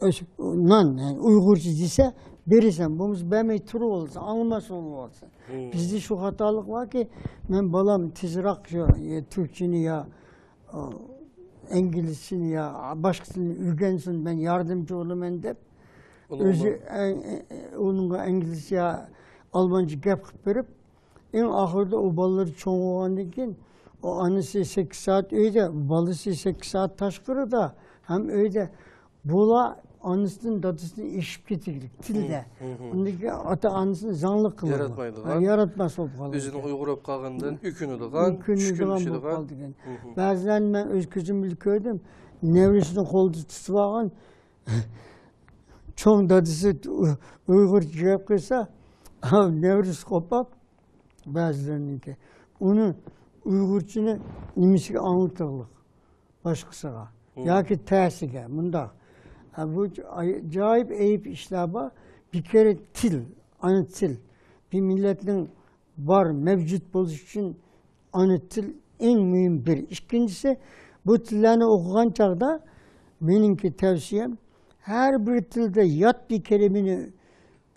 ئۆش-، نان، يەنى ئۇيغۇرچە دېسە، بېرىسەن، بولمىسا بەرمەي تۇرۇۋالىسەن، ئاڭلىماس بولۇۋالىسەن. بىزدە شۇ خاتالىق باركى، مەن بالام تېزراق شۇ، يا تۈركچىنى يا، ئو، ئىنگلىزچىنى يا باشقا تىلنى ئۆگەنسۇن، مەن ياردەمچى بولىمەن دەپ، ئۇنىڭغا ئۆزى ئە-، ئە-، ئە-، ئۇنىڭغا ئىنگلىزچە يا ئالمانچە گەپ قىلىپ بېرىپ، ئەڭ ئاخىرىدا ئۇ بالىلىرى چوڭ بولغاندىن كېيىن، ئۇ ئانىسى سەككىز سائەت ئۆيدە، بالىسى سەككىز سائەت تاشقىرىدا، ھەم ئۆيدە بۇلار ئانىسىدىن، دادىسىدىن ئېشىپ كېتىگلىك تىلدە. ئۇندىن كېيىن ئاتا-ئانىسىنى زاڭلىق قىلىدۇ. ياراتمايدىغان. ھە، ياراتماس بولۇپ قالىدۇ. ئۆزىنىڭ ئۇيغۇر بولۇپ قالغىنىدىن ئۆكۈنىدىغان، چۈشكۈنلىشىدىغان. بەزىلەرنى مەن ئۆز كۆزۈم بىلەن كۆردۈم. نەۋرىسىنى قولىدا تۇتۇپ ئالغان، چوڭ دادىسى ئۇ-، ئۇيغۇرچە گەپ قىلسا، نەۋرىسى قوپاپ، بەزىلەرنىڭكى. ئۇنى ئۇيغۇرچىنى نېمىسىگە ئاڭلىتىغلىق؟ باشقىسىغا. ياكى تەسىگە، مۇنداق. ھە، بۇ ئاجايىپ ئەيىب ئىشلار بار. بىر كەرە تىل، ئانا تىل. بىر مىللەتنىڭ بار، مەۋجۇت بولۇش ئۈچۈن ئانا تىل ئەڭ مۇھىم بىر. ئىككىنچىسى، بۇ تىللارنى ئوقۇغان چاغدا مېنىڭكى تەۋسىيەم، ھەر بىر تىلدا يات بىر كەلىمىنى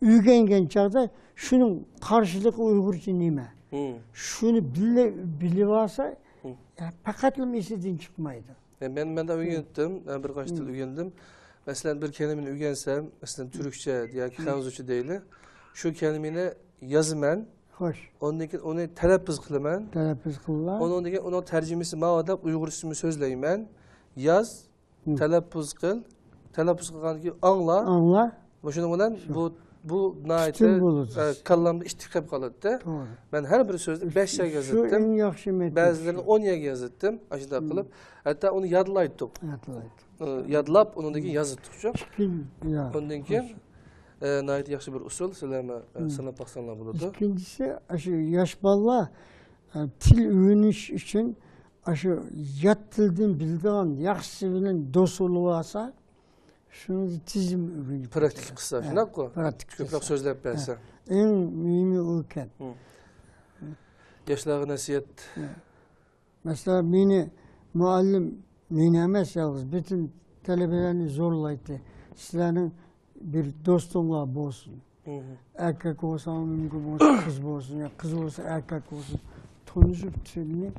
ئۆگەنگەن چاغدا شۇنىڭ قارشىلىقى ئۇيغۇرچە نېمە؟ شۇنى بىللە-، بىلىۋالسا، پەقەتلا ئېسىدىن چىقمايدۇ. يا، مەن، مەن ئۆگەندىم، مەن بىر قانچە تىل ئۆگەندىم. مەسىلەن، بىر كەلىمىنى ئۆگەنسەم، مەسىلەن، تۈركچە ياكى خەنزۇچە دەيلى. شۇ كەلىمىنى يازىمەن. خوش. ئۇندىن كېيىن ئۇنى تەلەپپۇز قىلىمەن. تەلەپپۇز قىلىلا. ئۇنىڭدىن كېيىن ئۇنىڭ تەرجىمىسى ماۋۇ دەپ ئۇيغۇرچىسىمۇ سۆزلەيمەن. ياز، تەلەپپۇز قىل. تەلەپپۇز قىلغاندىن كېيىن ئاڭلا. ئاڭلا. مۇشۇنىڭ بىلەن بۇ، بۇ ناھايىتى، ئە، كاللامدا ئىتتىك قېلىپ قالاتتى. توغرا. مەن ھەر بىر سۆزنى بەش يەرگە يازاتتىم. شۇ ئەڭ ياخشى مېتود. بەزىلىرىنى ئون يەرگە يازاتتىم. ئاشۇنداق قىلىپ، ھەتتا ئۇنى يادلايتتۇق. يادلايتتۇق. ئە، يادلاپ، ئۇنىڭدىن كېيىن يازاتتۇقچۇ. ئۇندىن كېيىن، ئە، ناھايىتى ياخشى بىر ئۇسۇل. سىلەر مە-، ئە، سىناپ باقساڭلار بولىدۇ. ئىككىنچىسى، ئاشۇ ياش بالىلار، ئە، تىل ئۆگىنىش ئۈچۈن ئاشۇ يات تىلدىن بىلىدىغان ياخشىسى بىلەن دوست بولۇۋالسا، شۇنى تېز ئۆگىنىپ كېتىدۇ. پراكتىكا قىلسا، شۇنداققۇ؟ پراكتىكا قىلسا. كۆپرەك سۆزلەپ بەرسە. ئەڭ مۇھىمى ئۇ ئىكەن. ياشلارغا نەسىھەت. مەسىلەن، مېنى مۇئەللىم، مېنى ئەمەس يالغۇز، پۈتۈن تەلىبىلەرنى زورلايتتى. سىلەرنىڭ بىر دوستۇڭلار بولسۇن. ئەركەك بولسا مۇمكىن بولسا، قىز بولسۇن، يا قىز بولسا ئەركەك بولسۇن. تونۇشۇپ تىلنى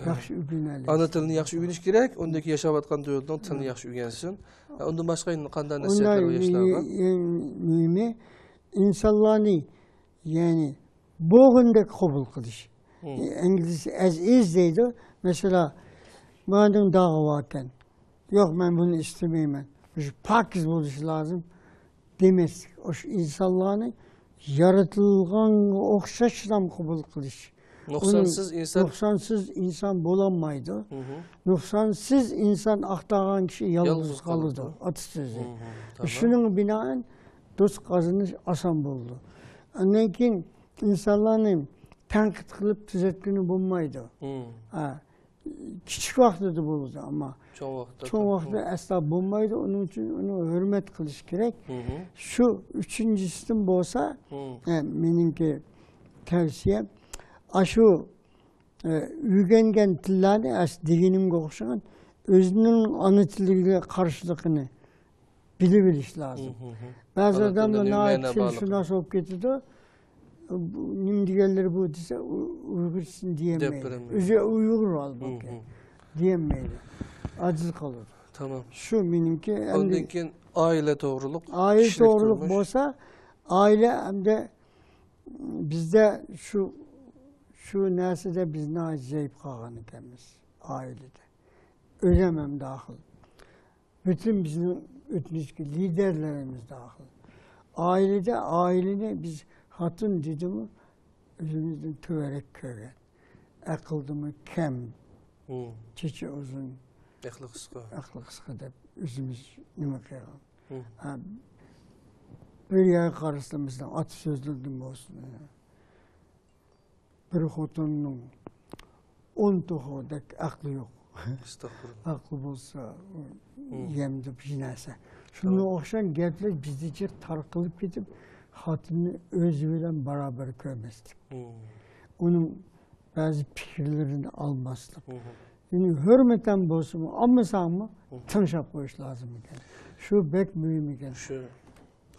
ياخشى ئۆگىنەلەيسىز. ئانا تىلىنى ياخشى ئۆگىنىش كېرەك، ئۇندىن كېيىن ياشاۋاتقان دۆلىتىنىڭ تىلىنى ياخشى ئۆگەنسۇن. ئۇندىن باشقا يەنە قانداق نەسىھەتلەر بار ياشلارغا؟ ئەڭ مۇھىمى، ئىنسانلارنى، يەنى بولغىنىدەك قوبۇل قىلىش. ئىنگلىزچە as is دەيدۇ. مەسىلەن، ماندىن داغا باركەن. ياق، مەن بۇنى ئىستىمەيمەن. مۇشۇ پاكىز بولۇشى لازىم دېمەسلىك. ئاشۇ ئىنسانلارنى يارىتىلغانغا ئوخشاشلا قوبۇل قىلىش. نۇقسانسىز ئۇنى ئىنسان. نۇقسانسىز ئىنسان بولالمايدۇ. نۇقسانسىز ئىنسان ئاختارغان كىشى يالغۇز قالىدۇ. يالغۇز قالىدۇ. ئاتا سۆزى. شۇنىڭغا بىنائەن دوست قازىنىش ئاسان بولىدۇ. ئاندىن كېيىن ئىنسانلارنى تەنقىد قىلىپ تۈزەتكىلى بولمايدۇ. ھە، كىچىك ۋاقتىدا بولىدۇ، ئەمما چوڭ ۋاقىتتا، چوڭ ۋاقتىدا ئەسلا بولمايدۇ. ئۇنىڭ ئۈچۈن ئۇنى ھۆرمەت قىلىش كېرەك. شۇ ئۈچىنچىسىدىن بولسا، ھە، مېنىڭكى تەۋسىيەم، ئاشۇ، ھە، ئۆگەنگەن تىللارنى، ئەس-، دېگىنىمگە ئوخشىغان، ئۆزىنىڭ ئانا تىلىگە قارشىلىقىنى بىلىۋېلىش لازىم. بەزى ئانا تىلدا ئادەملەر نېمە ناھايىتى مەنە بارلىقى. تىلشۇناس بولۇپ كېتىدۇ. بۇ نېمە دېگەنلىرى بۇ دېسە، ئۇ-، ئۇيغۇرچىسىنى دېيەلمەيدۇ. دەپ بېرەلمەيدۇ. ئۆزى ئۇيغۇر ھالبۇكى. دېيەلمەيدۇ. ئاجىز قالىدۇ. تامام. شۇ مېنىڭكى. ئاندىن كېيىن ئائىلە توغرۇلۇق، ئائىلە كىشىلىك توغرۇلۇق تۇرمۇش. بولسا، ئائىلە ئەمدى بىزدە شۇ، شۇ نەرسىدە بىز ناھايىتى زەئىپ قالغان ئىكەنمىز ئائىلىدە. ئۆزۈم ھەم داخىل. پۈتۈن بىزنىڭ ئۆتمۈشتىكى لىدېرلىرىمىز داخىل. ئائىلىدە، ئائىلىنى بىز خوتۇن دېدىمۇ، ئۆزىمىزدىن تۆۋەنرەك كۆرگەن. ئەقىلدىمۇ كەم، مم. چېچى ئۇزۇن، ئەقلى قىسقا. ئەقلى قىسقا دەپ ئۆزىمىز نېمە قىلغان. مم. ھە، بىر يەرگە قارىسا، مىسالەن، ئاتا سۆزلىرىدىن بولسۇن. بىر خوتۇننىڭ ئون توخۇدەك ئەقلى يوق. ئەستەغپۇرۇللا. ئەقلى بولسا، مم. يەم دەپ يېنەسە. شۇنىڭغا ئوخشىغان گەپلەر بىزدە جىق تارقىلىپ كېتىپ، خوتۇننى ئۆزى بىلەن باراۋەر كۆرمەسلىك. مم. ئۇنىڭ بەزى پىكىرلىرىنى ئالماسلىق. مم. يەنى ھۆرمىتەن بولسىمۇ، ئالمىساڭمۇ، مم. تىڭشاپ قويۇش لازىم ئىكەن. شۇ بەك مۇھىم ئىكەن. شۇ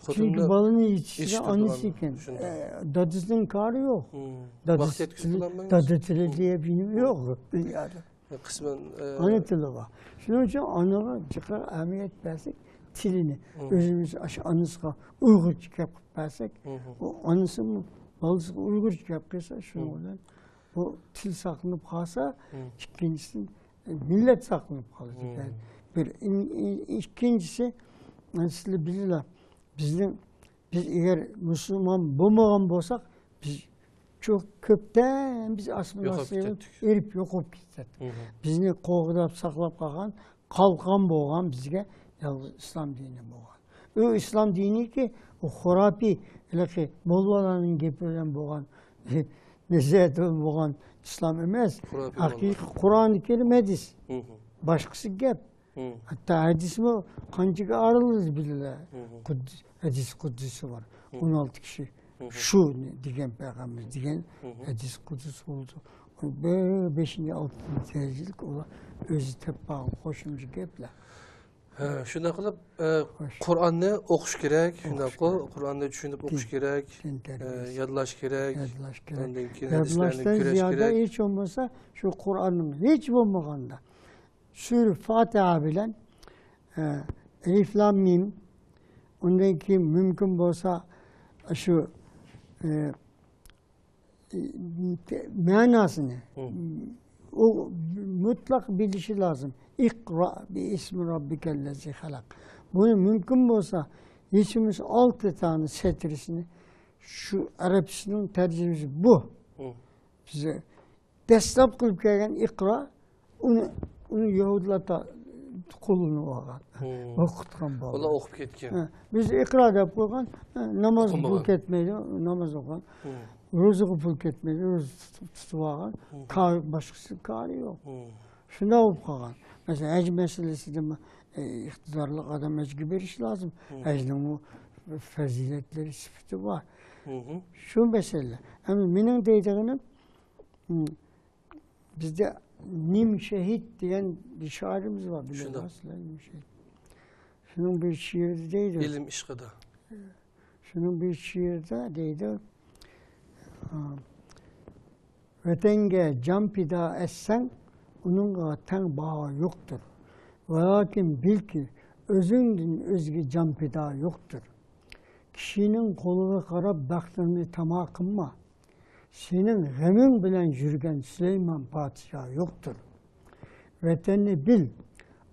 چۈنكى خوتۇننى بالىنى يېتىشتۈرگەن ئانىسى ئىكەن. شۇنداق. ئە، دادىسىنىڭ كارى يوق. مم. دادىسى ۋاقىت يەتكۈزۈپ تىلى، بولالمايمىز. دادا تىلى دېيە بىنىم يوق دۇنيادا. قىسمەن، ئە، ئانا تىلى بار. شۇنىڭ ئۈچۈن ئانىغا جىقراق ئەھمىيەت بەرسەك، تىلىنى مم. ئۆزىمىز ئاشۇ ئانىسىغا ئۇيغۇرچە گەپ قىلىپ بەرسەك، مم. ئۇ ئانىسىمۇ بالىسىغا ئۇيغۇرچە گەپ قىلسا، شۇنىڭ مم. بىلەن بۇ تىل ساقلىنىپ قالسا، مم. ئىككىنچىسى، مىللەت ساقلىنىپ قالىدۇ. مم. بىر، ئىن-، ئىن-، ئىككىنچىسى، سىلەر بىلىلا، بىزنىڭ، بىز ئەگەر مۇسۇلمان بولمىغان بولساق، بىز چوق كۆپتەن بىز يوقاپ ئاسسىمىلياتسىيە كېتەتتۇق. ئېرىپ يوقاپ كېتەتتۇق. مم. بىزنى قوغداپ ساقلاپ قالغان، قالقان بولغان بىزگە يالغۇز ئىسلام دىنى بولغان. ئۇ ئىسلام دىنىكى، ئۇ خۇراپىي، ھېلىقى موللالارنىڭ گېپى بىلەن بولغان، نەزەردە بولغان ئىسلام ئەمەس. خۇراپىي ھەقىقىي موللا. قۇرئانى كەرىم، ھەدىس. مم. باشقىسى گەپ. مم. ھەتتا ھەدىسمۇ قانچىگە ئايرىلىدۇ بىلىلە. مم. قۇددۇس، ھەدىس قۇددۇسى بار. مم. ئون ئالتە كىشى. مم. شۇ دېگەن پەيغەمبەر دېگەن مم. ھەدىس قۇددۇس بولدى. بىر بەشىنچى، ئالتىنچى دەرىجىلىك ئۇلار ئۆزى تېپىپ بارغان قوشۇمچە گەپلەر. ھە، شۇنداق قىلىپ، ئە، خوش. قۇرئاننى ئوقۇش كېرەك، ئوقۇش شۇنداققۇ؟ كېرەك. قۇرئاننى چۈشىنىپ ئوقۇش دىن، كېرەك. دىن ئە، تەربىيەسى. يادلاش كېرەك. يادلاش كېرەك. ئاندىن كېيىن ھەدىسلەرنى يادلاشتىن كۆرۈش زىيادە كېرەك. ھېچ بولمىسا شۇ قۇرئاننىڭ ھېچ بولمىغاندا سۈرە فاتىھە بىلەن، ئە، ئەلىف لام مىم، ئۇندىن كېيىن مۇمكىن بولسا شۇ، ئە، مەناسىنى، مم. ئۇ مۇتلەق بىلىشى لازىم. ئىقرا بىئىسمى رەببىكەللەزى خەلەق. بۇنى مۇمكىن بولسا، ھېچ بولمىسا ئالتە دانە سەترىسىنى شۇ ئەرەبچىسىنىڭ تەرجىمىسى بۇ. مم. بىز دەسلەپ قىلىپ كەلگەن ئىقرا، ئۇنى، ئۇنى يەھۇدىيلار تا-، قوللىنىپ ئالغان، مم. ئوقۇتقان بالىلار. ئۇلار ئوقۇپ كەتكەن. ھە، بىز ئىقرا دەپ قويغان، ھە، ناماز پۇل ئوقۇمىغان. كەتمەيدۇ، ناماز ئوقۇغان. مم. روزىغا پۇل كەتمەيدۇ، روزا تۇتۇپ، تۇتۇپ ئالغان. مم. كار-، باشقىسى كارى يوق. مم. شۇنداق بولۇپ قالغان. مەسىلەن، ھەج مەسىلىسىدىمۇ، ئە، ئىقتىدارلىق ئادەم ھەجگە بېرىشى لازىم. مم. ھەجنىڭمۇ پەزىلەتلىرى، سۈپىتى بار. مم. شۇ مەسىلە. ئەمما مېنىڭ دەيدىغىنىم، مم، بىزدە نىم شېھىت دېگەن بىر شائىرىمىز بار، شۇنداق. بىلىۋالىسىلەر، نىم شېھىت. شۇنىڭ بىر شېئىرىدە دەيدۇ. ئىلىم ئىشقىدا. شۇنىڭ بىر شېئىرىدە دەيدۇ، ئا، ۋەتەنگە جان پىدا ئەتسەڭ، ئۇنىڭغا تەڭ باھا يوقتۇر. ۋەلاكىن بىلكى، ئۆزۈڭدىن ئۆزگە جان پىدا يوقتۇر. كىشىنىڭ قولىغا قاراپ بەختىڭنى تاما قىلما. سېنىڭ غېمىڭ بىلەن يۈرگەن سۈلەيمان پادىشاھ يوقتۇر. ۋەتەننى بىل،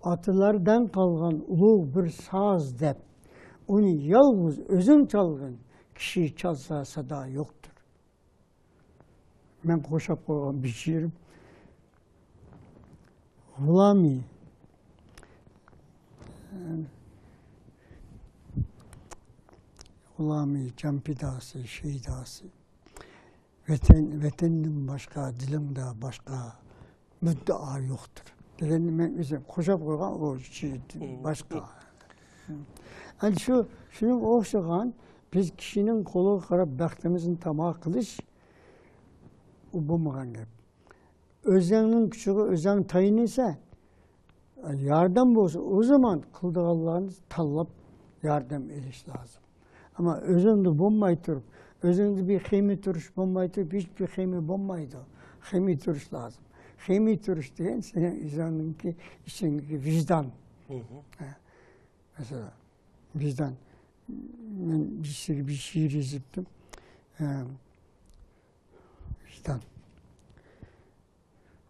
ئاتىلاردىن قالغان ئۇلۇغ بىر ساز دەپ، ئۇنى يالغۇز ئۆزۈڭ چالغىن، كىشى چالسا سادا يوقتۇر. مەن قوشاپ قويغان بىر شېئىرىم. غۇلامى، غۇلامى، جان پىداسى، شەھىداسى. ۋەتەن، ۋەتەندىن باشقا، دىلىڭدا باشقا مۇددىئا يوقتۇر. دېگەننى مەن ئۆزۈم قوشاپ قويغان ئۇ شېئىردىن مم. باشقا. ئەنە شۇ، شۇنىڭغا ئوخشىغان، بىز كىشىنىڭ قولىغا قاراپ بەختىمىزنى تاما قىلىش، ئۇ بولمىغان گەپ. ئۆزۈڭنىڭ كۈچىگە ئۆزۈڭ تايىنىسەن، ياردەم بولسا، ئۇ زامان قىلىدىغانلارنى تاللاپ ياردەم ئېلىش لازىم. ئەمما ئۆزۈڭدە بولماي تۇرۇپ، ئۆزۈڭدە بىر خېمىي تۇرۇش بولماي تۇرۇپ، ھېچبىر خېمىي بولمايدۇ. خېمىي تۇرۇش لازىم. خېمىي تۇرۇش دېگەن سېنىڭ ئۆزۈڭنىڭكى ئىچىڭدىكى ۋىجدان. مم. ھە. مەسىلەن، ۋىجدان. مەن بىر شېئىر، بىر شېئىر يېزىپتىم. ھە. ۋىجدان.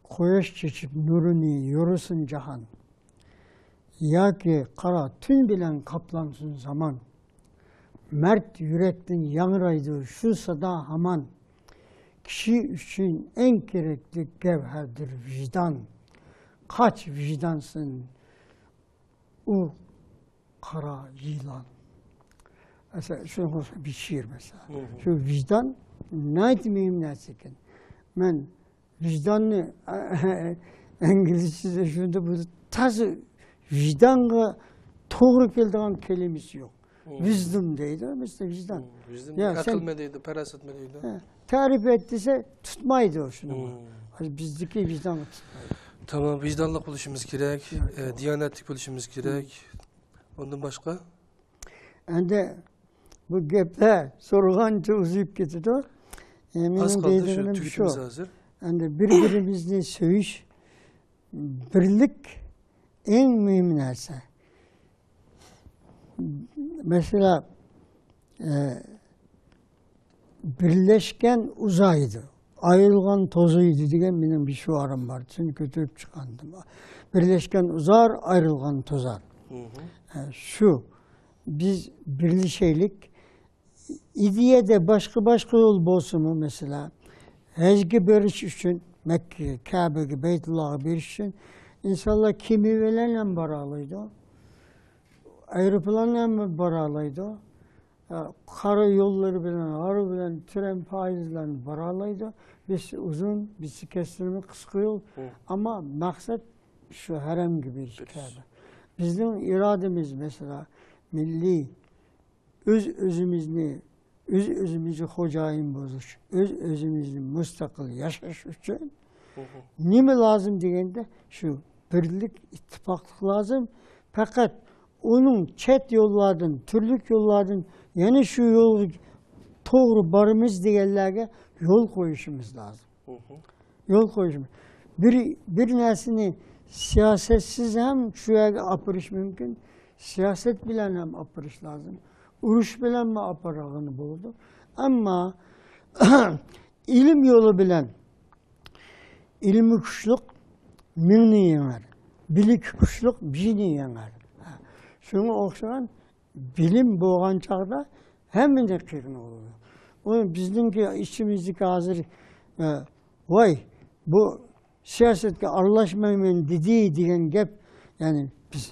قۇياش چېچىپ نۇرىنى يورۇسۇن جاھان، ياكى قارا تۈن بىلەن قاپلانسۇن زامان. مەرد يۈرەكتىن ياڭرايدۇ شۇ سادا ھامان. كىشى ئۈچۈن ئەڭ كېرەكلىك گەۋھەردۇر ۋىجدان. قاچ ۋىجدانسىن، ئۇ قارا يىلان. مەسىلەن، شۇنىڭغا ئوخشاش بىر شېئىر مەسىلەن. شۇ ۋىجدان ناھايىتى مۇھىم نەرسە ئىكەن. مەن ۋىجداننى ئىنگلىزچىسى شۇنداق، بۇ تازا ۋىجدانغا توغرا كېلىدىغان كەلىمىسى يوق. ۋىزدوم دەيدۇ، بىزدە ۋىجدان. ۋىزدوم يا، سەن ئەقىلمۇ دېيدۇ، پاراسەتمۇ دېيدۇ. ھە، تەرىپ ئېيت دېسە، تۇتمايدۇ شۇنى. بىزدىكى ۋىجدانغا تۇتمايدۇ. تامام، ۋىجدانلىق بولۇشىمىز كېرەك، ئە، دىيانەتلىك بولۇشىمىز كېرەك. ئۇندىن باشقا؟ ئەمدى بۇ گەپلەر سورىغانچە ئۇزىيىپ كېتىدۇ. ئە، مېنىڭ ئاز قالدى، شۇ دەيدىغىنىم شۇ. تۈگىتىمىز ھازىر. ئەمدى بىر-بىرىمىزنى سۆيۈش، بىرلىك ئەڭ مۇھىم نەرسە. مەسىلەن، ئە، بىرلەشكەن ئۇزايدۇ، ئايرىلغان توزۇيدۇ دېگەن مېنىڭ بىر شوئارىم بار. شۇنى كۆتۈرۈپ چىققانىدىم. بىرلەشكەن ئۇزار، ئايرىلغان توزار. ئە، شۇ، بىز بىرلىشەيلىك. ئىدىيەدە باشقا-باشقا يول بولسىمۇ، مەسىلەن، ھەجگە بېرىش ئۈچۈن، مەككىگە، كەبىگە، بەيتۇللاغا بېرىش ئۈچۈن ئىنسانلار كېمە بىلەن ھەم بارالايدۇ، ئايروپىلان بىلەن ھەم بارالايدۇ، قارا يوللىرى بىلەن، ھارۋا بىلەن، ترەن پايىز بىلەن بارالايدۇ. بىرسى ئۇزۇن، بىرسى كەسكىن قىسقا يول. ئەمما مەقسەت شۇ ھەرەمگە بېرىش، كەبە. بىزنىڭ ئىرادىمىز، مەسىلەن، مىللىي ئۆز-ئۆزىمىزنى، ئۆز-ئۆزىمىزگە خوجايىن بولۇش، ئۆز-ئۆزىمىزنى مۇستەقىل ياشاش ئۈچۈن نېمە لازىم دېگەندە، شۇ بىرلىك، ئىتتىپاقلىق لازىم. پەقەت ئۇنىڭ چەت يوللاردىن، تۈرلۈك يوللاردىن يەنە شۇ يولغا توغرا بارىمىز دېگەنلەرگە يول قويۇشىمىز لازىم. يول قويۇش. بىر، بىر نەرسىنى سىياسەتسىز ھەم شۇ يەرگە ئاپىرىش مۇمكىن، سىياسەت بىلەن ھەم ئاپىرىش لازىم. ئۇرۇش بىلەنمۇ ئاپارغىلى بولىدۇ. ئەمما ئىلىم يولى بىلەن، ئىلمى كۈچلۈك مىڭنى يېڭەر، بىلىكى كۈچلۈك بىرنى يېڭەر. شۇڭا ئوخشىغان بىلىم بولغان چاغدا ھەممىدىن قىيىن بولىدۇ. ئۇ بىزنىڭكى ئىچىمىزدىكى ھازىر، ئە، ۋاي، بۇ سىياسەتكە ئارىلاشمايمەن دېدى دېگەن گەپ، يەنى بىز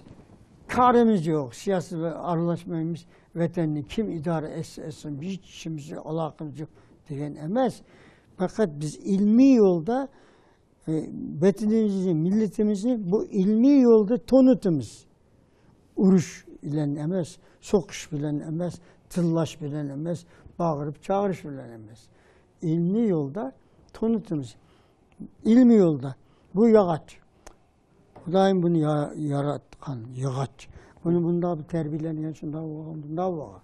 كارىمىز يوق، سىياسەتكە ئارىلاشمايمىز، ۋەتەننى كىم ئىدارە ئەتسە ئەتسۇن، ھېچ ئىشىمىز يوق، ئالاقىمىز يوق دېگەن ئەمەس. پەقەت بىز ئىلمىي يولدا ئە، ۋەتىنىمىزنى، مىللىتىمىزنى بۇ ئىلمىي يولدا تونۇتىمىز. ئۇرۇش بىلەن ئەمەس، سوقۇش بىلەن ئەمەس، تىللاش بىلەن ئەمەس، باغىرىپ چاغىرىش بىلەن ئەمەس. ئىلمىي يولدا تونۇتىمىز. ئىلمىي يولدا. بۇ ياغاچ. خۇدايىم بۇنى يا-، ياراتقان ياغاچ. بۇنى بۇنداق بىر تەربىيەلەنگەن، شۇنداق بولغان، بۇنداق بولغان.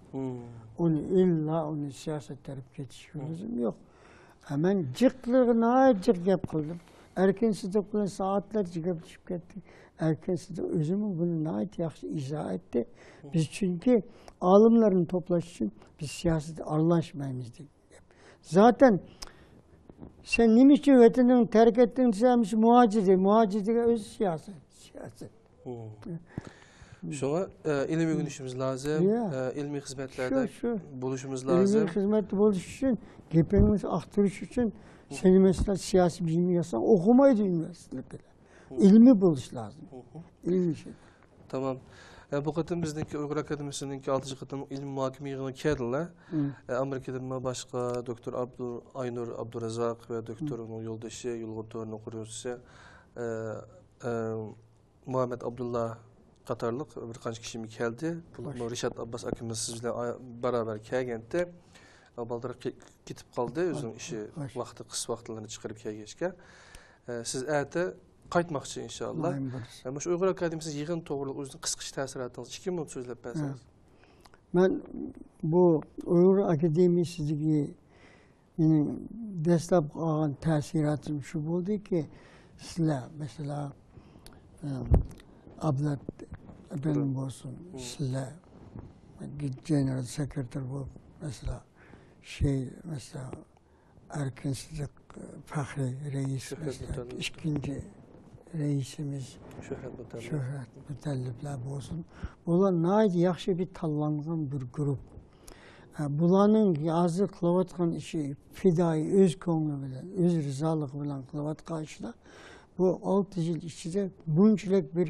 ئۇنى ئىللا ئۇنى سىياسەت تەرەپ كېتىشكە لازىم يوق. ھە، مەن جىقلىرىغا ناھايىتى جىق گەپ قىلدىم. ئەركىن سىدىق بىلەن سائەتلەرچە گەپلىشىپ كەتتىك. ئەركىن سىدىق ئۆزىمۇ بۇنى ناھايىتى ياخشى ئىزاھ ئەتتى. بىز چۈنكى ئالىملارنى توپلاش ئۈچۈن بىز سىياسەتكە ئارىلاشمايمىز دېگەن گەپ. زاتەن سەن نېمە ئۈچۈن ۋەتىنىڭ تەرك ئەتتىڭ دېسە، ھەممىسى مۇھاجىر دەيدۇ. مۇھاجىر دېگەن ئۆزى سىياسەت. سىياسەت. شۇڭا، ئە، ئىلىم ئۆگىنىشىمىز لازىم، يا. ئە، ئىلمىي خىزمەتلەردە شۇ، شۇ. بولۇشىمىز لازىم. ئىلمىي خىزمەتتە بولۇش ئۈچۈن، گېپىڭىزنى ئاختۇرۇش ئۈچۈن، سېنى، مەسىلەن، سىياسىي بىلىم يازساڭ، ئوقۇمايدۇ ئۇنىۋېرسىتېتلەرگە. ئىلمىي بولۇش لازىم. ئىلمىي شەكىل. تامام. ئە، بۇ قېتىم بىزنىڭكى ئۇيغۇر ئاكادېمىيىسىنىڭكى ئالتىنچى قېتىم ئىلمىي مۇھاكىمە يىغىنىغا كەلدىلەر. ئە، ئامېرىكىدىنمۇ باشقا دوكتور ئابدۇ-، ئاينۇر ئابدۇرازاق ۋە دوكتور ئۇنىڭ يولدىشى، يۇلغۇن تورىنىڭ قۇرغۇچىسى، ئە، ئە، مۇھەممەد ئابدۇللا قاتارلىق بىر قانچە كىشىمۇ كەلدى. بۇ، بۇ رىشات ئابباس ئاكىمىز سىز بىلەن ئا-، بارابەر كەلگەنتى. ئا، بالدۇرراق كې-، كېتىپ قالدى. ئۆزىنىڭ ئىشى ۋاقتى قىس ۋاقىتلىرىنى چىقىرىپ كەلگەچكە. ئە، سىز ئەتە قايتماقچى ئىنشاللا. ئە، مۇشۇ ئۇيغۇر ئاكادېمىيىسى يىغىن توغرىلىق ئۆزىنىڭ قىسقىچە تەسىراتىڭىز ئىككى مىنۇت سۆزلەپ بەرسىڭىز. مەن بۇ ئۇيغۇر ئاكادېمىيىسىدىكى مېنىڭ دەسلەپ قالغان تەسىراتىم شۇ بولدىكى، سىلەر، مەسىلەن، ئە، ئابلەت ئەپەندىم بولسۇن، سىلەر گېنېرال سېكرېتار بولۇپ، مەسىلەن، شەي، مەسىلەن، ئەركىن سىدىق پەخرىي رەئىس، مەسىلەن، ئىككىنچى رەئىسىمىز شۆھرەت مۇتەللىپ. شۆھرەت مۇتەللىپلەر بولسۇن. بۇلار ناھايىتى ياخشى بىر تاللانغان بىر گۇرۇپ. ھە، بۇلارنىڭ ھازىر قىلىۋاتقان ئىشى پىدائىي، ئۆز كۆڭلى بىلەن، ئۆز رىزالىقى بىلەن قىلىۋاتقان ئىشلار بۇ ئالتە يىل ئىچىدە بۇنچىلىك بىر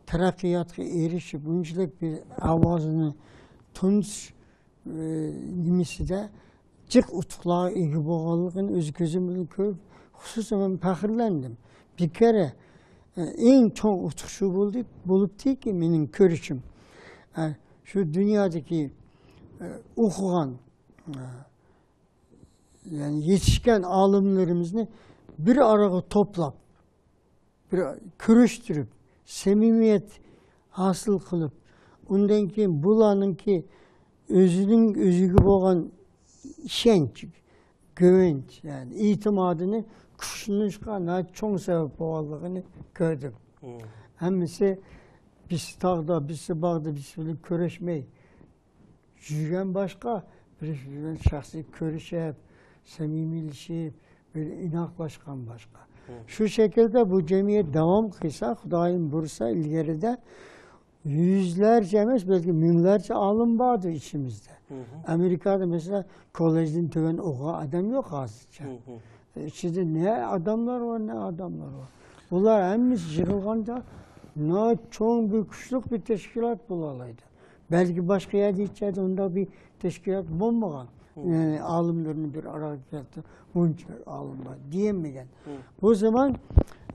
تەرەققىياتقا ئېرىشىپ، بۇنچىلىك بىر ئاۋازىنى تونۇتۇش، ئى، نېمىسىدە جىق ئۇتۇقلارغا ئىگە بولغانلىقىنى ئۆز كۆزۈم بىلەن كۆرۈپ، خۇسۇسەن مەن پەخىرلەندىم. بىر كەرە، ئى، ئەڭ چوڭ ئۇتۇق شۇ بولدى، بولۇپتىكى، مېنىڭ كۆرۈشۈم. ئە، شۇ دۇنيادىكى، ئە، ئوقۇغان، ئە، يەنى يېتىشكەن ئالىملىرىمىزنى بىر ئارىغا توپلاپ، بىر كۆرۈشتۈرۈپ، سەمىمىيەت ھاسىل قىلىپ، ئۇندىن كېيىن بۇلارنىڭكى ئۆزىنىڭ ئۆزىگە بولغان ئىشەنچ، گۆۋەنچ، يەنى ئېتىمادىنى كۈچلىنىشقا ناھايىتى چوڭ سەۋەب بولغانلىقىنى كۆردۈم. مم. ھەممىسى بىرسى تاغدا، بىرسى باغدا، بىرسى بىلەن كۆرۈشمەي، يۈرگەن باشقا، بىر بىلەن شەخسىي كۆرۈشۈپ، سەمىمىيلىشىپ، بىر ئىناقلاشقان باشقا. مم. شۇ شەكىلدە بۇ جەمئىيەت داۋام قىلسا، خۇدايىم بۇيرۇسا، ئىلگىرىدە يۈزلەرچە ئەمەس، بەلكى مىڭلارچە ئالىم باردۇر ئىچىمىزدە. مم. ئامېرىكادا، مەسىلەن، كوللېجدىن تۆۋەن ئوقۇغان ئادەم يوق ھازىرچە. مم. ئىچىدە نە ئاداملار بار، نە ئاداملار بار. بۇلار ھەممىسى يىغىلغاندا ناھايىتى چوڭ بىر كۈچلۈك بىر تەشكىلات بولالايدۇ. بەلكى باشقا يەردە ھېچ يەردە ئۇنداق بىر تەشكىلات بولمىغان. مم. يەنى ئالىملارنى بىر ئارىغا كەلتۈرۈپ، بۇنچە ئالىم بار دېيەلمىگەن. مم. بۇ زامان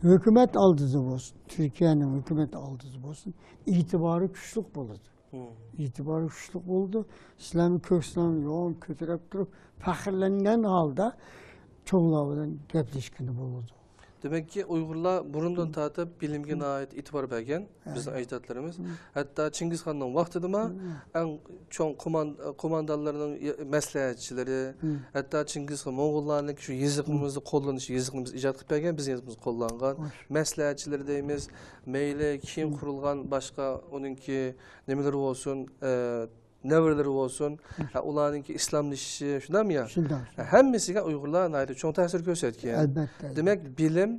ھۆكۈمەت ئالدىدا بولسۇن، تۈركىيەنىڭ ھۆكۈمەت ئالدىدا بولسۇن، ئېتىبارى كۈچلۈك بولىدۇ. مم. ئېتىبارى كۈچلۈك بولىدۇ. سىلەرنىڭ كۆكسىلەرنى يوغان كۆتۈرۈپ تۇرۇپ، پەخىرلەنگەن ھالدا چوڭلار بىلەن گەپلەشكىلى بولىدۇ. دېمەككى، ئۇيغۇرلار بۇرۇندىن تارتىپ بىلىمگە ناھايىتى ئېتىبار بەرگەن، بىزنىڭ ئەجدادلىرىمىز. ھەتتا چىڭگىزخاننىڭ ۋاقتىدىمۇ ئەڭ چوڭ قومان-، قوماندانلىرىنىڭ مەسلىھەتچىلىرى، ھەتتا چىڭگىزخان موڭغۇللارنىڭ شۇ يېزىقىمىزنى قوللىنىش، يېزىقىمىز ئىجاد قىلىپ بەرگەن، بىزنىڭ يېزىقىمىز قوللانغان مەسلىھەتچىلىرى دەيمىز، مەيلى كېيىن قۇرۇلغان باشقا ئۇنىڭكى نېمىلىرى بولسۇن، ئە، نەۋرىلىرى بولسۇن، ھە، ئۇلارنىڭكى ئىسلاملىشىشى، شۇنداقمۇ يا؟ شۇنداق. ھە، ھەممىسىگە ئۇيغۇرلار ناھايىتى چوڭ تەسىر كۆرسەتكەن. ئەلبەتتە، دېمەك، ئەلبەتتە. بىلىم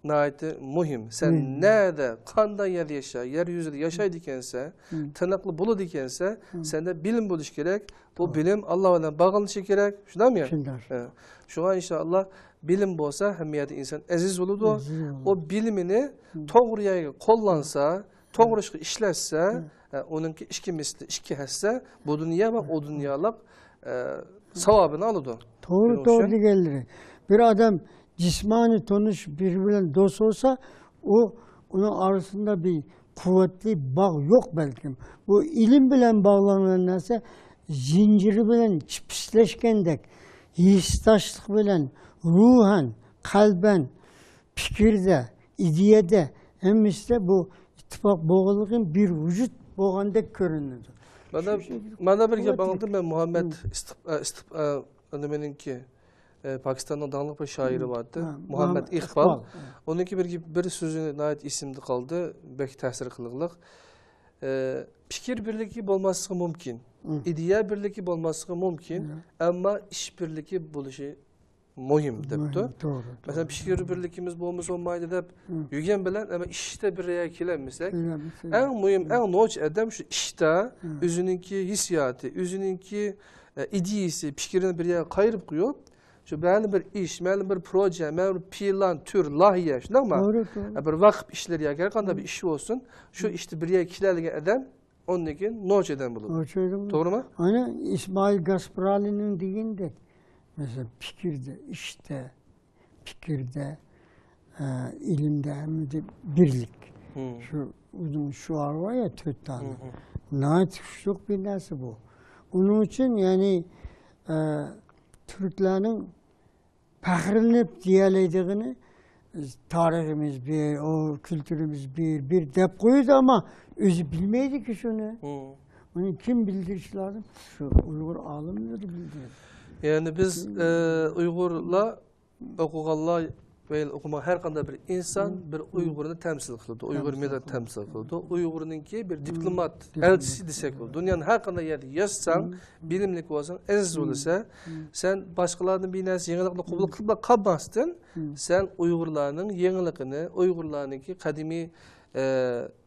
ناھايىتى مۇھىم. سەن نەدە، قانداق يەردە ياشا، يەر يۈزىدە ياشايدىكەنسە، تىنىقلىق بولىدىكەنسە، سەندە بىلىم بولۇشى كېرەك. بۇ بىلىم ئاللا بىلەن باغلىنىشى كېرەك. شۇنداقمۇ يا؟ شۇنداق. ھە. شۇڭا ئىنشائاللا بىلىم بولسا، ھەممە يەردە ئىنسان ئەزىز بولىدۇ. ئەزىز بولىدۇ. ئۇ بىلىمىنى توغرا يەرگە قوللانسا، توغرا ئىشقا ئىشلەتسە، ئە، ئۇنىڭكى ئىككى مىسلى، ئىككى ھەسسە بۇ دۇنيا ۋە ئۇ دۇنيالىق، ئە، ساۋابىنى ئالىدۇ. توغرا، شۇنىڭ توغرا ئۈچۈن دېگەنلىرى. بىر ئادەم جىسمانىي تونۇش بىرى بىلەن دوست بولسا، ئۇ، ئۇنىڭ ئارىسىدا بىر قۇۋۋەتلىك باغ يوق بەلكىم. بۇ ئىلىم بىلەن باغلانغان نەرسە زىنجىرى بىلەن چىپىسلەشكەندەك، ھېسداشلىق بىلەن روھەن، قەلبەن، پىكىردە، ئىدىيەدە، ھەممىسىدە بۇ ئىتتىپاق بولغانلىقى بىر ۋۇجۇد بولغاندەك كۆرۈنىدۇ. مانا، شۇ شەكىلدە مانا بىر گەپ قۇۋۋەتلىك. ئاڭلىدىم مەن، مۇھەممەد ئىستىق-، ئە، ئىستىق-، ئە، نېمىنىڭكى، ئە، پاكىستاننىڭ داڭلىق بىر شائىرى بارتى، مۇھەممەد ئىقبال. ئۇنىڭكى بىر، بىر سۆزى ناھايىتى ئېسىمدە قالدى، بەك تەسىر قىلغۇلۇق. ئە، پىكىر بىرلىكى بولماسلىقى مۇمكىن، ئىدىيە بىرلىكى بولماسلىقى مۇمكىن، ئەمما ئىش بىرلىكى بولۇشى مۇھىم دەپتۇ. مۇھىم، توغرا، مەسىلەن، توغرا. پىكىر بىرلىكىمىز بولمىسا بولمايدۇ دەپ يۈرگەن بىلەن، ئەمما ئىشتا بىر يەرگە كېلەلمىسەك، كېلەلمىسەك. ئەڭ مۇھىم، ئەڭ نوچى ئادەم شۇ ئىشتا ئۆزىنىڭكى ھېسسىياتى، ئۆزىنىڭكى، ئە، ئىدىيىسى، پىكرىنى بىر يەرگە قايرىپ قويۇپ، شۇ مەلۇم بىر ئىش، مەلۇم بىر پروژە، مەلۇم بىر پىلان، تۈر، لايىھە، شۇنداقمۇ؟ توغرا، توغرا. ئە، بىر ۋاقىپ ئىشلىرى ياكى ھەر قانداق بىر ئىش بولسۇن، شۇ ئىشتا بىر يەرگە كېلەلىگەن ئادەم ئۇندىن كېيىن نوچى ئادەم بولىدۇ. نوچى ئادەم. توغرىمۇ؟ ئانا ئىسمائىل گاسپرالىنىڭ دېگىنىدەك، مەسىلەن، پىكىردە، ئىشتا، پىكىردە، ئە، ئىلىمدە، ھەممىدە بىرلىك. شۇ ئۇزۇن شوئار بار يا، تۆت دانە. ناھايىتى كۈچلۈك بىر نەرسە بۇ. ئۇنىڭ ئۈچۈن، يەنى، ئە، تۈركلەرنىڭ پەخىرلىنىپ دېيەلەيدىغىنى، تارىخىمىز بىر، ئۇ كۈلتۈرىمىز بىر، بىر دەپ قويىدۇ، ئەمما ئۆزى بىلمەيدىكى شۇنى. ئۇنى كىم بىلدۈرۈشى لازىم؟ شۇ ئۇيغۇر ئالىملىرى بىلدۈرىدۇ. يەنى بىز، ئە، ئۇيغۇرلار، ئوقۇغانلار ۋە ئوقۇمىغان ھەر قانداق بىر ئىنسان بىر ئۇيغۇرنى تەمسىل قىلىدۇ، ئۇيغۇر مىللەتنى تەمسىل قىلىدۇ. ئۇيغۇرنىڭكى بىر دىپلومات، ئەلچىسى دېسەك بولىدۇ. دۇنيانىڭ ھەر قانداق يەردە ياشىساڭ، بىلىملىك بولساڭ، ئەزىز بولىسەن، سەن باشقىلاردىن بىر نەرسە يېڭىلىقنى قوبۇل قىلىپلا قالماستىن، سەن ئۇيغۇرلارنىڭ يېڭىلىقىنى، ئۇيغۇرلارنىڭكى قەدىمىي، ئە،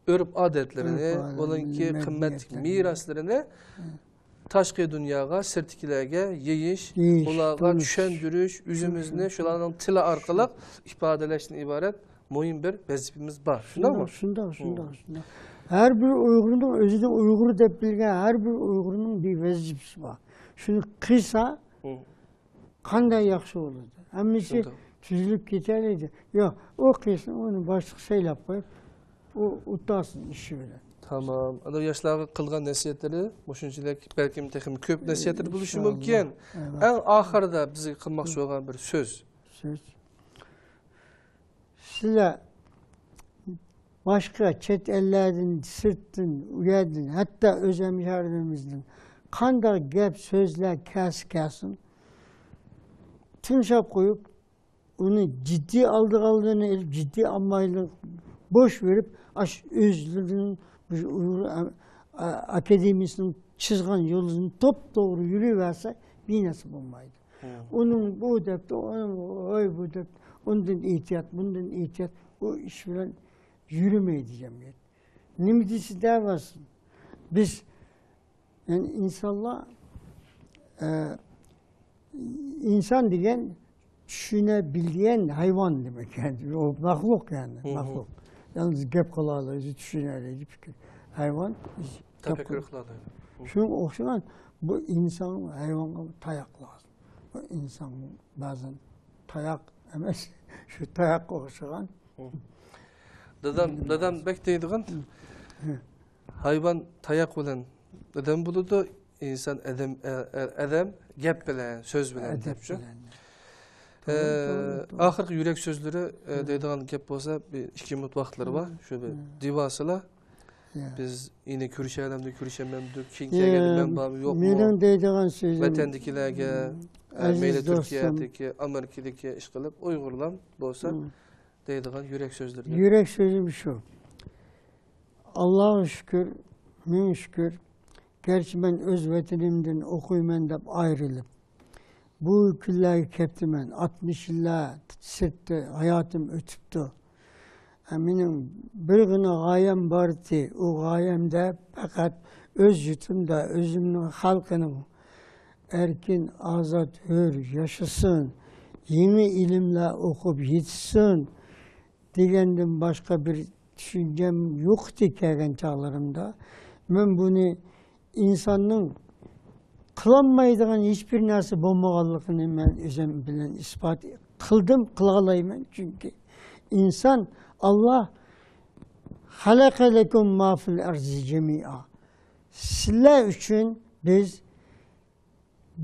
ئۆرپ-ئادەتلىرىنى، ئۆرپ-ئادەت، ئۇنىڭكى مىللىي قىممەتلىك مەدەنىيەتلىرىنى، مىراسلىرىنى تاشقى دۇنياغا، سىرتتىكىلەرگە يېيىش، يېيىش، ئۇلارغا تونۇش، چۈشەندۈرۈش، ئۆزىمىزنى شۇلارنىڭ تىلى ئارقىلىق ئىپادىلەشتىن ئىبارەت مۇھىم بىر ۋەزىپىمىز بار. شۇنداقمۇ؟ شۇنداق، شۇنداق، شۇنداق. ھەر بىر ئۇيغۇرنىڭ ئۆزىنى ئۇيغۇر دەپ بىلگەن ھەر بىر ئۇيغۇرنىڭ بىر ۋەزىپىسى بار. شۇنى قىلسا، قانداق ياخشى بولىدۇ. ھەممىسى تۈزۈلۈپ كېتەلەيدۇ. ياق، ئۇ قىلسۇن، ئۇنى باشلىق سايلاپ قويۇپ، ئۇ ئۇتالسۇن ئىشى بىلەن. تامام. ئانا ياشلارغا قىلغان نەسىھەتلىرى مۇشۇنچىلىك، بەلكىم تېخىمۇ كۆپ نەسىھەتلەر بولۇشى مۇمكىن. ئەڭ ئاخىرىدا بىزگە قىلماقچى بولغان بىر سۆز. سۆز. سىلەر باشقا چەت ئەللەردىن، سىرتتىن، ئۇ يەردىن، ھەتتا ئۆز ھەمشەھەرلىرىمىزدىن قانداق گەپ سۆزلەر كەلسە كەلسۇن، تىڭشاپ قويۇپ، ئۇنى جىددىي ئالىدىغانلىرىنى ئېلىپ، جىددىي ئالمايلى، بوش بېرىپ، ئاشۇ ئۆزلىرىنىڭ ئۇيغۇر ئا-، ئا-، ئاكادېمىيىسىنىڭ چىزغان يولىنى توپتوغرا يۈرۈۋەرسە، بىر نەرسە بولمايدۇ. ئۇنىڭ بۇ دەپتۇ، ئۇنىڭ ۋاي بۇ دەپتۇ، ئۇندىن ئېھتىيات، بۇندىن ئېھتىيات، ئۇ ئىش بىلەن يۈرمەيدۇ جەمئىيەت. نېمە دېسە دەۋەرسۇن. بىز، يەنى ئىنسانلار، ئە، ئىنسان دېگەن چۈشىنەبىلگەن ھايۋان دېمەك، يەنى ئۇ مەخلۇق، يەنى مەخلۇق. يالنىز گەپ قىلالايدۇ، چۈشىنەلەيدۇ، پىكىر. ھايۋان، بىز گەپ تەپەككۇر قىل-، قىلالايدۇ. شۇنىڭغا ئوخشىغان بۇ ئىنسان ھايۋانغا تاياق لازىم. بۇ ئىنسان بەزەن تاياق ئەمەس، شۇ تاياققا ئوخشىغان. دادام، دادام بەك دەيدىغان، ھايۋان تاياق بىلەن ئادەم بولىدۇ، ئىنسان ئادەم، ئە-، ئە-، ئادەم گەپ بىلەن، سۆز بىلەن دەپ شۇ. ئاخىرقى يۈرەك سۆزلىرى، ئە، دەيدىغان گەپ بولسا، بىر ئىككى مىنۇت ۋاقىتلىرى بار. شۇ بىر دېۋاسىلا. بىز يەنە كۆرۈشەلەمدۇ، كۆرۈشەلمەمدۇ، كېيىن كەلگەندە مەن بارمۇ، يوقمۇ؟ مېنىڭ دەيدىغان سۆزۈم، ۋەتەندىكىلەرگە، ئە، ئەزىز مەيلى دوستۇم، تۈركىيەدىكى، ئامېرىكىدىكى ئىشقىلىپ ئۇيغۇرلار بولسا، دەيدىغان يۈرەك سۆزلىرى. يۈرەك سۆزۈم شۇ. ئاللاغا شۈكۈر، مىڭ شۈكۈر. گەرچە مەن ئۆز ۋەتىنىمدىن ئوقۇيمەن دەپ ئايرىلىپ، بۇ كۈنلەرگە كەپتىمەن. ئاتمىش يىللار سىرتتا ھاياتىم ئۆتۈپتۇ. ھە، مېنىڭ بىرغىنە غايەم بار ئىدى. ئۇ غايەمدە پەقەت ئۆز يۇرتۇمدا، ئۆزۈمنىڭ خەلقىنىڭ ئەركىن، ئازاد، ھۆر ياشىسۇن، يېڭى ئىلىملەر ئوقۇپ يېتىشسۇن دېگەندىن باشقا بىر چۈشەنچەم يوق ئىدى كەلگەن چاغلىرىمدا. مەن بۇنى ئىنساننىڭ قىلالمايدىغان ھېچبىر نەرسە بولمىغانلىقىنى مەن ئۆزۈم بىلەن ئىسپات قىلدىم، قىلالايمەن. چۈنكى ئىنسان، ئاللا، خەلەقە لەكۇم ما فىل ئەرزى جەمىئا. سىلەر ئۈچۈن بىز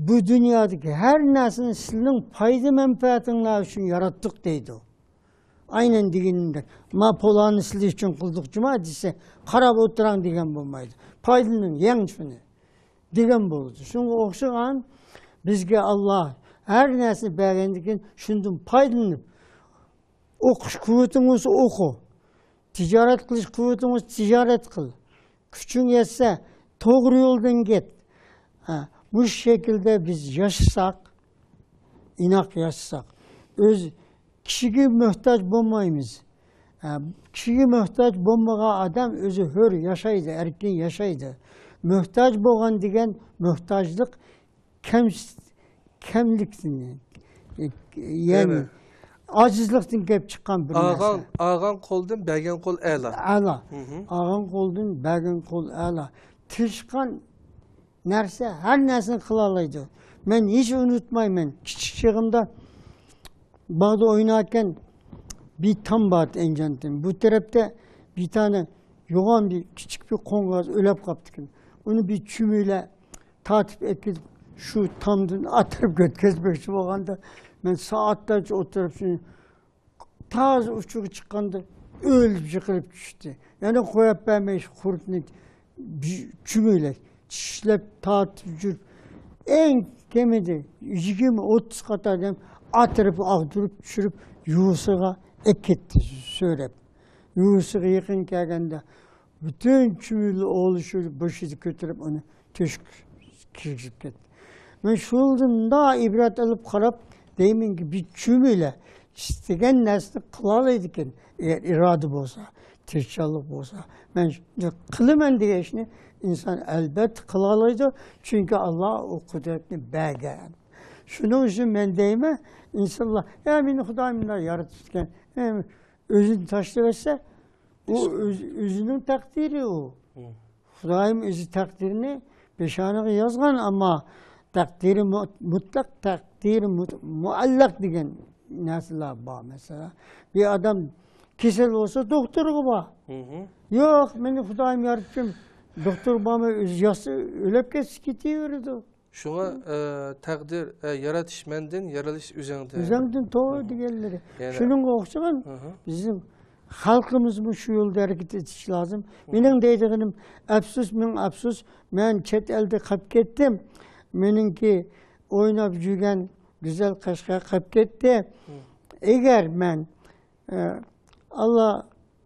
بۇ دۇنيادىكى ھەر نەرسىنى سىلىنىڭ پايدا مەنپەئەتىڭلار ئۈچۈن ياراتتۇق دەيدۇ. ئاينەن دېگىنىمدەك، ما پولانى سىلى ئۈچۈن قىلدۇق جۇما دېسە، قاراپ ئولتۇراڭ دېگەن بولمايدۇ. پايدىلىنىڭ، يەڭ شۇنى دېگەن بولىدۇ. شۇنىڭغا ئوخشىغان، بىزگە ئاللا ھەر نەرسىنى بەرگەندىن كېيىن شۇندىن پايدىلىنىپ، ئوقۇش قۇۋۋىتىڭ بولسا ئوقۇ. تىجارەت قىلىش قۇۋۋىتىڭ بولسا تىجارەت قىل. كۈچۈڭ يەتسە توغرا يولدىن كەت. ھە، مۇشۇ شەكىلدە بىز ياشىساق، ئىناق ياشىساق، ئۆز كىشىگە موھتاج بولمايمىز. ھە، كىشىگە موھتاج بولمىغان ئادەم ئۆزى ھۆر ياشايدۇ، ئەركىن ياشايدۇ. موھتاج بولغان دېگەن موھتاجلىق كەم-، كەملىكتىن، يەنى ئاجىزلىقتىن كېلىپ چىققان بىر نەرسە. ئالغان قولدىن بەرگەن قول ئەلا. ئەلا. ئالغان قولدىن بەرگەن قول ئەلا. تىرىشقان نەرسە ھەر نەرسىنى قىلالايدۇ. مەن ھېچ ئۇنتۇمايمەن، كىچىك چېغىمدا باغدا ئويناركەن، بىر تام بار ئەنجانتىم. بۇ تەرەپتە بىر تانە يوغان بىر كىچىك بىر قوڭغاز ئۆلۈپ قاپتىكەن. ئۇنى بىر چۈمۈلە تارتىپ ئەكېلىپ، شۇ تامدىن ئاتتۇرۇپ ئۆتكۈزمەكچى بولغاندا، مەن سائەتلەرچە ئولتۇرۇپ، شۇنى تازا ئۇچىغا چىققاندا ئۆلۈپ يىقىلىپ چۈشتى. يەنە قويۇپ بەرمەي، قۇرتنى چۈمۈلە چىشلەپ، تارتىپ يۈرۈپ، ئەڭ كېمىدە يىگىرمە ئوتتۇز قات ئادەم ئاتتۇرۇپ، ئاغدۇرۇپ چۈشۈرۈپ، يۇۋىسىغا ئەكەتتى سۆرەپ. يۇۋىسىغا يېقىن كەلگەندە، پۈتۈن چۈمۈلە ئولىشىپ بېشىدا كۆتۈرۈپ، ئۇنى تۆشۈككە كىرگۈزۈپ كەتتى. مەن شۇنىڭدىن مۇنداق ئىبرەت ئېلىپ قاراپ، دەيمەنكى، بىر چۈمۈلە ئىستىگەن نەرسىنى قىلالايدىكەن، ئەگەر ئىرادە بولسا. تىرىشچانلىق بولسا، مەن قىلىمەن دېگەن ئىشنى ئىنسان ئەلۋەتتە قىلالايدۇ، چۈنكى ئاللا ئۇ قۇدرەتنى بەرگەن. شۇنىڭ ئۈچۈن مەن دەيمەن، ئىنسانلار، يا مېنى خۇدايىم مۇنداق يارىتىپتىكەن، ئۆزىنى تاشلىۋەتسە، ئۇ ئۆز-، ئۆزىنىڭ تەقدىرى ئۇ. خۇدايىم ئۆزى تەقدىرنى پېشانىغا يازغان، ئەمما تەقدىرى مۇ-، مۇتلەق، تەقدىرى مۇت-، مۇئەللەق دېگەن نەرسىلەر بار. مەسىلەن، بىر ئادەم كېسەل بولسا، دوختۇرغا بار. يوق، مېنى خۇدايىم يارىتىپتىمۇ، دوختۇر بارمۇ، ئۆزى ياتسا، ئۆلۈپ كەتسە كېتىۋېرىدۇ. شۇڭا، ئە، تەقدىر، ئە، يارىتىش مەندىن، يارىلىش ئۆزۈڭدىن. ئۆزۈڭدىن، توغرا دېگەنلىرى. شۇنىڭغا ئوخشىغان بىزنىڭ خەلقىمىزمۇ شۇ يولدا ھەرىكەت ئېتىشى لازىم. مېنىڭ دەيدىغىنىم، ئەپسۇس، مىڭ ئەپسۇس، مەن چەت ئەلدە قېلىپ كەتتىم. مېنىڭكى ئويناپ يۈرگەن گۈزەل قەشقەر قېلىپ كەتتى. ئەگەر مەن ئە، ئاللا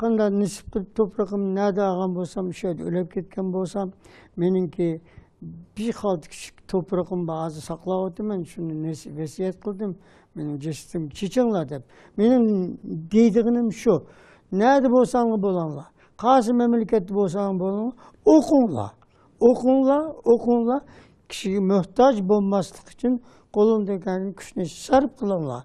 قانداق نېسىپ قىلىپ توپرىقىمنى نەدە ئالغان بولسام، شۇ يەردە ئۆلۈپ كەتكەن بولسام، مېنىڭكى بىر خالتا كىچىك توپرىقىم بار، ھازىر ساقلاۋاتىمەن، شۇنى نېسى-، ۋەسىيەت قىلدىم. مېنىڭ جەسىتىمگە چېچىڭلار دەپ. مېنىڭ دەيدىغىنىم شۇ. نەدە بولساڭلار بولۇڭلار. قايسى مەملىكەتتە بولساڭلار بولۇڭلار. ئوقۇڭلار. ئوقۇڭلار، ئوقۇڭلار. كىشىگە موھتاج بولماسلىق ئۈچۈن قولۇڭدىن كەلگەن كۈچنى سەرپ قىلىڭلار.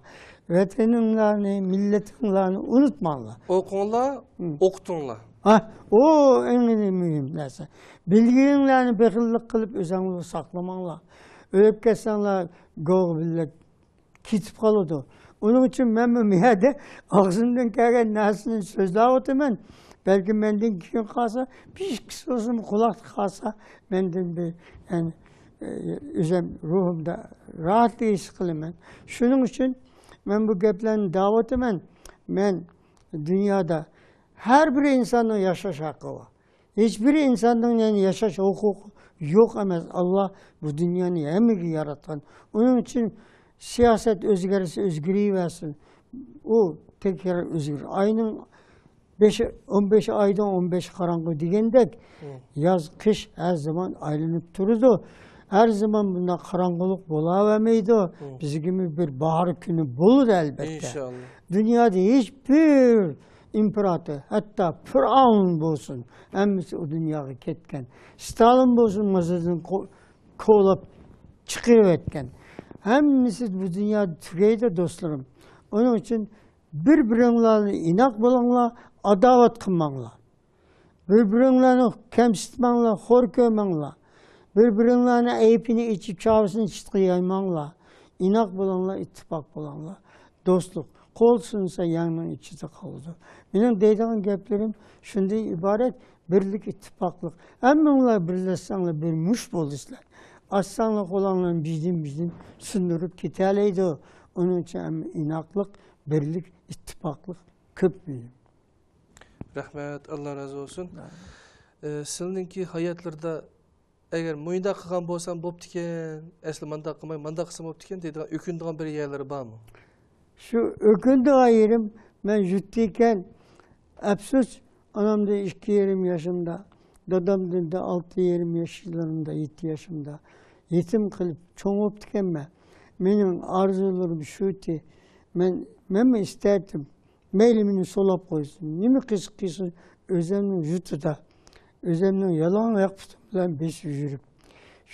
ۋەتىنىڭلارنى، مىللىتىڭلارنى ئۇنتۇماڭلار. ئوقۇڭلار، ھىم. ئوقۇتۇڭلار. ھا، ئۇ ئەڭ مۇھىم نەرسە. بىلگىنىڭلارنى بېخىللىق قىلىپ ئۆزۈڭلار ساقلىماڭلار. ئۆلۈپ كەتسەڭلار، گوغا بىللە كېتىپ قالىدۇ. ئۇنىڭ ئۈچۈن مەنمۇ بۇ يەردە ئاغزىمدىن كەلگەن نەرسىنى سۆزلەۋاتىمەن. بەلكىم مەندىن كېيىن قالسا، بىر ئىككىسى بولسىمۇ قۇلاق قالسا، مەندىن بىر، يەنى، ئۆزۈم روھۇمدا راھەتلىك ھېس قىلىمەن. شۇنىڭ ئۈچۈن مەن بۇ گەپلەرنى دەۋاتىمەن. مەن دۇنيادا ھەر بىر ئىنساننىڭ ياشاش ھەققى بار. ھېچبىر ئىنساننىڭ، يەنى، ياشاش ھوقۇقى يوق ئەمەس. ئاللا بۇ دۇنيانى ھەممىگە ياراتقان. ئۇنىڭ ئۈچۈن سىياسەت ئۆزگەرسە ئۆزگىرىۋەرسۇن. ئۇ تەكرار ئۆزگىرىدۇ. ئاينىڭ بەشى، ئون بەش ئايدىن ئون بەش قاراڭغۇ دېگەندەك، ياز، قىش ھەر زامان ئايلىنىپ تۇرىدۇ. ھەر زامان بۇنداق قاراڭغۇلۇق بولاۋەرمەيدۇ. بىزگىمۇ بىر باھار كۈنى بولىدۇ، ئەلبەتتە. ئىنشاللا. دۇنيادا ھېچبىر ئىمپېراتور، ھەتتا پىرئاۋن بولسۇن، ھەممىسى ئۇ دۇنياغا كەتكەن. ستالىن بولسۇن، مازاردىن قو-، قوغلاپ چىقىرىۋەتكەن. ھەممىسى بۇ دۇنيادا تۈگەيدۇ، دوستلىرىم. ئۇنىڭ ئۈچۈن بىر-بىرىڭلارنى ئىناق بولۇڭلار، ئاداۋەت قىلماڭلار. بىر-بىرىڭلارنى كەمسىتمەڭلار، خور كۆرمەڭلار. بىر-بىرىڭلارنى ئەيىبىنى ئېچىپ، چاۋىسىنى چىتقا يايماڭلار. ئىناق بولۇڭلار، ئىتتىپاق بولۇڭلار. دوستلۇق، قول سۇنسا يەڭنىڭ ئىچىدە قالىدۇ. مېنىڭ دەيدىغان گەپلىرىم شۇندىن ئىبارەت، بىرلىك، ئىتتىپاقلىق. ھەممىڭلار بىرلەشسەڭلار بىر مۇشت بولىسىلەر. ئاچساڭلار قولۇڭلارنى بىردىن-بىردىن سۇندۇرۇپ كېتەلەيدۇ. ئۇنىڭ ئۈچۈن ھەم ئىناقلىق، بىرلىك، ئىتتىپاقلىق كۆپ مۇھىم. رەھمەت، ئاللا رازى بولسۇن. ئامىن. ئە، سىلىنىڭكى ھاياتلىرىدا ئەگەر مۇنداق قىلغان بولسام بوپتىكەن، ئەسلى مانداق قىلماي مانداق قىلسام بوپتىكەن دەيدىغان، ئۆكۈنىدىغان بىر يەرلىرى بارمۇ؟ شۇ ئۆكۈنىدىغان يېرىم، مەن يۇرتتا ئىكەن، ئەپسۇس، ئانامدىن ئىككى يېرىم ياشىمدا، دادامدىن دە ئالتە يېرىم ياشلىرىمدا، يەتتە ياشىمدا يېتىم قېلىپ چوڭ بوپتىكەنمەن. مېنىڭ ئارزۇلىرىم شۇتى، مەن، مەنمۇ ئىستەتتىم. مەيلى مېنى سولاپ قويسۇن، نېمە قىلسا قىلسۇن، ئۆزۈمنىڭ يۇرتىدا، ئۆزۈمنىڭ يالاڭ ئاياق پۇتۇم بىلەن بېسىپ يۈرۈپ،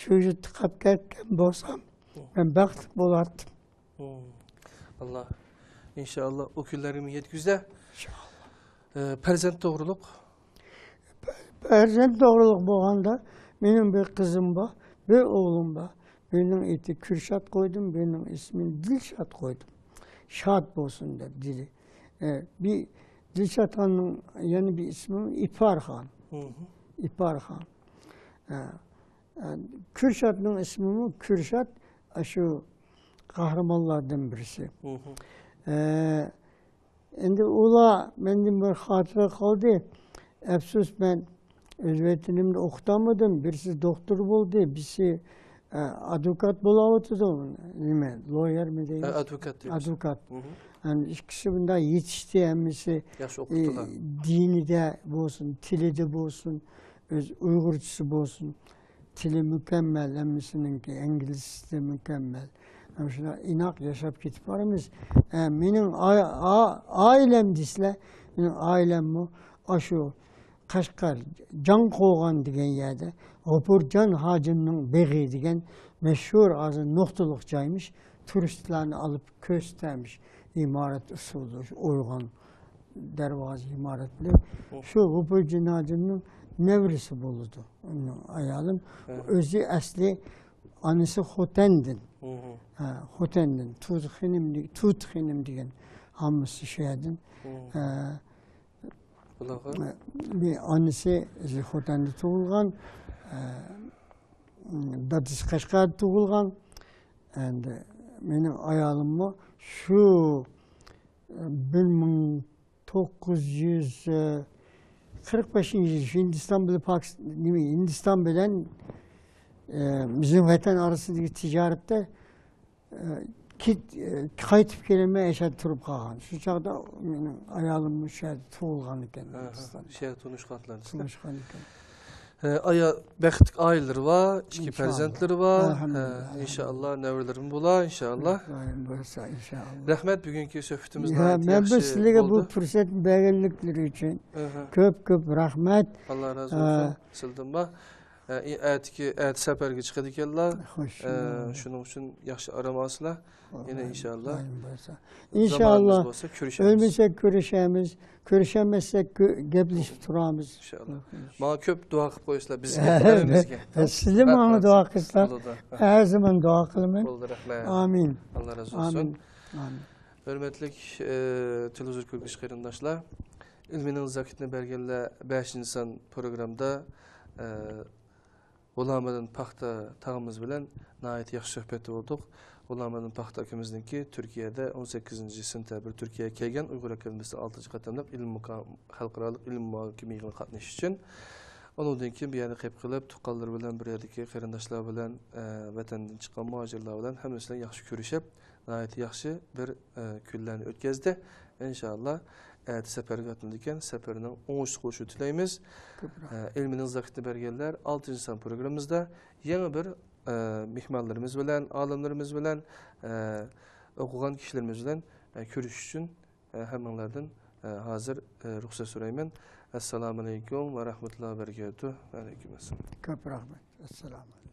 شۇ يۇرتتا قاپ كەتكەن بولسام، مەن بەختلىك بولاتتىم. ئاللا ئىنشائاللا ئۇ كۈنلەرگىمۇ يەتكۈزسە. ئىنشائاللا. ئە، پەرزەنت توغرۇلۇق؟ پەرزەنت توغرۇلۇق بولغاندا، مېنىڭ بىر قىزىم بار، بىر ئوغلۇم بار. بىرىنىڭ ئېتى كۈرشات قويدۇم، بىرىنىڭ ئىسمىنى دىلشات قويدۇم. شاد بولسۇن دەپ، دىلى. ئە، بىر دىلشاتخاننىڭ يەنە بىر ئىسمى ئىپارخان. ئىپارخان. ئە، ئە، كۈرشاتنىڭ ئىسمىمۇ كۈرشات، ئاشۇ قەھرىمانلاردىن بىرسى. ئە، ئەمدى ئۇلار مەندىن بىر خاتىرە قالدى. ئەپسۇس، مەن ئۆز ۋەتىنىمدە ئوقۇتالمىدىم. بىرسى دوختۇر بولدى، بىرسى، ئە، ئادۋوكات بولاۋاتىدۇ. نېمە، لويېرمۇ دەيمىز؟ ئە، ئادۋوكات دەيمىز. ئادۋوكات. ئەمدى ئىككىسى بۇنداق يېتىشتى، ھەممىسى، ياخشى ئوقۇپتۇ. ئى، دىنىدا بولسۇن، تىلىدا بولسۇن، ئۆز ئۇيغۇرچىسى بولسۇن. تىلى مۇكەممەل، ھەممىسىنىڭكى ئىنگلىزچىسى مۇكەممەل. ھەم شۇنداق ئىناق ياشاپ كېتىپ بارىمىز. ئە، مېنىڭ ئا-، ئا-، ئائىلەم دېسىلە، مېنىڭ ئائىلەممۇ ئاشۇ قەشقەر جاڭقوغان دېگەن يەردە غوپۇرجان ھاجىمنىڭ بېغى دېگەن مەشھۇر ھازىر نۇقتىلىق جايمىش. تۇرىستلارنى ئالىپ كۆرسىتەرمىش. ئىمارەت ئۇسسۇلى، ئويغان دەرۋازا ئىمارەتلىرى. شۇ غوپۇرجان ھاجىمنىڭ نەۋرىسى بولىدۇ. ئۇنىڭ ئايالىم. ئۆزى ئەسلى ئانىسى خوتەندىن. ھە، خوتەندىن. تۇتى خېنىم دې-، تۇتى خېنىم دېگەن ھاممىسى شۇ يەردىن. ھە، بۇلارغا؟ بىر ئانىسى خوتەندە تۇغۇلغان، ئە، دادىسى قەشقەردە تۇغۇلغان. ئەندى مېنىڭ ئايالىممۇ شۇ، ئە، بىر مىڭ توققۇز يۈز قىرىق بەشىنچى يىلى شۇ ھىندىستان بىلەن پاكىس-، نېمە، ھىندىستان بىلەن، ئە، بىزنىڭ ۋەتەن ئارىسىدىكى تىجارەتتە ئە، كېت-، ئە، قايتىپ كېلەلمەي ئەشەدە تۇرۇپ قالغان. شۇ چاغدا مېنىڭ ئايالىم مۇشۇ يەردە تۇغۇلغان ئىكەن، ھىندىستاندا. شۇ يەردە تونۇشقانلار. تونۇشقان ئىكەن. ئە، ئايا-، بەختلىك ئائىلىلىرى بار، ئىككى پەرزەنتلىرى بار. ئەلھەمدۇلىللا. ئە، ئىنشائاللا، نەۋرىلىرىمۇ بولار، ئىنشائاللا. خۇدايىم بۇيرۇسا، ئىنشائاللا. رەھمەت، بۈگۈنكى سۆھبىتىمىز ناھايىتى ياخشى بولدى. مەن بۇ سىلەرگە بۇ پۇرسەتنى بەرگەنلىكلىرى ئۈچۈن كۆپ، كۆپ رەھمەت. ئاللا رازى بولسۇن سىلدىنمۇ. ئە، ئەتىكى، ئەتە سەپەرگە چىقىدىكەنلار. خوش. ئە، شۇنىڭ ئۈچۈن ياخشى ئارام ئالسىلار. يەنە ئىنشاللا. خۇدايىم بۇيرۇسا. ئىنشاللا. زامانىمىز بولسا كۆرۈشەرمىز. ئۆلمىسەك كۆرۈشەرمىز. كۆرۈشەلمەسسەك كۆ-، گەپلىشىپ تۇرارمىز. ئىنشاللا. ماڭا كۆپ دۇئا قىلىپ قويۇسىلار بىزگە، ھەممىمىزگە. سىزلەر ماڭا دۇئا قىلسىلەر. بولىدۇ. ھەر زامان دۇئا قىلىمەن. بولدى، رەھمەت. ئامىن. ئاللا رازى بولسۇن. ئامىن. ئامىن. ھۆرمەتلىك، ئە، تېلېۋىزور كۆرگۈچى قېرىنداشلار، ئىلمىنىڭ زاكىتىنى بەرگەنلەر بەشىنچى سان پروگرامدا، ئە، غۇلامىدىن پاختا تاغىمىز بىلەن ناھايىتى ياخشى سۆھبەتتە بولدۇق. غۇلامىدىن پاختا ئاكىمىزنىڭكى تۈركىيەدە ئون سەككىزىنچى سېنتەبىر تۈركىيەگە كەلگەن ئۇيغۇر ئاكادېمىيىسى ئالتىنچى قاتارلىق ئىلىم مۇقام-، خەلقئارالىق ئىلىم مۇھاكىمە يىغىنىغا قاتنىشىش ئۈچۈن. ئۇنىڭدىن كېيىن بۇ يەردە قېلىپ قېلىپ، تۇغقانلىرى بىلەن، بۇ يەردىكى قېرىنداشلار بىلەن، ئە، ۋەتەندىن چىققان مۇھاجىرلار بىلەن ھەممىسى بىلەن ياخشى كۆرۈشۈپ، ناھايىتى ياخشى بىر، ئە، كۈنلەرنى ئۆتكەزدى. ئىنشائاللا، ئەتە سەپەرگە ئاتلىنىدىكەن، سەپىرىنىڭ ئوڭۇشلۇق بولۇشىنى تىلەيمىز. ئە، ئىلمىنىڭ زاكىتىنى بەرگەنلەر ئالتىنچى سان پروگراممىمىزدا يېڭى بىر، ئە، مېھمانلىرىمىز بىلەن، ئالىملىرىمىز بىلەن، ئە، ئوقۇغان كىشىلىرىمىز بىلەن، ئە، كۆرۈشۈش ئۈچۈن، ئە، ھەممىڭلاردىن، ئە، ھازىر، ئە، رۇخسەت سورايمەن. ئەسسالامۇئەلەيكۇم ۋە رەھمەتۇللاھى ۋە بەرىكاتۇھ. ۋەئەلەيكۇم ئەسسالام. كۆپ رەھمەت. ئەسسالامۇئەلەيكۇم.